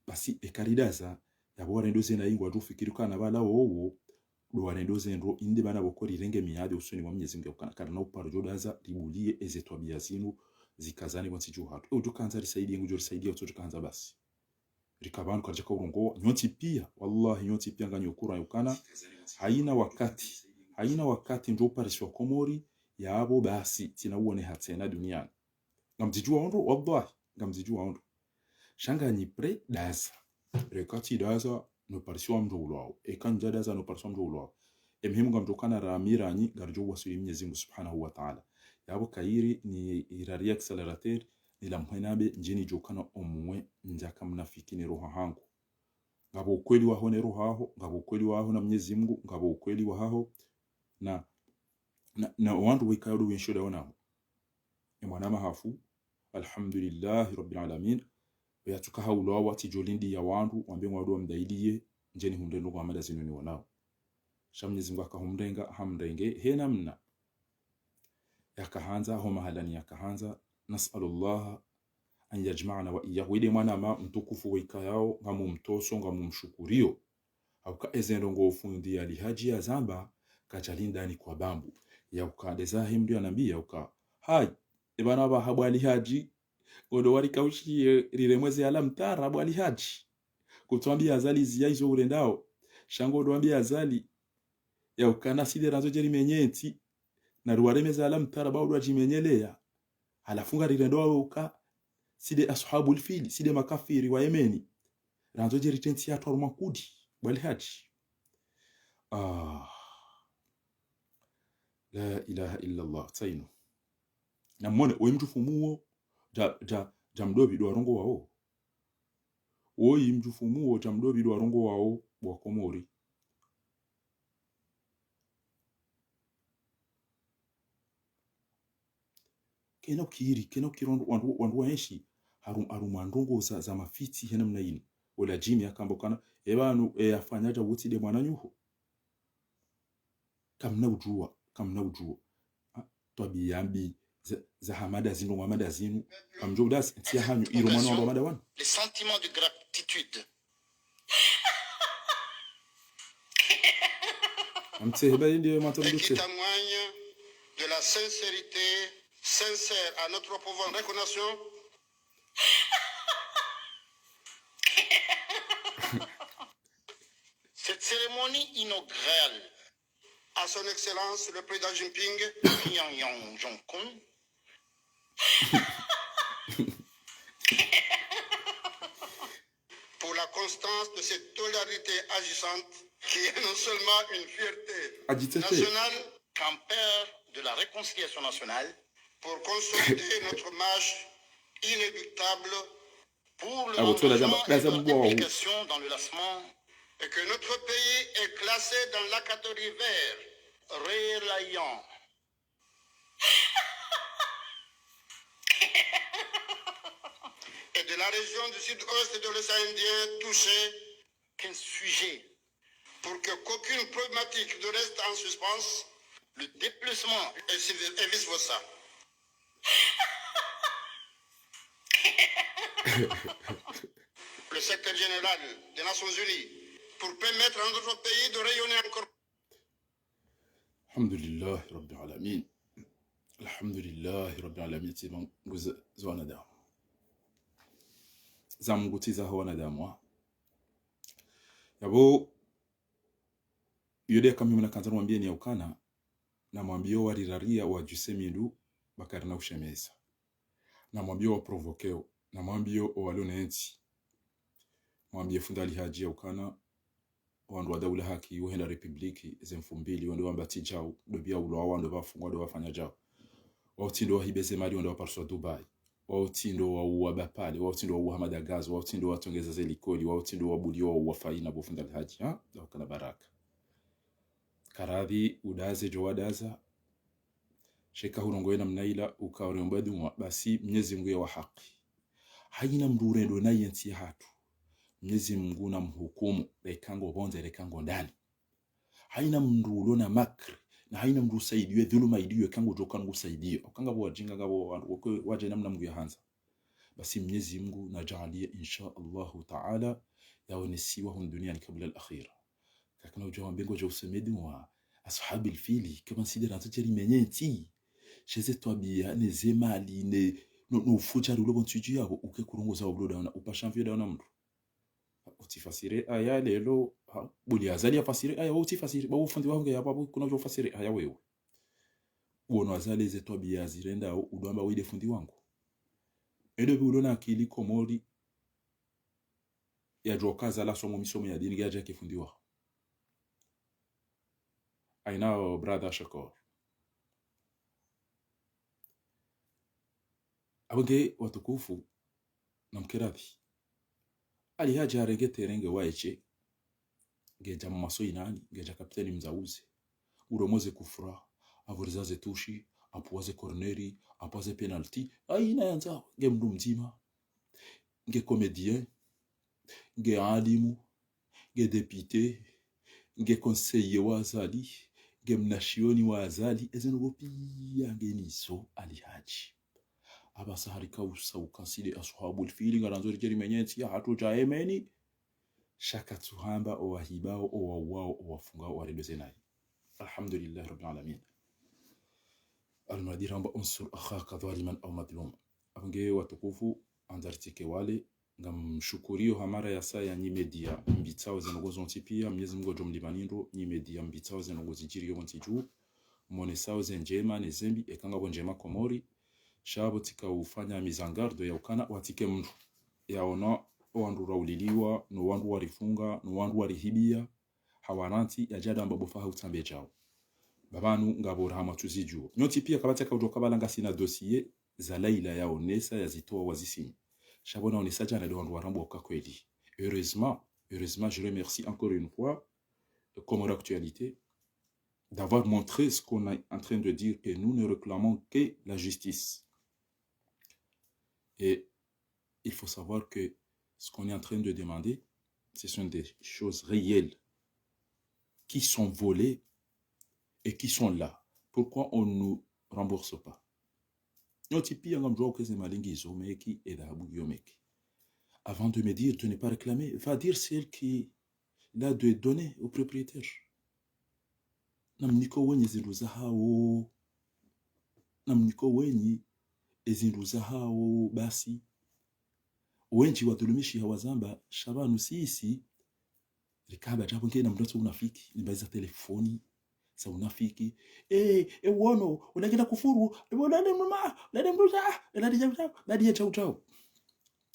Basi eka ridaza, yapvo warendo zendro ingo wadjo fikiri ukana pvala wowo, ndo warendo zendro inde pvana pvoko rirenge miadi usoni mwa Mnyezi Mungu ukana, karina uparo djo daza, ribuliye eze twabiya zinu, zikazani pvo ntsi dju hatru. E udjo kandza risaidiye, ngudjo risaidiya, utsodjo kandza basi. Rika pvanu karidjaka urongowa, nyontsi piya, wallahi nyontsi piya nganyo ukura ukana, haina wakati, haina wakati ndjo uparisiwa Komori, yapvo basi, tsina uone ha tsena duniani. Ngamzidjuwa ondro, wallahi, ngamzidjuwa ondro. Sha nganyi prêt daza. Reka tsi daza, no parisiwa mndru ulwawo. Eka ndja daza, no parisiwa mndru ulwawo. Emuhimu ngamdjo kana ramiranyi, ngaridjo waswili Mnyezi Mungu Subhanahu wa Ta'ala. Yapvo kayiri ni irari ya accélérateur, ni la mhwenabe, ndjini djo kana omwe, ndjaka mnafiki ne roho hangu. Ngapvo ukweli waho ne roho haho, ngapvo ukweli waho na Mnyezi Mungu, ngapvo ukweli wahaho na, na, na wandru wekaya ndo wensho dawo naho. E mwana mahafu, alhamdulillahi rabbil alamin. Yatsuka haulwawa tsi djo lindiya wandru, wambe ngwado wamdailiye, ndjeni hundre ndrongo hamada zinu niwonao. Sha Mnyezi Mungu akahumrenga, hamrenge, he namna. Yakahandza, ho mahalani yakahandza. نسأل الله أن يجمعنا وإياه. Wide mwana ma mtukufu wekayao, ngamumtoso, ngamumshukuriyo. Hauka eze ndrongo fundi ya Alihadji yazamba, kadjalindani kwa bambu. Yauka ndeza he mndru yanambiya, yauka, hayi, e pvana pvaha bwa Alihadji, ngodo warikaushiye riremweze alamtara bwa Alihadji. Kutsuambiya Azali ziya izo urendao. Sha ngodo wambiya Azali, yauka na side randzo djeri menye ntsi, na ruwaremeze alamtara ba udo wadjimenyeleya. Halafu ngarirendo wauka, side ashabul fili, side makafiri wa Yemeni. Randzo djeri tentsi yatru harumwa kudi, bwa Alihadji. Ah. La ilaha illa Allah, tsaino. Na mwone, oyi mdjufumu wo, dja, dja, dja mdopvi ndo warongowawo. Oyi mdjufumu wo, dja mdopvi ndo warongowawo, bo wa Komori. Kena ukiri, kena ukiri wandru, wandru, wandru waenshi, harum-, harumwa ndrongo za, za mafitsi he namna inu. Ola Jimmy yakamba ukana, e pvanu, e yafanya dja wutsi nde mwananyuho. Kamna udjuwa, kamna udjuwa. Ha, twabiya mbi, za, za hamada zinu, hamada zinu. Kamdjo udasi, ntsi yahanyu, iro mwana wandru hamada wanu. Les sentiments de gratitude. Amtsehe ba indi yo mantso et qui mdutse. Témoigne de la sincérité, sincère à notre profonde reconnaissance. Cette cérémonie inaugurale à son Excellence le Président Jinping, Yang Yang Jong-un, pour la constance de cette solidarité agissante qui est non seulement une fierté nationale, qu'un père de la réconciliation nationale, pour consolider notre marche inéluctable pour le engagement et notre implication dans le lancement Et que notre pays est classé dans la catégorie vert, reliant et de la région du sud-ouest de l'océan Indien touchée, quinze sujets, pour que qu'aucune problématique ne reste en suspens, le déplacement et vice-versa. Le secrétaire général des Nations Unies pour permettre à notre pays de rayonner encore. Alhamdulillahi Rabbil Alamin. Alhamdulillahi Rabbil Alamin. Tsi pvanu nguzi za wanadamu. Za Mungu tsi za wanadamu, ha. Yapvo, iyo nde kamwe mwana kandza namwambiye ni ya ukana, namwambiye owariraria wadjuse mindru, ba karina ushemeza. Namwambiye owaprovoqueo, namwambiye owalio ne ntsi. Mwambiye fundi Ali Hadji ya ukana, wandru wa daula haki, wahenda République, ze mfumbili, wende wamba tsi djau, ndo pia ulwa wandru wafungwa, ndo wafanya djau. Wao tsi ndo wahibe ze mali, wende wapariswa Dubai. Wao tsi ndo wauwa Bapale, wao tsi ndo wauwa Hamada Gaz, wao tsi ndo watsongeza ze likoli, wao tsi ndo wabuliwa, wauwa Faina, bo fundi Ali Hadji, ha? Ndo wakana baraka. Karadhi, udaze djo wadaza, sha eka hurongowa namna ila, uka uromba dua, basi Mnyezi Mungu ye wa haki. Haina mndru urendao naye ntsi yahatru, Mnyezi Mungu namhukumu, reka ngo pvondze, reka ngo ndani. Haina mndru ulona makri, na haina mndru usaidiwe, dhuluma idiwe, eka ngudjo kana ngusaidiwa. Uka ngapvo wadjinga, ngapvo wandru, wokwe wadja namna Mungu yahandza. Basi Mnyezi Mungu nadjaaliye, insha Allahu Taala, yaonesiwa hunu duniani kabla al-akhira. Kakana udja wambe ngodjo useme dua ashabil fili, kama sidi randza djeri menye ntsi. Sha ze twabiya, ne ze mali, ne, no, no ufudjari ulo pvo ntsi dju yapvo, uke kurongoza wa ulo daona, upasha mvi daona mndru. Utsi fasiri aya leo, ha, buli Azali ya fasiri aya, wa utsi fasiri, ba ufundi wangu ya babu, kuna udjo fasiri aya wewe. Uono Azali ze twabiya zirendao, udjo amba we nde fundi wangu. Ende pvi ulona akili Komori, yadjoka Azali asoma misomo ya dini, nge yadja ke fundi waho. I know, brother Shakor. Apvo nge watukufu, namkeradhi. Ali Hadji harenge terrain nge waeshe, nge dja mmaso inani, nge dja kapiteni mzauze. Uromoze kufra, avuriza ze tushi, apvuwa ze korneri, apvuwa ze penalti. Haina yandzao, nge mndru mdzima. Nge comédien, nge alimu, nge député, nge conseiller wa Azali, nge mnashioni wa Azali, eze ndrongoo pia nge nizo Ali Hadji. Apvasa harika usa ukaside ashabil fili, ngarandzo ridjeri menye ntsi yahatru dja emeni. Sha katsuhamba owahibao, owauwao, owafungao, owarendao ze nayi. Alhamdulillahi Rabbil Alamin. Almadi ramba unsur akhaka dhaliman au madhluma. Apvo nge watukufu, andza ritike wale, ngamshukuriyo ha mara ya saya nyi média mbitsao ze ndrongoo zontsi pia, Mnyezi Mungu ngudjo mlipvani ndro, nyi média mbitsao ze ndrongoo zidjiriyo pvo ntsi dju, monesao ze ndjema ne ze mbi, eka ngapvo ndjema Komori, sha pvo tsika ufanya mise en garde ya ukana watike mndru yaona owandru rauliliwa, no wandru warifunga, no wandru warihibia, hawarantsi yadja damba bo faha utsambe djao. Ba pvanu ngapvo raha matsuzidjuo. Nyontsi pia kapvatsi aka udjo kabala ngasina dossier za Laila yaonesa yazitowa wazisinyi. Sha pvo naonesa djana nde wandru warambwa uka kweli. Heureusement, heureusement, je remercie encore une fois, euh, Comores Actualité, d'avoir montré ce qu'on est en train de dire, que nous ne réclamons que la justice. Et il faut savoir que ce qu'on est en train de demander, ce sont des choses réelles qui sont volées et qui sont là. Pourquoi on ne nous rembourse pas ? Nyontsi pia ngamdjuao uka eze mali ngizo meki, edhahabu ngiyo meki. Avant de me dire de ne pas réclamer, va dire celle qui l'a de donner au propriétaire. Namnike wenyi ezindru zahawo. Namnike wenyi ezindru zahawo, basi. Wendji wadhulumishiha wazamba, sha pvanu sisi, rikaba djapvo nge na mndru atso unafiki, nimba iza telefoni, za unafiki. Eh, eh, wono, unakina kufuru, eh, wono, nade mnuma, nade mnuma, nade djau djau, nade djau djau.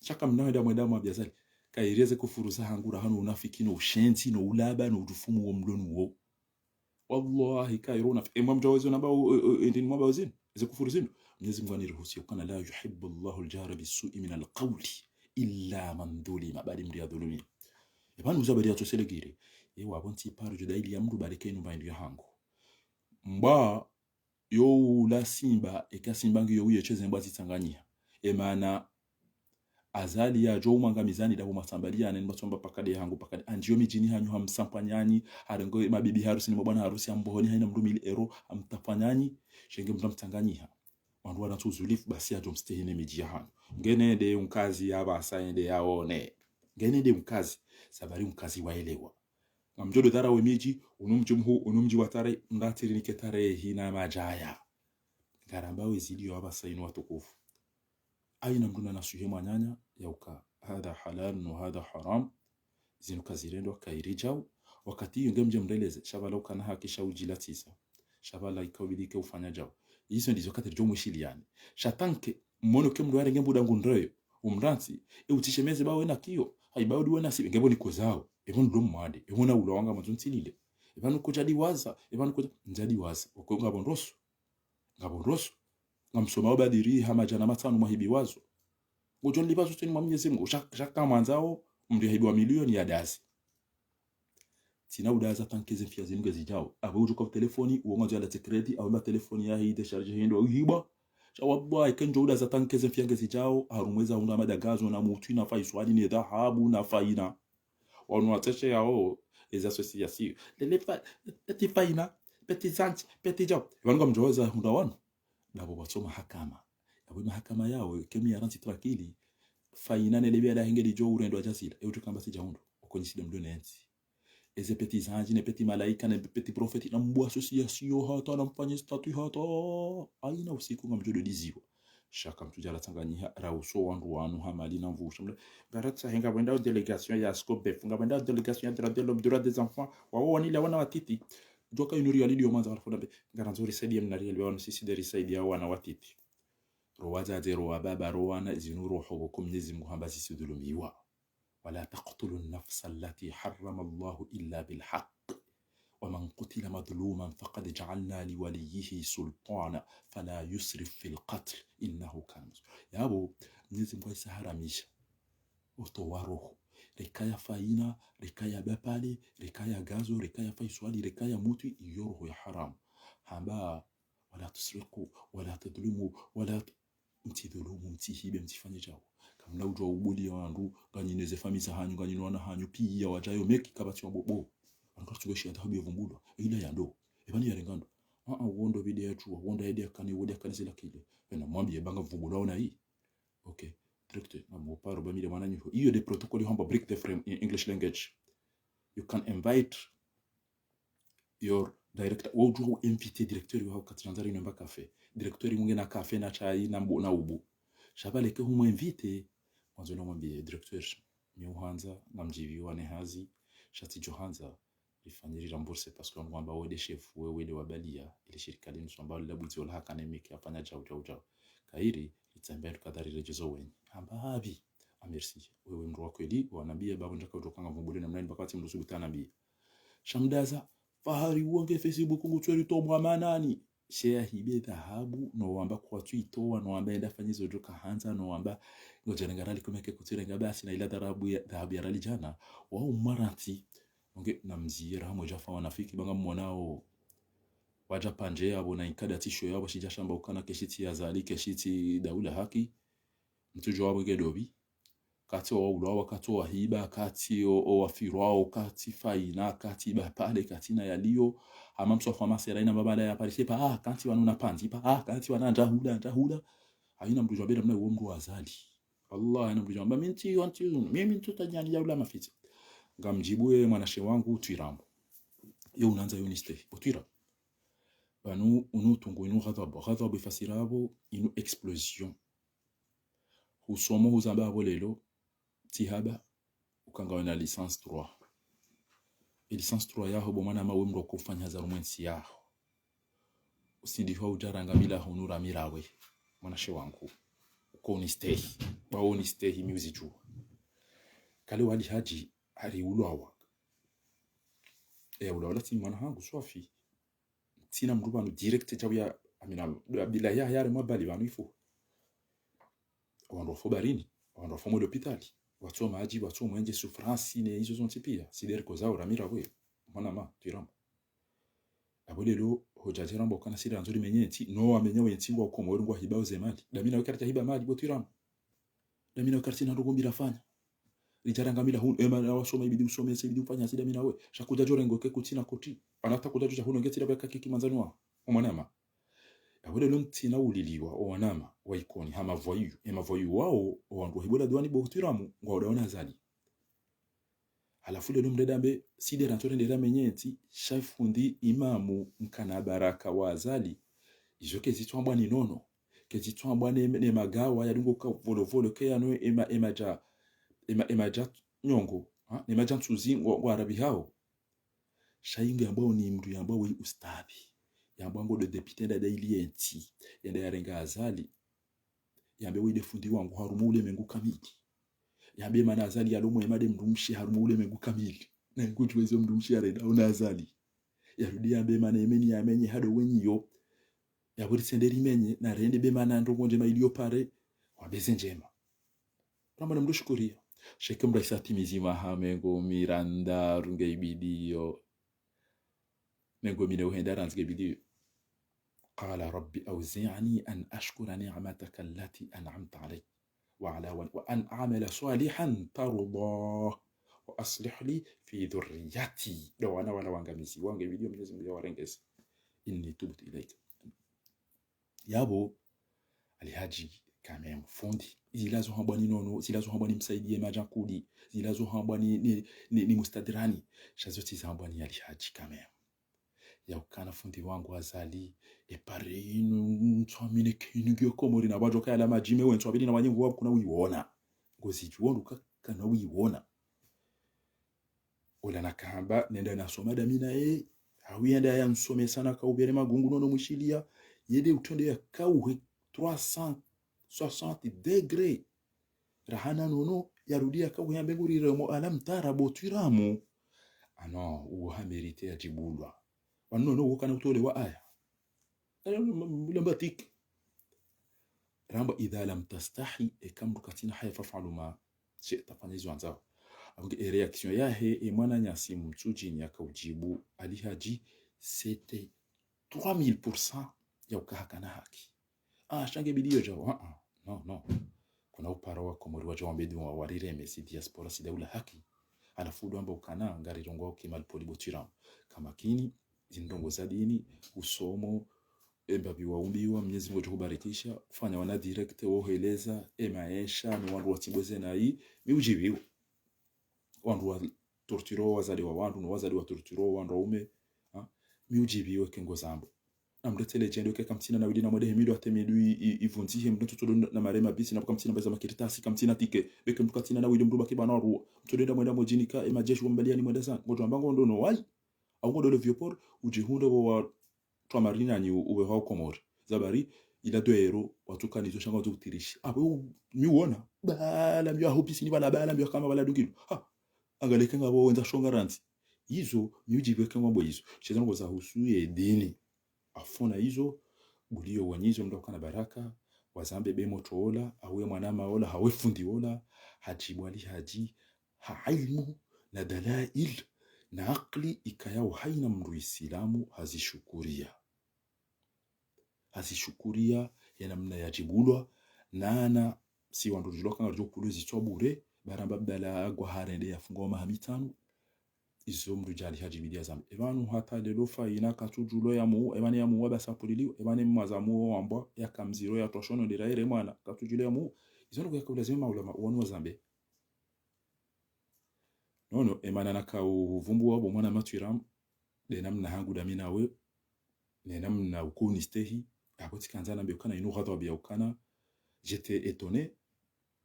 Sha kamna wenda mwenda mwambia Azali, kayiri eze kufuru zahangu rahana unafiki no ushenzi, no ulaba, no udjufumu wo mlonu wo. Wallahi, kayiri unafiki. Emwa mdjao wezo namba, eh, eh, ndini mwamba wezinu, eze kufuru zinu. Mnyezi Mungu haniruhusu, ukana لا يحب الله الجهر بالسوء من القول إلا من ظلم. Bali mndru yadhulumiwa. Epvanu mzabari ya tosele gire. Ewa, apvo ntsi paro djo daili ya mndru bareke inu mba indru ya hangu. Mba yo ula simba, eka simba ngiyo uye sheze mbwa zitsanganyiha. Emana Azali yadjo umwanga mizani dapvo masambali yane, ni matsamba pakade ya hangu pakade. Andjiyo midjini hanyu hamsampwanyanyi, harenge mabibi harusi ni mabwana harusi hambohoni haina mndru mille euros hamtapwanyanyi, shenge mndru hamtsanganyiha. Wandru wana tsu uzulifu basi yadjo mstehi ne midji ya hanyu. Ngenende mkazi ya basa ende yaone. Ngenende mkazi, sabari mkazi waelewa. Ngamdjo do dhara we midji, unu mdji mhuu, unu mdji wa tare, ngatiri nike tare hina madjaya. Ngaramba we zilio apvasa inu watukufu. Aina mndru na nasuhe mwananya, ya uka, hadha halal, no hadha haram. Zinu kazirendwa, kairi djau. Wakati iyo nge mdje mreleze, sha pvala ukana haki sha udjilatisa. Sha pvala ika ubidi ke ufanya djau. Izo ndizo katiri djo mwishiliani. Sha tanke, mwono ke mndru yarenge mbuda ngu ndroyo. Umrantsi, e utsishemeze bawe na kiyo. Hai bawe duwe na sibe, ngepvo niko zao. Epvo ndo mwade, epvo na ula wanga mazu ntsilile. Epvanu kudjadi waza, epvanu kudja, ndjadi waza. Oko ngapvo ndroso. Ngapvo ndroso. Ngamsoma wabadiri ha madjana matsanu mwahibi wazo. Ngudjo nilipa zo tseni mwa Mwenyezi Mungu. Sha, sha kamwandzao, mndru yahibiwa milioni ya dazi. Tsina udaza tanke ze mfiya zinu ngezidjao. Apvo udjuka utelefoni, uongo ndzo yala tsekreti, au mba telefoni ya hii décharge hindru, au hibwa. Sha wallahi, kendjo udaza tanke ze mfiya ngezidjao, harumwa eza hundra madagazo na mutwi na faiswali ne dhahabu na faina. Wanu watseshe yao, eza association. Lele fa, peti faina, peti zanti, peti djao. Wanu ngamdjo eza hundra wanu. Dapvo watso mahakama. Yapvo mahakama yao, kemi ya rantsi tranquille. Faina ne lebi ya da henge lidjo urendwa djazila. E utsu kamba si djaundru. Okonyiside mndru ne ntsi. Eze peti zanji, ne peti malaika, ne peti profeti, na mbu association hata, na mfanye statut hata. Aina usiku ngamdjo do diziwa. Sha kamtsudjala tsanganyiha, rauso wandru wanu, ha mali na mvusha. Mle, ngaratsa he ngapvo enda délégation ya SCOBEF, ngapvo enda délégation ya droit de l'homme, droit des enfants. Wawo wanile wana watiti. Djoka inu riali dio mandza walafu nambe. Ngarandzo risaidia mna riali wanu sisi de risaidia wana watiti. Ro wadzadze, ro wababa, ro wana, zinu roho pvoko Mwenyezi Mungu hamba zisidhulumiwa. ولا تقتلوا النفس التي حرم الله إلا بالحق ومن قتل مظلوما فقد جعلنا لوليه سلطانا فلا يسرف في القتل إنه كان مسرفا. Yapvo, Mwenyezi Mungu haisaharamisha. Utowa roho. Reka ya faina, reka ya bapale, reka ya gazo, reka ya faiswali, reka ya mutwi, iyo roho ya haramu. Hamba, ولا تسرقوا ولا تظلموا ولا ت-, mtsidhulumu, mtsihibe, mtsifanye djao. Kamna udjua ubuliya wandru, nganyine ze famiyi za hanyu, nganyine wana hanyu, piya wadjayo meki kapvatsi wa bobo. Wandru katsubeshi ya dhahabu ya vumbulwa, ila ya ndo. Epvani ya renga ndo. Ah, ah, wondo bide ya djua, wondo ya dia kani, wondo ya kani zila kile. Wena mwambiye ba nga vumbulwa ona hii. Ok. Directeur, na mo paro ba mile mwana nyiho. Iyo de protocole hamba break the frame in English language. You can invite your director, wa udjua u invite directeur waho kati jandzari inu mba café. Directeur mungena café na chai na mbu na ubu. Sha pvaleke humu invite, mwandzo na mwambiye directeur, mi uhandza, ngamdjiviwa ne hazi, sha tsidjo handza, rifanye ri rembourse parce que ngwamba wede chef, we wede wabaliya, ile shirika linu swamba lila bwidzi ola hakane meki, afanya djau, djau, djau. Kairi, itsambia ndu kadhari redjezo wenyi. Hamba habi. Ah, merci. Wewe mndru wa kweli, wanambiye babo ndjaka udjoka nga vumbule namna ini ba kapvatsi mndru subutu anambiye. Sha mdaza, fahari uonge Facebook ngutsweri tomwa manani. She ya hibe dhahabu, no wamba kwatsu itowa, no wamba enda fanye zo djoka handza, no wamba ngo djana ngarali kumeke kutsirenga basi na ila dharabu ya, dhahabu ya rali djana. Wa umarantsi. Onge na mziye raha modja fa wanafiki, ba nga mwonao. Wadja pandje yapvo na inkada tisho yapvo shidja shamba ukana keshitsi ya zali, keshitsi daula haki. Mtsudjo wapvo nge dobi. Katsi wa ulawa, katsi wa hiba, katsi o, o wafirwao, katsi faina, katsi bapale, katsi na yaliyo. Hama mswafu wa masera ina mabala ya parise pa, ah, katsi wanu na panzi pa, ah, katsi wana ndahula, ndahula. Haina mndru djua beda mna uwo mndru wa zali. Allah, haina mndru djua, mba mi ntsi, wa ntsi, mi, mi ntsu tanyani ya ula mafitsi. Ngamdjibu ye mwanashe wangu, utwiramu. Ye unandza yo nistehi, utwiramu. Pvanu, unu tungu, inu ghadhabu. Ghadhabu ifasira apvo, inu explosion. Husomo huzamba apvo lelo, tsi haba, uka ngawe na licence trois. E licence trois yaho, bo mwana mawe mndru uko ufanya hazi harumwa entsi yaho. Usindihwa udjaranga mila hunu ra mirawe, mwanashe wangu. Uko unistehi, ba wo unistehi mi uzidjua. Kale wali hadji, hari ulawa. E, ulawa la tsi mwana hangu, swafi. Tsina mndru pvanu direct djau ya, amina, Abdillahi ya, ya harumwa bali pvanu ifu. Wandru wafo barini, wandru wafo mwe lopitali. Watso madji, watso mwenje, souffrance, ne izo zontsi pia. Sideri kozao ramira we. Mwanama, twiramu. Apvo leo, hodja djeramba ukana sidera ndzuri menye ntsi, no wamenya we ntsi ngwa Komori ngwahibao ze mali. Damina we kartsi hiba mali, bo twiramu. Damina we kartsi na ndrongo mbi rafanya. Ridjarangamila hunu, ema na wasoma ibidi usome, se ibidi ufanya, si damina we. Sha kudja djorengo ke kutsina koti. Anata kudja djo dja hunu ngetsi da beka kiki mandzani wa. O mwanama. Apvo leo ntsina uliliwa, o wanama, wa Ikoni, ha mavoyous. E mavoyous wao, o wandru wahibola duani bo twiramu, ngwao daona Azali. Halafu leo mdru dambe, sidera ntso rendera menye ntsi, sha fundi imamu nkana baraka wa Azali. Izo kezitswambwa ni nono. Kezitswambwa ne, ne magawa, ya dungo ka volovolo, ke yano ema, ema dja, ema, ema dja nyongo, ha? Ne madja ntsuzi ngwa, ngwa arabi hao. Sha inge ambao ni mdru yambao we ustadhi. Yambao ngo ndo député nda daili yentsi. Yenda yarenga Azali. Yambe we nde fundi wangu harumwa ulemengu kamili. Yambe mana Azali yalo mwema nde mdrumshe harumwa ulemengu kamili. Na ngudjuwa izo mdrumshe yarenda ona Azali. Yarudi yambe mana emeni yamenye hado wenyi yo. Yapvo ritsende rimenye, na rende be mana ndrongo ndjema iliyo pare, wambe ze ndjema. Ramba na mdru shukuriya. Sheke mdru isa timizi maha mengo mirandaru nge ibidiyo. Mengo mine uhenda randzi nge ibidiyo. قال رب أوزعني أن أشكر نعمتك التي أنعمت علي وعلى والدي وأن أعمل صالحا ترضاه وأصلح لي في ذريتي. Ndo wana wala wangamizi. Wange ibidiyo Mwenyezi Mungu yawarengeze. إني تبت إليك. Yapvo, Alihadji, quand même, fundi. Zila zo hambwa ni nono, zila zo hambwa ni msaidiye madjankudi, zila zo hambwa ni, ni, ni, ni mustadrani. Sha zo tsi zambwa ni Alihadji, quand même. Ya ukana fundi wangu Azali, e pare inu, ntswamine kinu ngiyo Komori na wadjo kaya la madjime we ntswabili na wanyengu wa kuna wiwona. Ngozi djuwo nduka kana wiwona. Ola nakamba, nenda nasoma damina ye, hawu yenda yansomesa na kaubere magungu nono mwishiliya, yende utonde ya kauhe trois cent soixante degrés. Rahana nono, yarudi ya kauhe yambe nguri remo alam tara bo twiramu. Ah non, uwo ha mérité ya djibulwa. Wanu nono uwo kana utolewa aya. Lamba tiki. Ramba idha lam tastahi, eka mdru katsina haya faf'al ma shi'ta, fanya izo wandzao. Apvo nge e réaction yahe, e mwananyasi Mtsudjini yaka udjibu, Alihadji, c'était trois mille pour cent ya uka hakana haki. Ah, sha nge ibidiyo djao, ah, ah, non, non. Kuna upara wa Komori wadjo wambe duwa warireme si diaspora si daula haki. Halafu ndo amba ukana, ngarirongoa uke malipoli bo twiramu. Kamakini, zindrongo za dini, usomo, embabi waumbiwa, Mwenyezi Mungu ngudjo hubarikisha, ufanya wana direct, woheleza, e maesha, ni wandru watsimbweze nayi, mi udjibiwa. Wandru wa torturo wazade wa wandru, no wazade wa torturo wandru waume, ha? Mi udjibiwa ke ngozambo. Na mretele djendo ke kamtsina na wili na mwade he midru ate midru i, i, ivundzihe mdru tsodo na marema bisi na kamtsina mbaza makiritasi, kamtsina tike, beke mdru katsina na wili mdru baki bana ruwa. Mtsodo enda mwenda mojini ka, e majeshi wambaliani mwenda zani. Ngodjo amba ngondo no wayi, au ngondo le Vieux-Port, udjihundre wo wa twa marinani u-, uwe hwa Komori. Zabari, ila deux euros, watukanizo sha ngwandzo kutirishi. Apvo u-, mi uona, bala mi wa hopisi ni bala, bala mi wa kama bala dungilo. Ha, angaleke ngapvo wendza shonga randzi. Izo, mi udjibiwe ke ngwambo izo. Sheza ngo za husu ye dini. Afona izo, buliyo wanyizo mdru ukana baraka, wazambe be motro ola, hawe mwanama ola, hawe fundi ola, hadjibu Alihadji, ha ilmu, na dalail, na akli, ikayao haina mdru Isilamu hazishukuriya. Hazishukuriya, ye namna yadjibulwa, nana, si wandru djilo kanga djo kulu zitswa bure, baramba bala agwa harende yafungwa maha mitsanu, izo mdru dja Alihadji ibidi yazambe. Epvanu hata lelo fa ina katsudjulo yamu, epvane yamuwa basa puliliwa, epvane mwaza muwo wambwa, yaka mdziro yatwa shono ndera ere mwana, katsudjulo yamu, izo ndo kuyaka ulazimu maulama, uwanu wazambe. Nono, emana naka uvumbuwa bo mwana matwiramu, nde namna hangu dami nawe, ne namna uko unistehi, apvo tsikandza nambe ukana inu ghadhwabu ya ukana, j'étais étonné,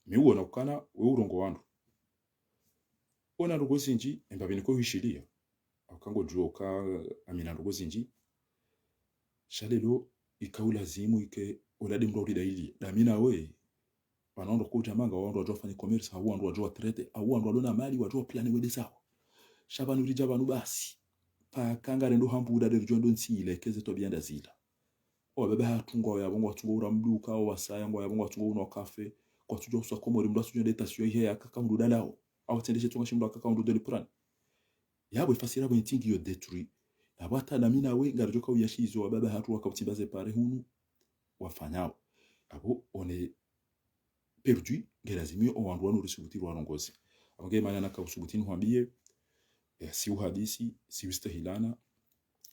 mi uona ukana, we urongoa wandru. Ona ndrongo zindji, embabi niko hwishiliya. Aka ngodjuwa uka amina ndrongo zindji. Sha lelo, ika ulazimu ike, ola nde mdru wa ulida ili. Dami nawe, pvanu wandru kudja manga, wandru wadjo wafanya commerce, hau wandru wadjo watraite, hau wandru walona mali, wadjo waplane wende sawa. Sha pvanu ridja pvanu basi. Paka ngarendo hambu uda nde ridjo ndo ntsi ile, keze twabiya nda zila. O wababa hatru ngwao yapvo ngwatsungo ura mduka, o wasaya ngwao yapvo ngwatsungo unwa kafe, Kwatsudjuwa usa Komori, mndru atsudjuwa nde tension ihe yakaka mndru dalao. Au tsende she tsonga shi mndru akaka mndru doli purani. Yapvo ifasiri yapvo intsi ngiyo détruit. Yapvo hata nami nawe ngaridjo kauya shizo wababa hatru wakautsimba ze pare hunu wafanyao. Yapvo on est perdu, nge lazima owandru wanu risubuti rwarongoze. Apvo nge mana naka usubuti nihwambiye, eh, si uhadisi, si ustahilana,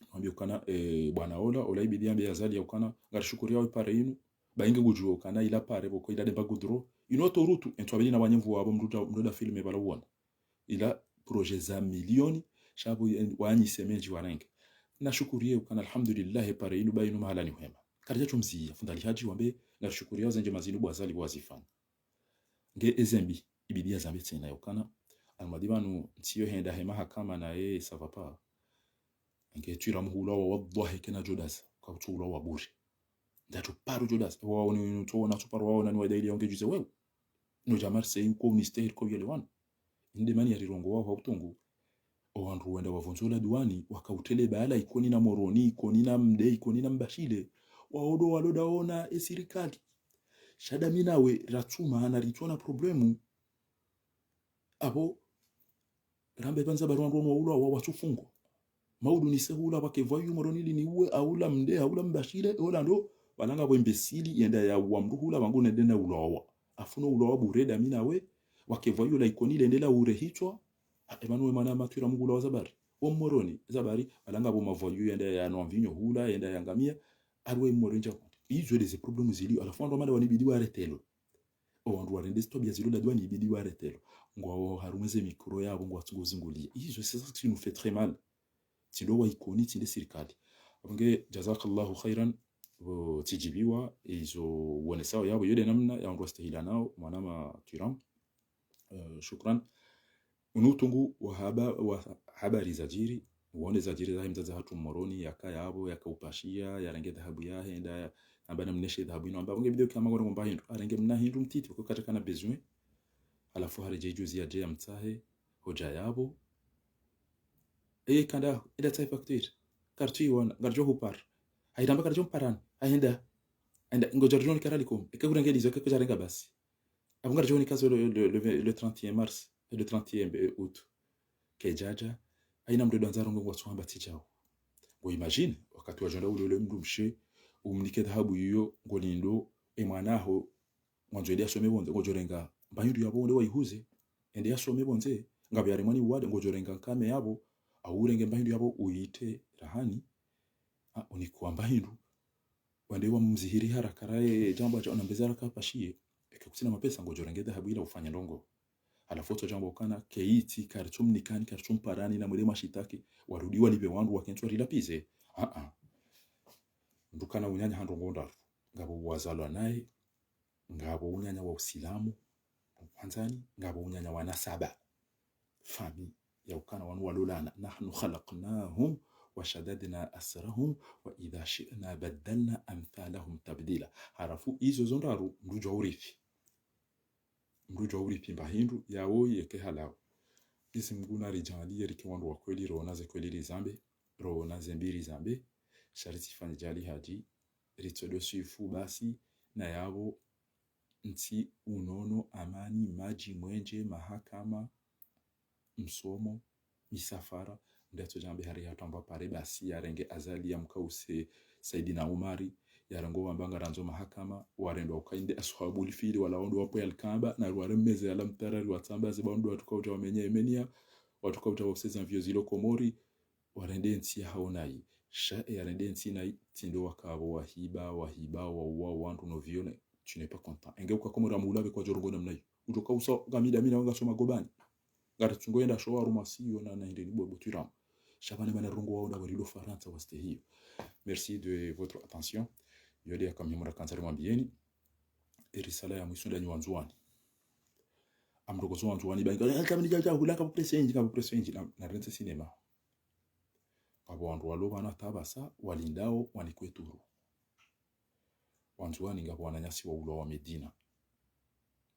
nihwambiye ukana, eh, bwana ola, ola ibidi yambe Azali ya ukana, ngarishukuriyawo ipare inu, ba inge ngudjuwo ukana ila pare pvoko ila demba gudro, inu autoroute, entsu abili na wanyemvu wapvo mndru da, mndru da filme pvala uwona. Ila projet za milioni, sha pvo, eh, wanyise mendji warenge. Nashukuriye ukana, alhamdulillah, epare inu ba inu mahala ni hwema. Karidja tsumziya, fundi Ali Hadji wambe, ngarishukuriyawo zendjema zinu bo Azali pvo wazifanya. Nge ezembi, ibidi yazambe tsena ya ukana, almadi pvanu, ntsi yo henda he mahakama naye, ça va pas. Nge Twiramu hulawa, wallahi kena djo daza, kautsu hulawa bure. Ndatsu paru djo daza. Wawo ni, tsu wona, tsu paru wawo nani wadaili yaonge djuze wewe. No dja Marseille ko unistehiri ko yele wanu. Inde mani yarirongowa ha utungu. Owandru wenda wavondzo la duwani, wakautrele bala Ikoni na Moroni, Ikoni na Mde, Ikoni na Mbashile. Wawo ndo walo daona esirikali. Sha nda mi nawe, ratsuma, na ritsona problemu. Apvo, rambe pvandza bari wandru wanu waulawa, watsufungwa. Maudu nise hula pvake pvwayu Moroni lini uwe, aula Mde, aula Mbashile, ola ndo, pvala ngapvo imbesili, yenda yauwa mndru hula, pvangu nende na ulawa. Afu no ulawa bure nda mi nawe, pvake pvwayu la Ikoni lende la ure hitswa, ha, epvanu we mwana Matwiramu hulawa zabari. Wo Moroni, zabari, pvala ngapvo mapvwayu yenda yanwa mvinyo hula, yenda yangamia, ari we Moroni ndja. Izo nde ze problemu zilio, alafu wandru wamada wanu ibidi waretelo. Owandru warende zitwabiya zilo la duwani ibidi waretelo. Ngwawo harumwa ze mikro yapvo ngwatsungo zinguliya. Izo, c'est ça qui nous fait très mal. Tsi ndo wa Ikoni, tsi nde sirikali. Apvo nge, jazakallahu khairan, pvo tsidjibiwa, izo wonesao yapvo, yo nde namna, ya wandru wastahilanao, mwana Matwiramu. Eh, shukran. Unu utungu wa haba-, wa habari zadjiri, wone zadjiri zahe mdzadze hatru Moroni, yaka yapvo, yaka upashiya, yarenge dhahabu yahe, nda ya, amba namneshe dhahabu inu, amba, pvo nge bidi uke ama ngorenge mba hindru, harenge mna hindru mtiti, pvoko kataka na besoin, halafu haredjeyi juzi yadje yamtsahe, hodja yapvo. Eye kanda, enda tsahe facture, kartsi iwona, ngaridjo hupara. Hayiramba karidjo mparani, hayenda, hayenda, ngodjo ridjo ni karali komu, eke kurenge lizo, eke kudjarenga basi. Apvo ngaridjo hunika zo le, le, le, le trente et un mars, le trente et un août. Kedjadja, hayina mndru ndo andza rongowe ngwatsuhamba tsi djawo. Ngo imagine, wakati wadjo enda ulole mndru mshe, umnike dhahabu iyo, ngolindo, e mwana haho, ngwandzo yende yasome pvondze, ngodjo renga mba hindru yapvo wende wayihuze, yende yasome pvondze, ngapvo yaremwa ni wade, ngodjo renga nkame yapvo, au urenge mba hindru yapvo, uyite rahani, ha, unikuwa mba hindru, wende wamzihiri haraka raye, djambo adja, ona mbeza haraka pashiye, eke kutsina mapesa, ngodjo renge dhahabu ila ufanye ndrongo. Halafu otso djambo ukana, keyitsi, karitsumnikani, karitsumparani, na mwele mashitaki, warudi walipve wandru wakentsi warilapize. Ah, ah. Mndru kana unyanya ha ndrongo ndraru. Ngapvo wazalwa naye, ngapvo unyanya wa usilamu, mwandzani, ngapvo unyanya wa nasaba. Famille, ya ukana wanu walolana. نحن خلقناهم وشددنا أسرهم وإذا شئنا بدلنا أمثالهم تبديلا. Halafu izo zo ndraru, mndru djuwa urithi. Mndru djuwa urithi mba hindru, yawo yeke halawo. Isi Mngu naridjaaliye rike wandru wa kweli, roona ze kweli rizambe, roona ze mbi rizambe, sha ritsifanye djali hadji, ritsodo swifu basi, na yapvo ntsi unono, amani, madji, mwenje, mahakama, msomo, misafara, mndru yatsodja yambe hari hatwamba pare basi, yarenge Azali yamkause Saidina Umari, yarenge wamba ngarandzo mahakama, warendwa ukainde ashabul fili, wala wandru wapvo ya Alkaaba, na riwaremeze ala mtara, riwatsambaze ba wandru watsuka udja wamenye Yemenia, watsuka udja wafuse ze nvio zilo Komori, warende ntsi yahawo nayi. Sha, e, yarende ntsi nayi, tsi ndo wakapvo wahiba, wahiba, wauwa wandru no viole, tu n'es pas content. Enge uka Komori amuula be kwadjo rongowa namna iyo. Udjo kausa ngamida mina wenga soma gobani. Ngaritsungo yenda sho warumasiyo na, na hindeni bwebwe Twiramu. Sha pvane mana rongowa wao nda warilo Farantsa wastehiyo. Merci de votre attention. Yo nde yaka muhimu rakandza rimwambiyeni. E risala ya mwiso nda nyi Wandzuwani. Amdrokozo Wandzuwani ba inga, eh, kamini dja, dja, hula kapvo presse nyindji, kapvo presse nyindji, na, narentse sinema. Ngapvo wandru walo pvanu hata pvasa, walindao, wanikwe turu. Wandzuwani ngapvo wananyasi waulwa wa Medina.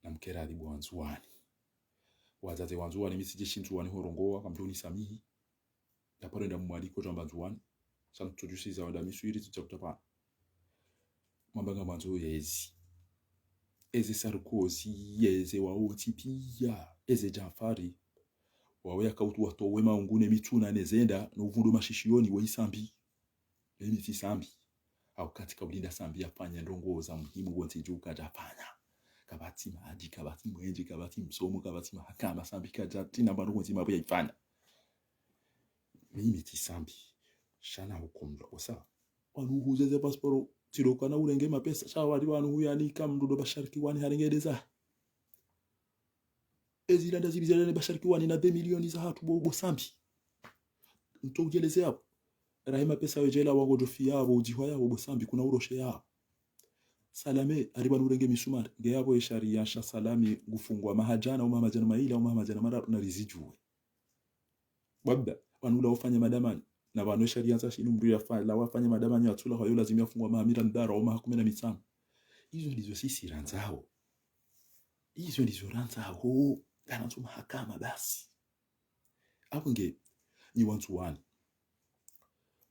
Namkere adhibu Wandzuwani. Wadzadze Wandzuwani, mi tsidje shi Ndzuwani horongowa, kamdjo nisamihi. Ndaparo enda mwaliko djamba Ndzuwani. Sha ntsudjusiza wanda miswiri, tsudja kutapana. Mwamba ngamwandzo yezi. eze Sarkozy, eze wawo wontsi piya, eze Djanfari. Wawo yaka utu watowe maungu ne mitsuna ne zenda, no uvundo mashishioni we Sambi. Mimi tsi Sambi. Hau kati ka ulinda Sambi yafanya ndrongoo za muhimu wontsi dju kadjafanya. Kapvatsi madji, kapvatsi mwenje, kapvatsi msomo, kapvatsi mahakama, Sambi kadja, tsina mbandru wontsi mapvo yaifanya. Mimi tsi Sambi. Sha na hukumlwa. Osa. Wanu huze ze pasiporo, tsi ndo ukana urenge mapesa. Sha wali wanu huyani ka mndru ndo Bashar Kiwani harenge ndeza. Ezi landa zili zele ne Bashar Kiwani na deux millions za hatru bo, bo Sambi. Ntso udjeleze yapvo. Rahi mapesa yo djela wangodjo fiya yapvo, udjihwa yapvo bo Sambi, kuna uroshe yapvo. Salame, hari pvanu urenge misumari. Nge yapvo ye shariya sha Salame ngufungwa maha djana, au maha madjana mayili, au maha madjana mararu, na rizidjuwe. Bwabda, pvanu ula ufanya madamanyo. Na pvanu ye shariya ntsa shinu mndru yafa-, la wafanya madamanyo yatsula, hayo lazima yafungwa maha miraru, au maha kume na mitsanu. Izo ndizo sisi randzao. Izo ndizo randzao. Ngarandzo mahakama basi. Apvo nge, nyi wandzuwani.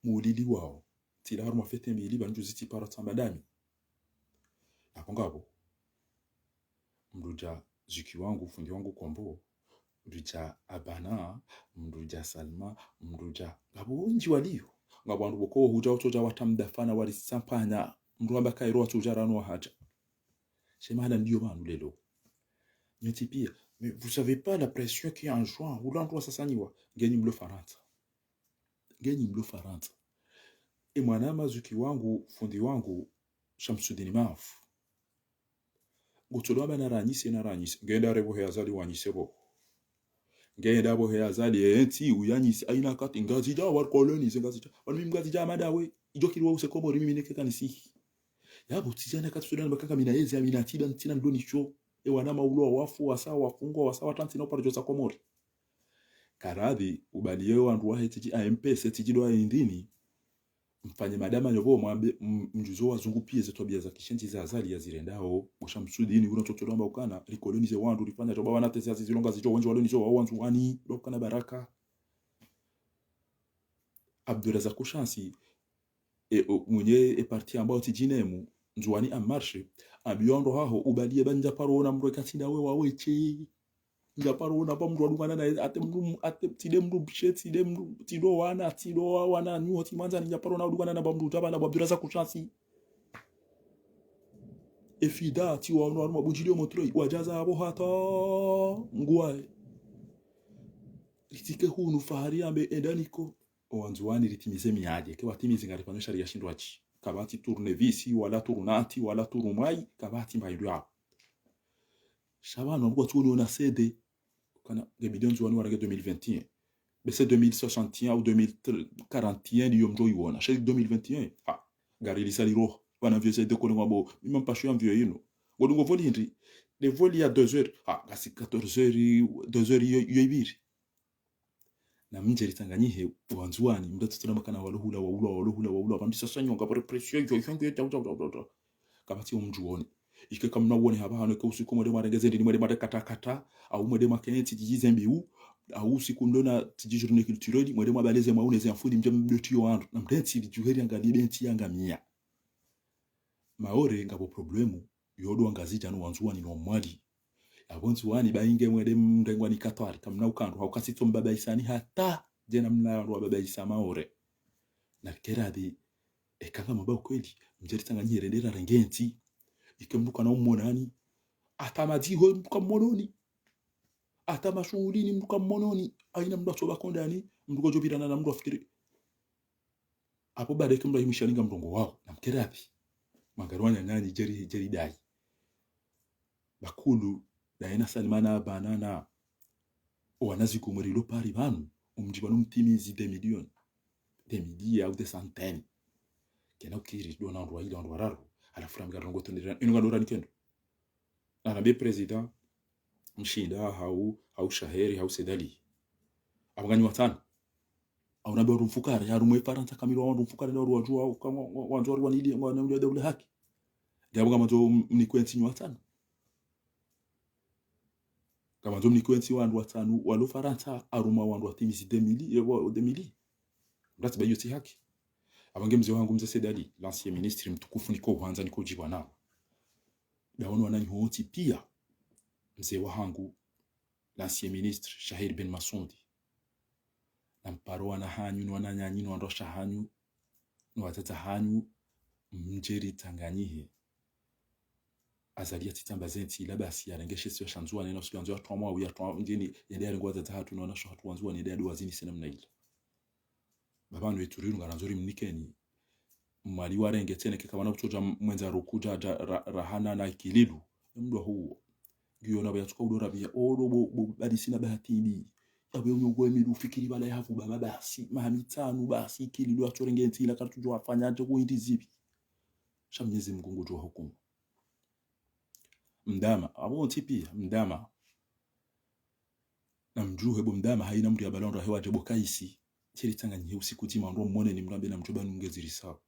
Muulili wawo. Tsila harumwa fete mbili, pvanu juzi tsipara tsamba ndami. Apvo ngapvo. Mndru dja Zuki wangu, fundi wangu Kombo. Mndru dja Abana, mndru dja Salma, mndru dja. Ngapvo wendji waliyo. Ngapvo wandru pvoko hudja utsodja watamdafana wali sampanya. Mndru amba kairo watsodja rano wahadja. She mahala ndiyo pvanu lelo. Nyontsi piya. Mais vous savez pas la pression qui est en juin. Hula wandru wasasanyiwa. Ngenyi mlo Farantsa. Ngenyi mlo Farantsa. E mwana ma Zuki wangu, fundi wangu, Shamsudini Mafu. Ngutsolo amba naranyise, naranyise. Ngenda repvo he Azali wanyise pvo. Ngenda pvo he Azali, e ntsi, uyanyise, haina kati, Ngazidja, wari coloniser, Ngazidja. Pvanu mimi Ngazidja amadawe, idjo kiri wa use Komori, mimi neke kanisihi. Yapvo, tsi djana kati Sudan, bakanga mina yezi, amina tiba, ntsina ndo nisho. E wana maulwa wafu, wasa wafungwa, wasa watransi na uparidjo sa Komori. Karadhi, ubaliye wandru wahe tsidji A M P C, tsidji ndo a indini. Mfanye madamanyo pvo mwambe, m-, mdjuzo wazungu piya ze twabiya za kishenzi za Azali yazirendao. Bo Shamsudini, ura ntsotso ndo amba ukana, rikolonize wandru, rifanya djo ba wana tezi hazi zilonga zidjo wendji walonizo wa wandzuwani, ndo ukana baraka. Abdourazak Shansi, e, o, mwenye e parti ambao tsi Djinemu, Ndzuwani en Marche, ambiwa ndo haho, ubaliye ba ndja paro ona mndru eka tsi ndawe wawe she. Ndja paro ona ba mndru wadungana naye, ate mndru, ate, tsi nde mndru mshe, tsi nde mndru, tsi ndo wana, tsi ndo wa-, wana nyuho, tsi mwandzani, ndja paro ona wadungana na ba mndru dja pvanu bo Abdourazak Shansi. E fida, tsi wa ono harumwa bundjilio Montreuil, wadjaza apvo hata nguwaye. Ritsike hunu fahari yambe enda niko. O wandzuwani ritimize miadi, ke watimizi ngarifanya shariya shindru hatsi. Kapvatsi tournevis, wala tournante, wala tournemai, kapvatsi mba hindru yapvo. Sha pvanu, wandru kwatsu woni ona C D. Kana, nge bidi Ndzuwani warenge deux mille vingt et un. Be c'est deux mille soixante et un au deux mille quarante et un, ndiyo mdjo iwona. She deux mille vingt et un. Ah, gari lisa liroha. Pvanu vieux C D kole ngwambo, mimi mpasho ya mvio yinu. Ngodungo voli hindri. Le vol ya deux heures. Ah, ngasi quatorze heures, deux heures yo, yo ibiri. Na mdje ritsanganyihe wandzuwani, mndru atsitsina makana walo hula, waulwa, walo hula, waulwa, pvandru sasa nyonga, pare pression, yo, yo, yo, yo, yo, yo, yo. Kapvatsi omdru wone. Ike kamna wone hapva hano ke usiku mwende mwarenge ze ndini, mwende mware kata kata, au mwende mwakentsi tsidjize mbiu, au usiku ndo na tsidji journée culturelle, mwende mwabaleze mwaune ze mfundi mdje mdotiyo wandru. Na mdentsi lidjuheri angali bentsi yangamiya. Maore ngapvo problemu, yo ndo Wangazidja no Wandzuwani no Mwali. Yapvo Ndzuwani ba inge mwende mrengwa ni katwari, kamna ukandru, hau kasitso mbabaisani hata, djena mna wandru wababaisa Maore. Na keradhi, eka ngamwamba ukweli, mdje ritsanganyire nde rarenge ntsi. Ike mndru kana umonani, hata madziho mndru kamononi. Hata mashuhulini mndru kamononi, haina mndru atsoba kondani, mndru kodjo pirana na mndru afikiri. Apvo baada ike mndru ahimwisha linga mrongoo waho, na mkeradhi. Mangari wanyanyanyi djeri, djeri dayi. Bakulu, dayi na Salima na Abana na. O wana zikumwe rilo pari pvanu, omdji pvanu mtimizi deux millions. Des milliers au des centaines. Kena ukiri, ndo na wandru wayili, wandru wararu. Halafu rami karongo tondera, inu ngandora nikendo. Narambe président, Mshinda, hau, hau Shaheri, hau Said Ali. Apvo nganyi watsanu. Au nambe wandru mfukare, harumwa Farantsa kamili wandru mfukare na wandru wadjuwa, au kama wa-, wandru wari wanili, wa-, wanili wa daula haki. Nge apvo ngamandzo m-, mnikwe ntsi nyi watsanu. Ngamandzo mnikwe ntsi wandru watsanu, walo Farantsa, harumwa wandru watimizi deux mille, eh, wa-, deux mille. Mratsi ba iyo tsi haki. Apvo nge mze wangu mze Said Ali, l'ancien ministre mtukufu niko hwandza niko djibwa nao. Ndawono wananyaho wontsi pia, mze wahangu, l'ancien ministre Shahir Ben Masoundi, na mparo wana hanyu, no wananyanyu, no wandrwashe hanyu, no wadzadze hanyu, mdje ritsanganyihe. Azali yatsitsamba ze ntsi ila basi yarenge she isiwa sha Ndzuwani, no usiku yandzo yatwamwa, au yatwa ndjeni, yende yarenge wadzadze hatru, no wanashe hatru wa Ndzuwani, yende yadjo wazinise namna ila. Baba, no ituri ngarandzo rimnikeni. Mwali warenge tsena ke kamana kutsodja mwendza rukudja dja ra-, rahana na Ikililu. Emdru huwo. Ngiyo na baya tsuka udo rabia. Odo bo, bo, badi sina bahati mbi. Yabe uyo gwe midu fikiri bala ya hafu baba basi. Maha mitsanu basi Ikililu yatsorenge ntsi ila katsudjuwa afanya dje kuhindi zivi. Sha Mnyezi Mngu ngudjuwa hukumu. Mdama, abo ntsi pia, mdama. Na mdjuhe bo mdama, haina mdru ya bala wandru wahe wadje bo Kaisi. Tsi ritsanganyihe usiku dzima wandru wamwone ni mrambe na mdjuba nunge ziri sawa.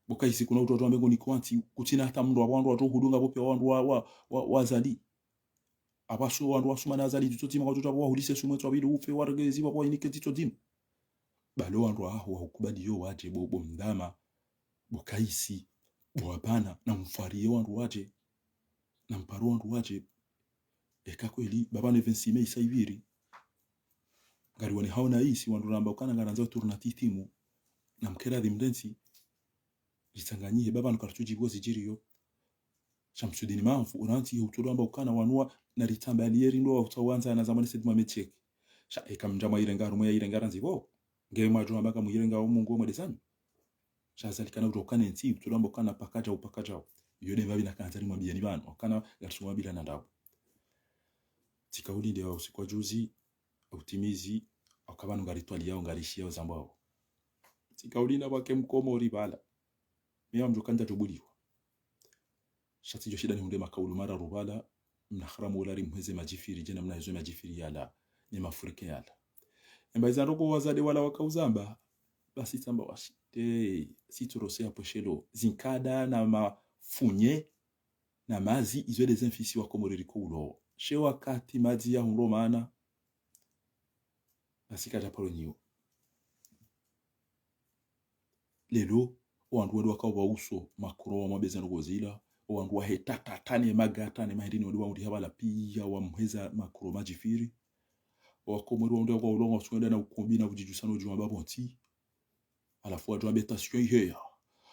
Bo Kaisi kuna utru wambe ngo ni kwantsi, kutsina hata mdru wa wandru watso hudunga bo pia wandru wa, wa, wa, wa Azali. Abasu wandru wasuma na Azali, dzitso dzima kwa utru wahulise sumwe tswa bili ufe, warege ziba kwa inike dzitso dzima. Balo wandru waho wahukubali yo wadje bo, bo mdama, bo Kaisi, bo wapvana, na mfariye wandru wadje, na mparo wandru wadje. Eka kweli, baba ne vingt-six mai isa iviri. Ngari wane haona isi, wandru ramba ukana ngarandzo tournante itimu. Na mkera dhimrentsi, ritsanganyihe, baba nukaritsudjibu zidjiriyo. Shamsudini Mamfu, urantsi, utsodo amba ukana wanuwa, na ritsamba aliyeri ndo wa utsawanza na zamani Said Mohamed Cheikh. Sha, eka mdja mwa irenga, harumwa ya irenga randzi bo. Nge mwadjo amba ka muirenga wa Mungu wa mwedezani. Sha Azali kana utso ukane ntsi, utsodo amba ukana pakadjau, pakadjau. Iyo de mbabi na kandzari mwambiyeni bano, ukana garisuma bila na ndabu. Tsika ulinde wa usiku wa juzi, utimizi, uka bano ngaritwaliyao, ngarishiyao zambwao. Tsika ulinde wake mkomori bala. Miya mdjo kandza djobuliwa. Sha tsidjo shinda nihundre makaulu mararu bala, mna haramu ula rimheze madjifiri, djena mna heze madjifiri yala, ne mafurike yala. Emba iza ndroko wazade wala wakauzamba, basi tsamba washinde, sitsorose ya pweshelo, zinkada na mafunye, na mazi, izo de zemfisi wa Komori riko ulo. She wakati mazi ya hundro mana, basi kadja paro nyiwo. Lelo, owandru wende wakao pvauso, Macron wamwambeza ndroko zila, owandru wahe tata, tane magata, ne mahindini wende waundri habala pia, wamheza Macron madjifiri. Owakomori waundri wakao ulonga, watsungenda na ukumbi na udjidjusa no djuma bapvo ntsi. Halafu wadjo wambe tension iheya.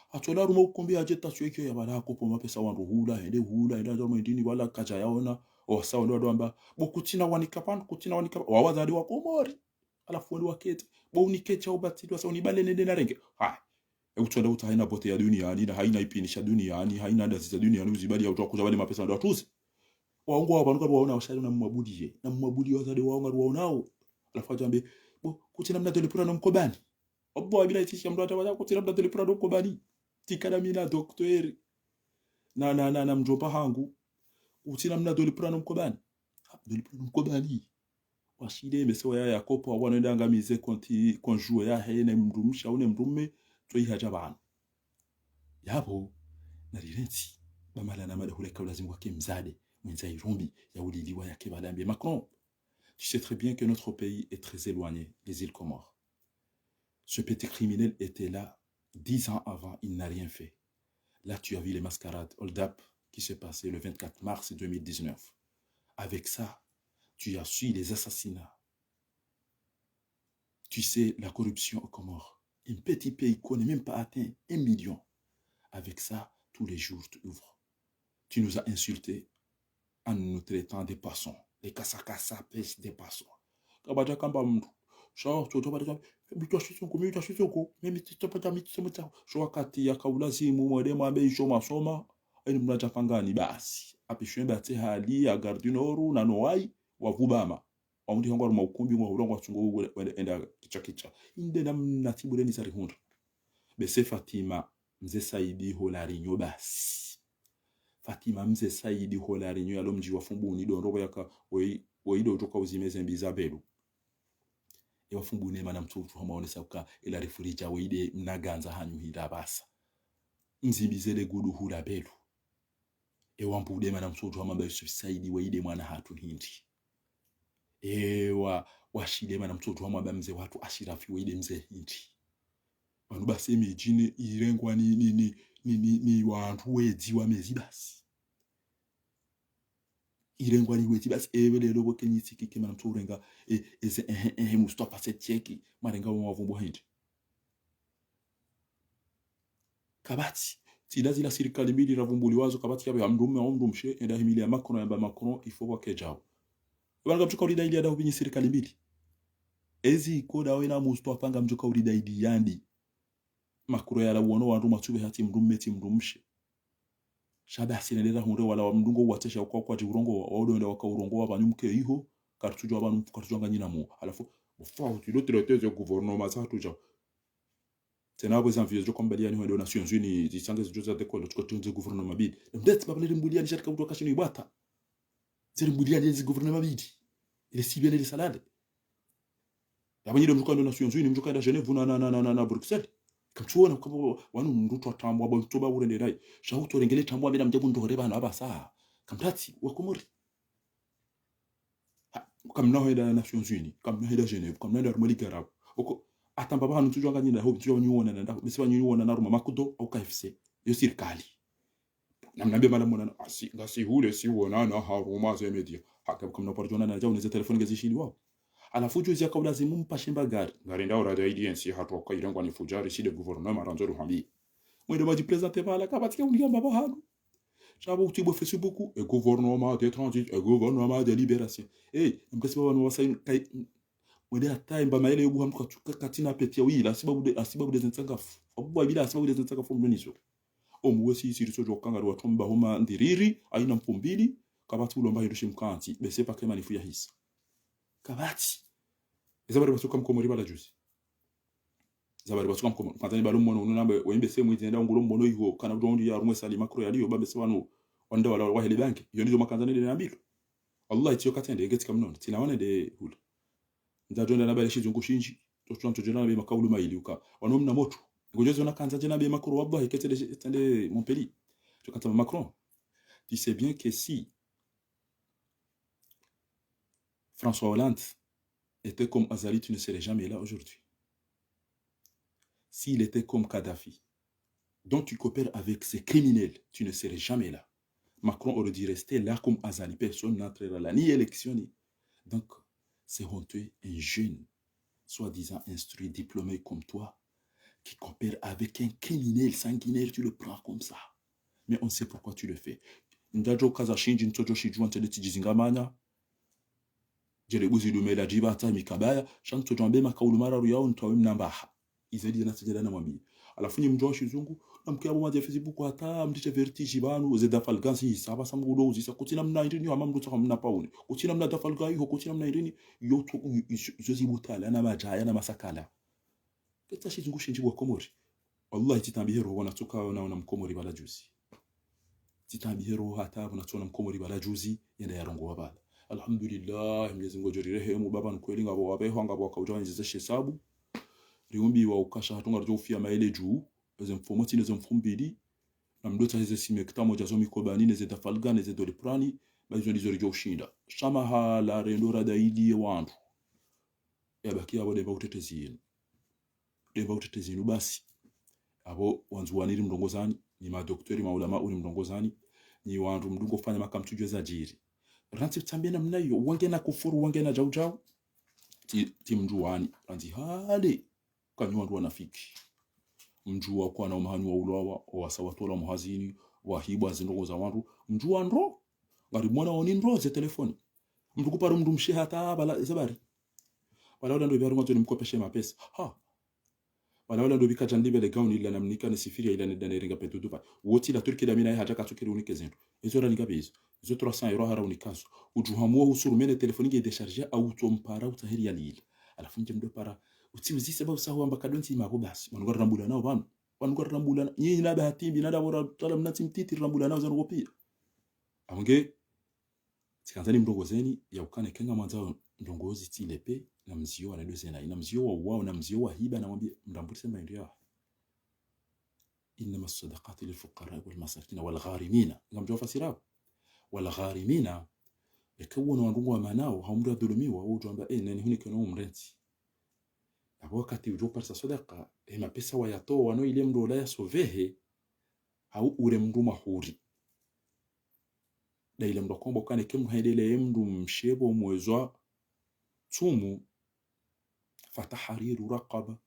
Hatsola harumwa ukumbi hadje tension iheya, wala hakopo mapesa wandru hula, hende hula, hende hadja mahindini, wala kadja yaona, owasa wende wadjo wamba, bo kutsina wanika pvanu, kutsina wanika pvanu, wawazade wa Komori. Halafu wende waketsi, bo uniketsi ya ubatili, wasa unibale nende na renge. Haya. E utsonda utsa haina bote ya duniani, na haina ipini sha duniani, haina ndazi za duniani, uzibali ya utwa kuza bali mapesa ndo atuzi. Waongo wa pvanu karuwaona washari na mwabudiye, na mwabudiye wazade waongo ruwaonao. Halafu hadja wambe, bo, kutsina mna tolipura no mkobani. Obo wabila itisha mdru hata wadja kutsina mna tolipura no mkobani. Tsikana mina docteur. Na, na, na, na mdjomba hangu. Kutsina mna tolipura no mkobani. Ha, tolipura no mkobani. Washinde mese waya yakopo, awana enda angamize konti, konjuwe yahe ne mdrumshe, au ne mdrume, tso ihadja pvanu. Yapvo, na rirentsi, bamala na mada huleka ulazimu wake mzade, mwendza irumbi, ya uliliwa yake bala mbe Macron. Tu sais très bien que notre pays est très éloigné des îles Comores. Ce petit criminel était là dix ans avant, il n'a rien fait. Là, tu as vu les mascarades, hold-up, qui se passaient le vingt-quatre mars deux mille dix-neuf. Avec ça, tu as su les assassinats. Tu sais, la corruption aux Comores. Un petit pays qu'on n'est même pas atteint un million. Avec ça, tous les jours, tu ouvres. Tu nous as insultés en nous traitant de poissons. Les kasa-kasa pêchent des poissons. Kabadja kamba mdru. Sha, tso, tso, badja, mi twa shitsoko, mi twa shitsoko, mi, mi, tso, tso, badja, mi, tso, tso, tso. Sho wakati yaka ulazimu, mwende mwambe isho masoma, eni mnadja pangani basi. Apishwe mbe atse hali, ya Gare du Nord, na Noailles, wavubama. Waundi hangu harumwa ukumbi, ngwa hulonga tsungo uwe, wende enda kicha kicha. Inde na mna tibure ni zarihundra. Bese Fatima, mze Saidi ho La Réunion basi. Fatima mze Saidi ho La Réunion yalo mdji wa Fumbuni ndo ndroko yaka, wei, wei ndo utoka uzime zembi za Belu. Ewa Fumbuni mana mtsutsu hama onesa uka ela rifurija wei de mna gandza hanyu hindra basa. Mzimbi zele gudu hula Belu. Ewa Mbude mana mtsutsu hama ba Yusuf Saidi wei de mwana hatru hindri. Ewa Washile mana mtsutsu hama ba mze watru Ashirafi wei de mze hindri. Pvanu basi emidjini irengwa ni, ni, ni, ni, ni, ni wandru wedzi wa mezi basi. Irengwa ni wetsi basi, ewe lelo bo kenyi tsi kike mana mtsu urenga, e, eze, ehe, ehe, Mustafa se tsheki, marenga wa mavumbu hindri. Kapvatsi, tsi la zila sirikali mbili ravumbuliwazo, kapvatsi yabe ha mdrume au mdrumshe, enda himili ya Macron, yamba Macron, il faut wa kedjao. Wana kamtsuka ulida ili ada hupinyi sirikali mbili. Ezi koda wena Mustafa ngamtsuka ulida ili yandi. Macron yala wono wandru matsupve hata mdrume tsi mdrumshe. Sha basi nendera hundre wala wa mdrungo watsesha kwa kwadji urongowa, wa udo enda waka urongowa pvanu mke iho, karitsudjuwa pvanu, karitsudjuwa nganyina mo. Halafu, ufa, uti lo traité ze gouvernement za hatsudjuwa. Tsena apvo ezi avion zo kwamba liya ni hwendo Nations Unies, zitsange zidjo za décoller, tsuka tsunze gouvernement mbili. Mdetsi baba nere mbuliani sha rika utwa kashinu ibwata. Zere mbuliani ezi gouvernement mbili. Ile si bien ile salade. Yapvo nyi ndo mdjuka ndo Nations Unies, mdjuka enda Genève na, na, na, na, na, na Bruxelles. Kamtsuona, kabo, wanu mdru twa tambu, abo mtoba urende nayi. Sha utso rengele tambu, abela mdjabu ndo horeba na apvasa. Kamtatsi, wa Komori. Ha, kamna hwenda Nations Unies, kamna hwenda Genève, kamna hwenda harumwa Ligue Arabe. Oko, atamba pvanu mtsudjuwa nganyina, ho, mtsudjuwa nyuona na, nda, bese pvanu nyuona na harumwa McDo, au K F C. Yo sirikali. Namnambie mala mwana, asi, ngasi hule si wonana harumwa ze média. Haka kamna paro djonana, dja uneze téléphone ngezi shili wao. Halafu juzi yaka ulazimu mpashe mba gari. Ngari nda ora dja ili ensi hatru waka irengwa ni fudjari, si de gouvernement, randzo ruhambi. Mwende madji présenter pvala, kapvatsi ke uliamba pvahanu. Sha pvo utibwe Facebook, e gouvernement de transit, e gouvernement de libération. Eh, mkasi pvanu wasa kai, mwende hata mba maele yobu hamtu katsu-, ka-, katsina peti ya wila, asibabu de, asibabu de zentsangafu. Abu bila asibabu de zentsangafu mdunizo. Omu wesi isiri sojo kangari watru mba homa ndiriri, ayina mfumbili, kapvatsi ulomba hindru shimkantsi, bese pake manifu ya hisa. Kapvatsi. Eza bari basuka mkomori pvala juzi. Eza bari basuka mkomori. Kandzani balo mwono, unu nambe, wembe se mwizi nenda ungulo mwono iho, kana ujo undi ya rumwe sali Macron yaliyo, babe se wanu, wanda wala wahele banki. Iyo ndizo makandzani de nambilo. Allah itiyo katsende, egeti kamnono. Tsina wane de hula. Ndza djonda na bale shizungu shindji. Totsuwa ntso djonda na be makaulu mayili uka. Wanu mna motru. Ngojo zona kandza djana be makuru wallahi ketsende, tsende Montpellier. Tso katsa Macron. Tu sais bien que si François Hollande était comme Azali, tu ne serais jamais là aujourd'hui. S'il était comme Kadhafi, dont tu coopères avec ces criminels, tu ne serais jamais là. Macron aurait dû rester là comme Azali. Personne n'entrera là, ni élection, ni. Donc, c'est honteux, un jeune, soi-disant instruit, diplômé comme toi, qui coopère avec un criminel sanguinaire, tu le prends comme ça. Mais on sait pourquoi tu le fais. Ndadjo kaza shindji, ntsojo shidjuwa, ntede tsidjizingamanya. Djele buzi dume la djiba hata mikabaya, sha ntsojo ambe makaulu mararu yao, ntwawe mnambaha. Izo djana tsidjana namwambiye. Halafu nyi mdjuwa shizungu, namke apvo madje Facebook hata mdishe vertige pvanu, ze dafalgan si hisa, apvasa mgudo uzisa, kutsina mna hindri ni hama mdru tsaha mna pauni. Kutsina mna dafalgan iho, kutsina mna hindri ni, yo tu, i-, i-, izo zibutala, na madjaya, na masakala. Ketsa shizungu shindji wa Komori. Wallahi, tsitambihe roho, wana tsuka, wana, wana mkomori pvala juzi. Tsitambihe roho hata pvo natsuona mkomori pvala juzi, yenda yarongowa pvala. Alhamdulillah, Mwenyezi Mungu djo rirehemu, baba nkweli ngapvo wapvehwa, ngapvo wakaudja wanyize she sabu. Riumbiwa ukasha hatru ngaridjo ufiya maele dju, eze mfumo tsine ze mfumbili, na mdru tsaha eze simekta modja zo mikobani, neze dafalgan, neze doliprane, ba izo ndizo ridjo ushinda. Sha mahala rendo radailiye wandru. Yabaki apvo de mba utetezi yinu. De mba utetezi yinu basi. Apvo wandzuwani ri mrongozani, ni madoktori, maulama uri mrongozani, ni wandru mdru ngofanya maka mtsudjuwe zadjiri. Rantsi utsambie namna iyo, wangena kufuru, wangena djaudjau. Tsi, tsi mdjuwani, rantsi hale. Kanyi wandru wanafiki. Mdjuwa kwana umahanyu wa ulwawa, owasa watola muhazini, wahibwa zindrongo za wandru. Mdjuwa ndro, ngari mwana oni ndro ze telefoni. Mdru kuparo mdru mshe hata pvala, eza bari. Pvala wala ndo biharu mwandzo nimkopeshe mapesa. Ha. Pvala wala ndo bika djandibele gauni ila namnika nisifiri ila nidane ringa petu Dubai. Wotsi la Turki da mina ye hadja katsukiri unike zindru. Izo raninga be izo. Izo trois cents euros hara unikazo. Udjuhamu wa usuru mene telefoni nge décharger au utso mpara utsahe riyali ila. Halafu nje mdo para. Utsi uzise ba usahu amba kadonti mabo basi. Wanu ngari rambula nao pvanu. Wanu ngari rambula na. Nyi na bahati mbi na dabora tala mna tsi mtiti rambula nao zanu kopia. Amunge. Tsikandzani mrongozeni, ya ukana kenga mwandza ndrongozi tsi lepe, na mziyo wa nedo zena. Na mziyo wa uwao, na mziyo wa hiba, na mwambie, mramburise maindri ya. إنما الصدقات للفقراء والمساكين والغارمين. Ngamdjuwa fasira. والغارمين, eka uona wandru ngwamanao, ha umri adhulumiwa, udjo amba, eh, nani hunike no umrentsi. Apvo wakati udjo parisa swadaka, eh, mapesa wayatowa, no ile mdru ola ya sovehe, hau ure mdru mahuri. Ile mndru akomba ukana eka mndru haendelea mndru mshe bo mwezi wa tsumu, fatahriru raqaba.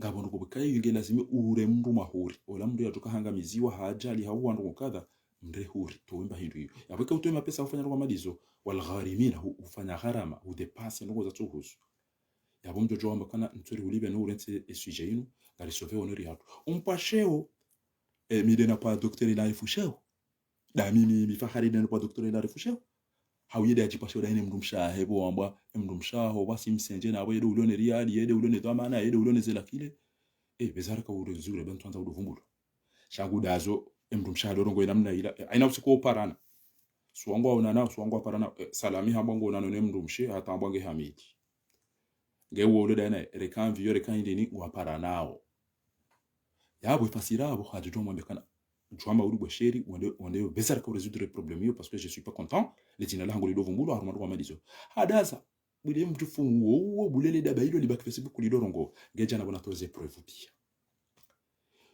Ngapvo ndrongoo pvwaka iyo nge lazima ure mndru mahuri. Ola mndru yatsoka hangamiziwa, ha ajali, ha uwa ndrongoo kadha, mre huri, towe mba hindru iyo. Yapvo eka utowe mapesa ufanya ndrongoo madizo, wal gharimina, hu-, ufanya gharama, udépense ndrongoo zatsuhusu. Yapvo mdjo djo wamba kana ntsori ulipve no urentsi e sujet inu, ngari sauver honneur yahatru. Umpasheo, e, mi nde na pa docteur Ilarifu sheo. Nda mimi, mi Fahari nde na pa docteur Ilarifu sheo. Hau yende adjipashe nda ine mndru mshe wahe pvo wambwa, e mndru mshe waho, basi msendje na pvo yende ulone riali, yende ulone dhwamana, yende ulone ze lakile. E, pveza raka ure zure, ben twandza udo vumbulu. Sha ngu ndazo, e mndru mshe wahe ndo rongowa namna ila, e, haina usiku uparana. Suwa ngwaonana, suwa ngwaparana, e, Salami hamba nguonana ne mndru mshe, hata hamba nge Hamidi. Nge uwo ule nda ina, reka mviyo, reka hindri ni, waparanao. Yapvo ifasira yapvo, hadjudjo mwambia kana, djwamba uli bwe sheri, wende, wende, pveza raka urésoudre problème iyo, parce que je suis pas content, le dzina lahangu lido vumbulwa, harumwa ndrongoo madizo. Hadaza, bule mdjufu uwo, uwo, bule le daba ilo libaki Facebook lido rongowa. Nge djana pvo natowa ze preuve pia.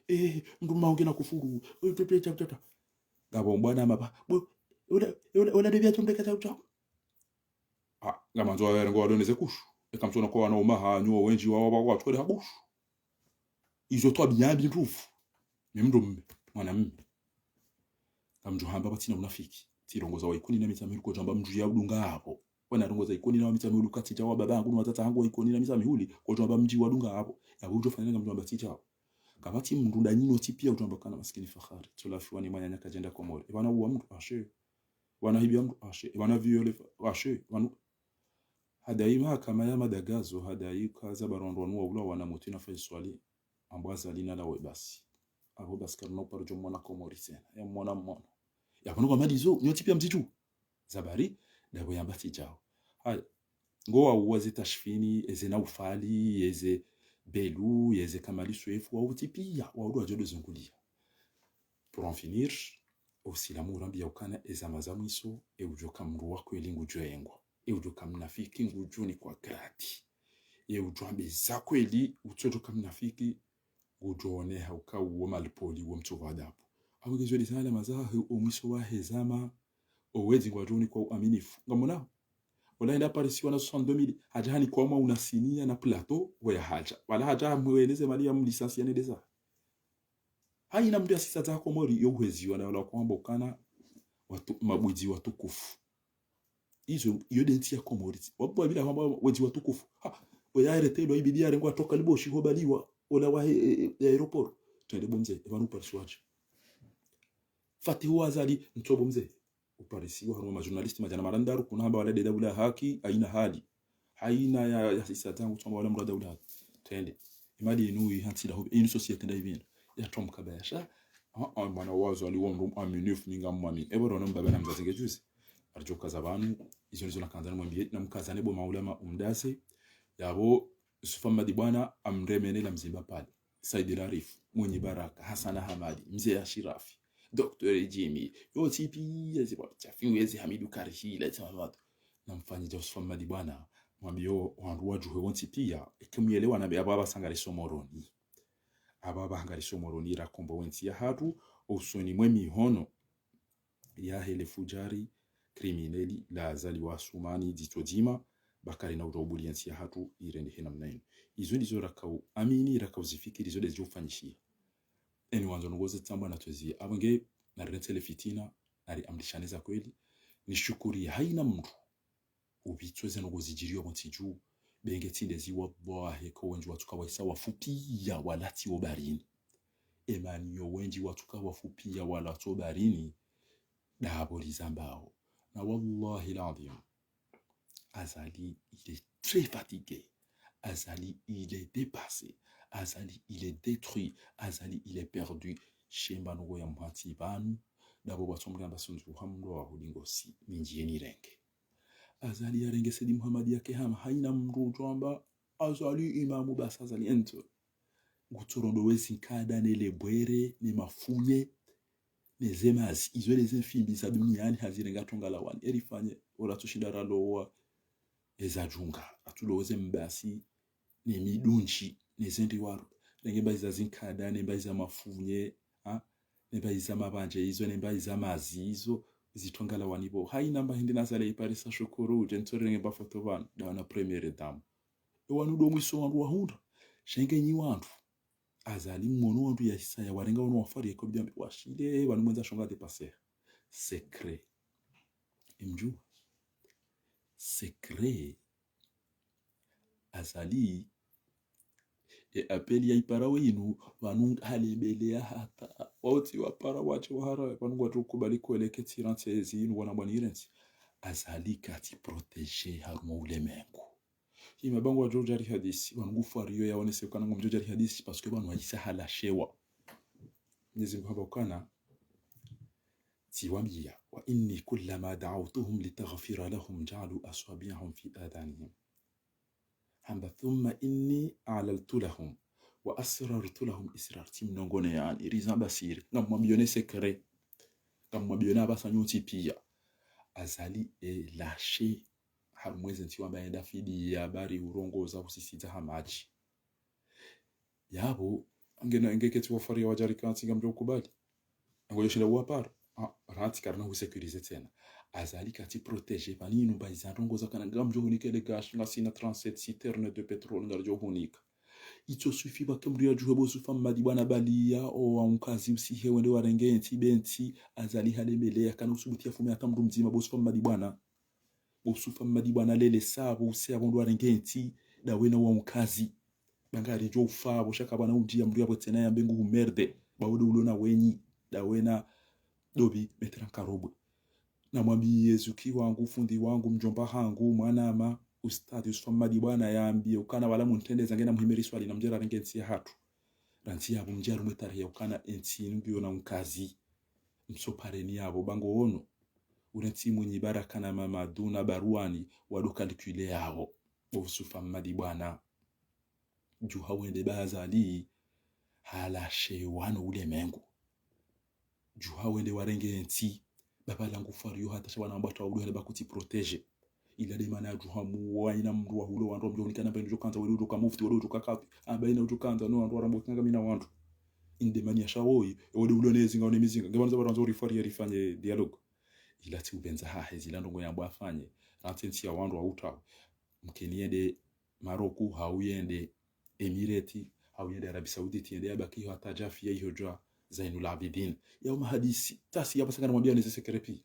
Eh, mndru mma unge na kufuru. Eh, tete, tete, tete. Ngapvo mbwana mapva. Bo, ola, ola, ola ndepvi yatso mdeka tsa utsa. Ah, ngamandzo wawe ngo walone ze kushu. Eka mtsona kwa wana uma hanyu, wendji wa, wa, wa, watsukole ha kushu. Izo twabiya mbi ndrufu. Mi mndru mme, mwana mme. Ngamdjo hamba pvatsina unafiki. Tsirongoza wa Ikoni na Mitsamihuli kodjwamba mdji ya udunga hapvo. Wana rongoza Ikoni na Mitsamihuli uka tsidja wa baba hangu na watata hangu wa Ikoni na Mitsamihuli kodjwamba mdji wadunga hapvo. Yapvo udjo fanya ngamdjwamba tsidja hapvo. Kapvatsi mndru nda nyinyi wontsi pia udjwamba kana maskini Fahari. Tsola fiwa ni mwananya kadjenda Komori. E pvanu uwa mndru, ashe. E pvanu hibiya mndru, ashe. E pvanu viole, ashe. E pvanu hadayi mahakama ya madagazo, hadayi kaza barondwa nuwa ula wana mutu na Faiswali. Ambwa Azali nalawe basi. Apvo basi karina uparo djo mwana Komori tsena. Ya mwana mwana. Yapvo nuka madizo, nyontsi pia mzidju. Zabari, ndapvo yamba tsidjao. Haya. Ngo wauwa ze Tashfini, eze Naufali, eze Belu, eze Kamali Swefu, wauti pia, waudu wadjo ndo zunguliya. Pour en finir, Usilamu urambiya ukana ezama za mwiso, e udjoka mndru wa kweli ngudjo yengwa. E udjoka mnafiki ngudjo nikwa gradi. E udjo amba za kweli, utsodjoka mnafiki, ngudjo oneha uka uwo malipoli, uwo mtsovu adabu. Apvo ngezo ndezala mazaha, o mwiso wahe zama, o wedzi ngwadjo nikwa uaminifu. Ngamona? Ola hende aparisiwa na soixante-deux mille, hadja hanikwa mwa unasiniya na plateau, we hadja. Wala hadja hamweleze mali ya mlisansi ya nendeza. Haina mndru ya sisa za Komori yo uheziwa na wala kwamba ukana watu, mabwidzi watukufu. Izo, iyo nde ntsi ya Komori. Wabwa bila kwamba wedzi watukufu. Ha, oya arrêté lo ibidi arengwa toka liboshi hobaliwa. Ola wa he, e, e, e, aéroport. Twende bo mze, e pvanu uparisiwa hadja. Fatihu Azali, ntso bo mze. Uparisiwa harumwa majournaliste madjana marandaru, kuna hamba wala nde daula haki, haina hali. Haina ya, ya sisa tangu tsamba wala mndru wa daula haki. Twende. Imadi inu yi hantsi la hobe, inu société nda ivina. Ya tom kabayasha. Ah, ah, mwana wa Azali wa mndru aminifu mi ngamwamini. E pvo ro no mbaba na mzazi nge juzi. Aridjoka za pvanu, izo ndizo nakandza nimwambiye, na mkazane bo maulama umdase. Yapvo, Yusufa Mmadi Bwana, amremene la mzimba pale. Said Larif, Mwinyi Baraka, Hassana Hamadi, Mze Ashirafi, Docteur Jimmy, yontsi pia zi bwana, tsafingu yezi Hamidu Karihila, tsa wandru. Na mfanye dja Yusufa Mmadi Bwana, mwambiyo wandru wadjuhe wontsi pia, eke muyelewana be apvo apvasa ngari Somoroni. Apvo apvasa ngari Somoroni rakombo wentsi yahatru, usoni mwe mihono yahe le fujari, criminel, la Azali wa Asumani, dzitso dzima, ba karina udjo ubuliya ntsi yahatru, irendehe namna inu. Izo ndizo rakauamini, rakauzifikiri, izo ndezidjo ufanyishiha. Eni wandzo nongoze tsamba na twezi, apvo nge, narirentsele fitina, nariamrishane za kweli, nishukuri haina mndru, upvitswe ze nongo zidjiriyo pvo ntsi dju, be nge tsi ndezi wallahi ko wendji watsuka wahisa wafupiya walatsi wo barini. Emani yo wendji watsuka wafupiya walatsi wo barini, ndapvo rizambao. Na wallahi l'adhwim, Azali, il est très fatigué. Azali, il est dépassé. Azali, il est détruit. Azali, il est perdu. Shemba nongo ya mhatsi pvanu, ndapvo bwatso mriamba sundzu hamndo wa hudingosi, mindji yeni renge. Azali yarenge Said Mohamed yake hama, haina mndru udjwamba, Azali imamu basi Azali ento. Ngutsorondo wezi nkada ne lebwere, ne mafunye, ne zemazi. Izo ne zemfimbi za duniani hazirenga tonga la wani. Erifanye, ola tsushinda ralowa, eza djunga. Atulowe ze mbasi, ne midunji, ne zendri waro. Renge mbazi za zinkada, ne mbazi za mafunye, ha? Ne mbayi za mabandje izo, ne mbayi za mazi izo, zitronga la wanibo. Hayina mba hindri na Azali iparisa shukuru, udje nitsorenge mba foto pvanu, ndawe na première dame. E wanu ndo mwiso wandru wahundra. Sha nge nyi wandru. Azali mwono wandru yahisa yawarenga wanu wafari yeko bidjambe. Washile, wanu mwendza shonga dépasser. Secret. Imdjuwa. Secret. Azali, e appel ya ipara wenu, pvanu halembeleya hata, wauti wapara wache wahara, pvanu ngwadjo kubali kweleke tirantsi ezinu wana bwani irentsi. Azali katsi protégé harumwa ulemengu. Ima pvanu ngwadjo udjari hadisi, pvanu ngufwariyo yaonese ukana ngomdjo udjari hadisi, parce que pvanu hayisa halashewa. Mwenyezi Mungu hamba ukana, tsiwambiya, وإني كلما دعوتهم لتغفر لهم جعلوا أصابعهم في آذانهم. Hamba, ثم إني أعلنت لهم وأسررت لهم إسرارا. Tsimnongoneyani, rizamba siri. Ngamwambiyoni secret. Ngamwambiyoni apvasa nyontsi piya. Azali e lâché. Harumwa ezentsi wamba yenda fidiya, bari urongoza, usisidza ha madji. Yapvo, ngena, nge ketsi wafariya wadjari kantsi ngamdjo ukubali. Ngo yoshinda uwapara. Ah, rantsi karina hu sécurisé tsena. Azali katsi protégé, pvanu inu mbayi za ndrongo za kana ngamdjo hunika ele gaz, ngasina trente-sept citernes de pétrole ngaridjo hunika. Itso suffit pvake mdru yadjuhe bo Yusufa Mmadi bwana baliya, o wa unkazi usihe wende warenge entsi, be ntsi, Azali halembeleya, kana usubuti yafume hata mdru mdzima bo Yusufa Mmadi bwana. Bo Yusufa Mmadi bwana lele sa, bo use apvo ndo warenge entsi, ndawe na wa unkazi. Ba ngaridjo ufa, bo shaka bwana udjiya mdru yapvo tsena yambe ngu humerde, ba wode ulo na wenyi, ndawe na dobi, metera nkarobwe. Namwambiye zuki wangu, fundi wangu, mdjomba hangu, mwanama, ustadhi Yusufa Mmadi bwana yambiye, ukana wala muntrendeza ngena muhimeri swali na mdjera renge entsi yahatru. Rantsi yapvo mdjera umwe tarehi ya ukana entsi inu ngiyo na unkazi. Msopareni yapvo, ba ngo ono. Urentsi Mwinyi Baraka na Mamadu na Baruani wado calculé yapvo. Bo Yusufa Mmadi bwana. Djuha wende ba Azali, halashewa no ulemengu. Djuha wende warenge entsi, ba pvala ngufwariyo hata sha bwana wamba twa udu hende ba kutsi protégé. Ila nde mana djuha muwa ina mdru wa hulo wandru wamdjo hunika namba inu djo kandza, wende udjo ka mufti, wende udjo ka kadhi, amba ina udjo kandza, no wandru warambwa kanga mina wandru. Inde mani ya sha woyi, e wende ulo ne zinga, one mizinga. Nge pvanu za pvanu za urifwariya rifanye dialogue. Ila tsi upvendza hahe, zila ndrongo yambwa afanye. Rantsi entsi ya wandru wa utawo. Mkeni yende Maroku, hau yende Emireti, hau yende Arabie Saoudite, yende yabaki hata djafi ya iho djwa Zainul Abidin. Yao mahadisi, tasi yapvasa ngamwambiyani ze secret pi.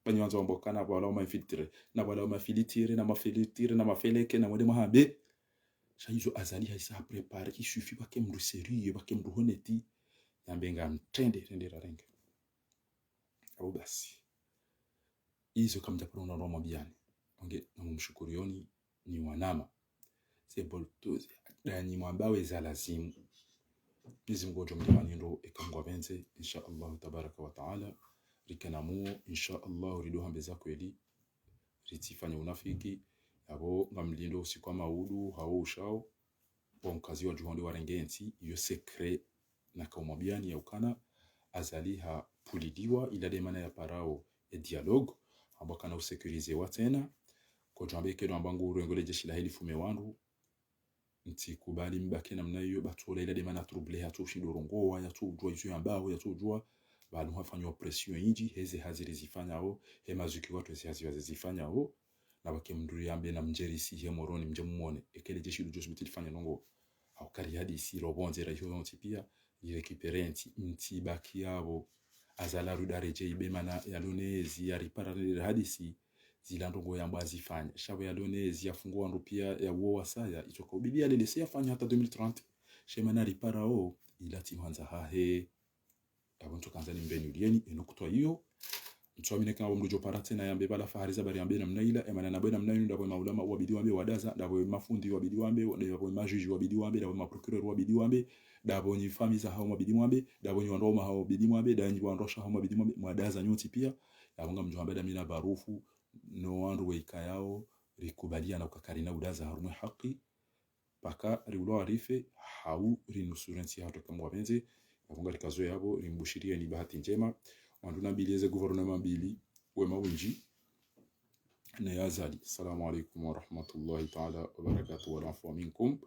Pvanyi wandzo wamba ukana pvala wa ma infiltré, na pvala wa mafilitire, na mafilitire, na mafeleke, na mwende mwahambe. Sha izo Azali hayisa préparé, il suffit pvake mdru sérieux, pvake mdru honnête, yambe ngamtrende, trende rarenge. Apvo basi. Izo kamdjaparo na roma biyani. Onge, namumshukuriyoni, nyi wanama. Ze boltozi, ndanyi mwambawe za lazimu. Mwenyezi Mungu ngudjo mdjipvani ndro eka Mungu apvendze, insha Allah tabaraka wa taala. Rikana muo, insha Allah, rido hambe za kweli. Ritsifanye unafiki. Yapvo ngamlindo usiku wa maudu, hau ushao. Bo nkazi wadjuha wende warenge entsi, iyo secret nakaumwambiyani ya ukana Azali hapvulidiwa, ila nde mana yaparao e dialogue, amba kana usécurisé wa tsena, kodjo amba ike ndo amba ngu urengole jeshi lahe lifume wandru, ntsi kubali mbaki namna iyo, ba tsola ila nde mana trouble, yatso ushindo rongowa, yatso udjuwa izo yambao, yatso udjuwa, pvanu hafanywa pression indji, heze hazi rizifanyao, he mazuki watru heze hazi wazifanyao, na pvake mdru yambe na mdjerisi he Moroni mdje mumone. Eka le jeshi lidjo subuti lifanye ndrongo. Hau kari hadisi, lo pvondze ra iho yontsi piya, li récupéré entsi, ntsi baki yapvo. Azali rudi aredjeyi be mana yalo ne ezi, yaripara ne hadisi, zila ndrongo yambwa azifanye. Sha pvo yalo ne ezi, yafungo wandru piya, yauwo wasaya, itsoka ubidi yalele se yafanya hata deux mille trente. She mana riparao, ila tsi hwandza hahe. Ndapvo ntsu kandza nimbenyuliyeni, eno kutwa iyo. Ntsu amine kama mdru djo para tsena yambe pvala fahari za bari yambe namna ila, emana nabwe namna inu, ndapvo maulama wabidi wambe wadaza, ndapvo mafundi wabidi wambe, ndapvo majuge wabidi wambe, ndapvo maprocureur wabidi wambe, ndapvo nyi fami za hao mwabidi mwambe, ndapvo nyi wandru wa hao mwabidi mwambe, ndapvo nyi wandru sha hao mwabidi mwambe, mwadaza nyontsi piya, ndapvo ngamdjo hamba ndami na barufu, no wandru weikayao, rikubaliana uka karina udaza harumwa e haki, paka riulwa rife, hau rinusuru entsi yahatru eka Mungu apvendze, yapvo ngarikazo yapvo, rimbushiriyeni bahati ndjema. Wandru na mbili eze gouvernement mbili, wema windji, ne ya Azali. Assalamu alaikum wa rahmatullahi taala wa barakatuh, wal afwa minkum.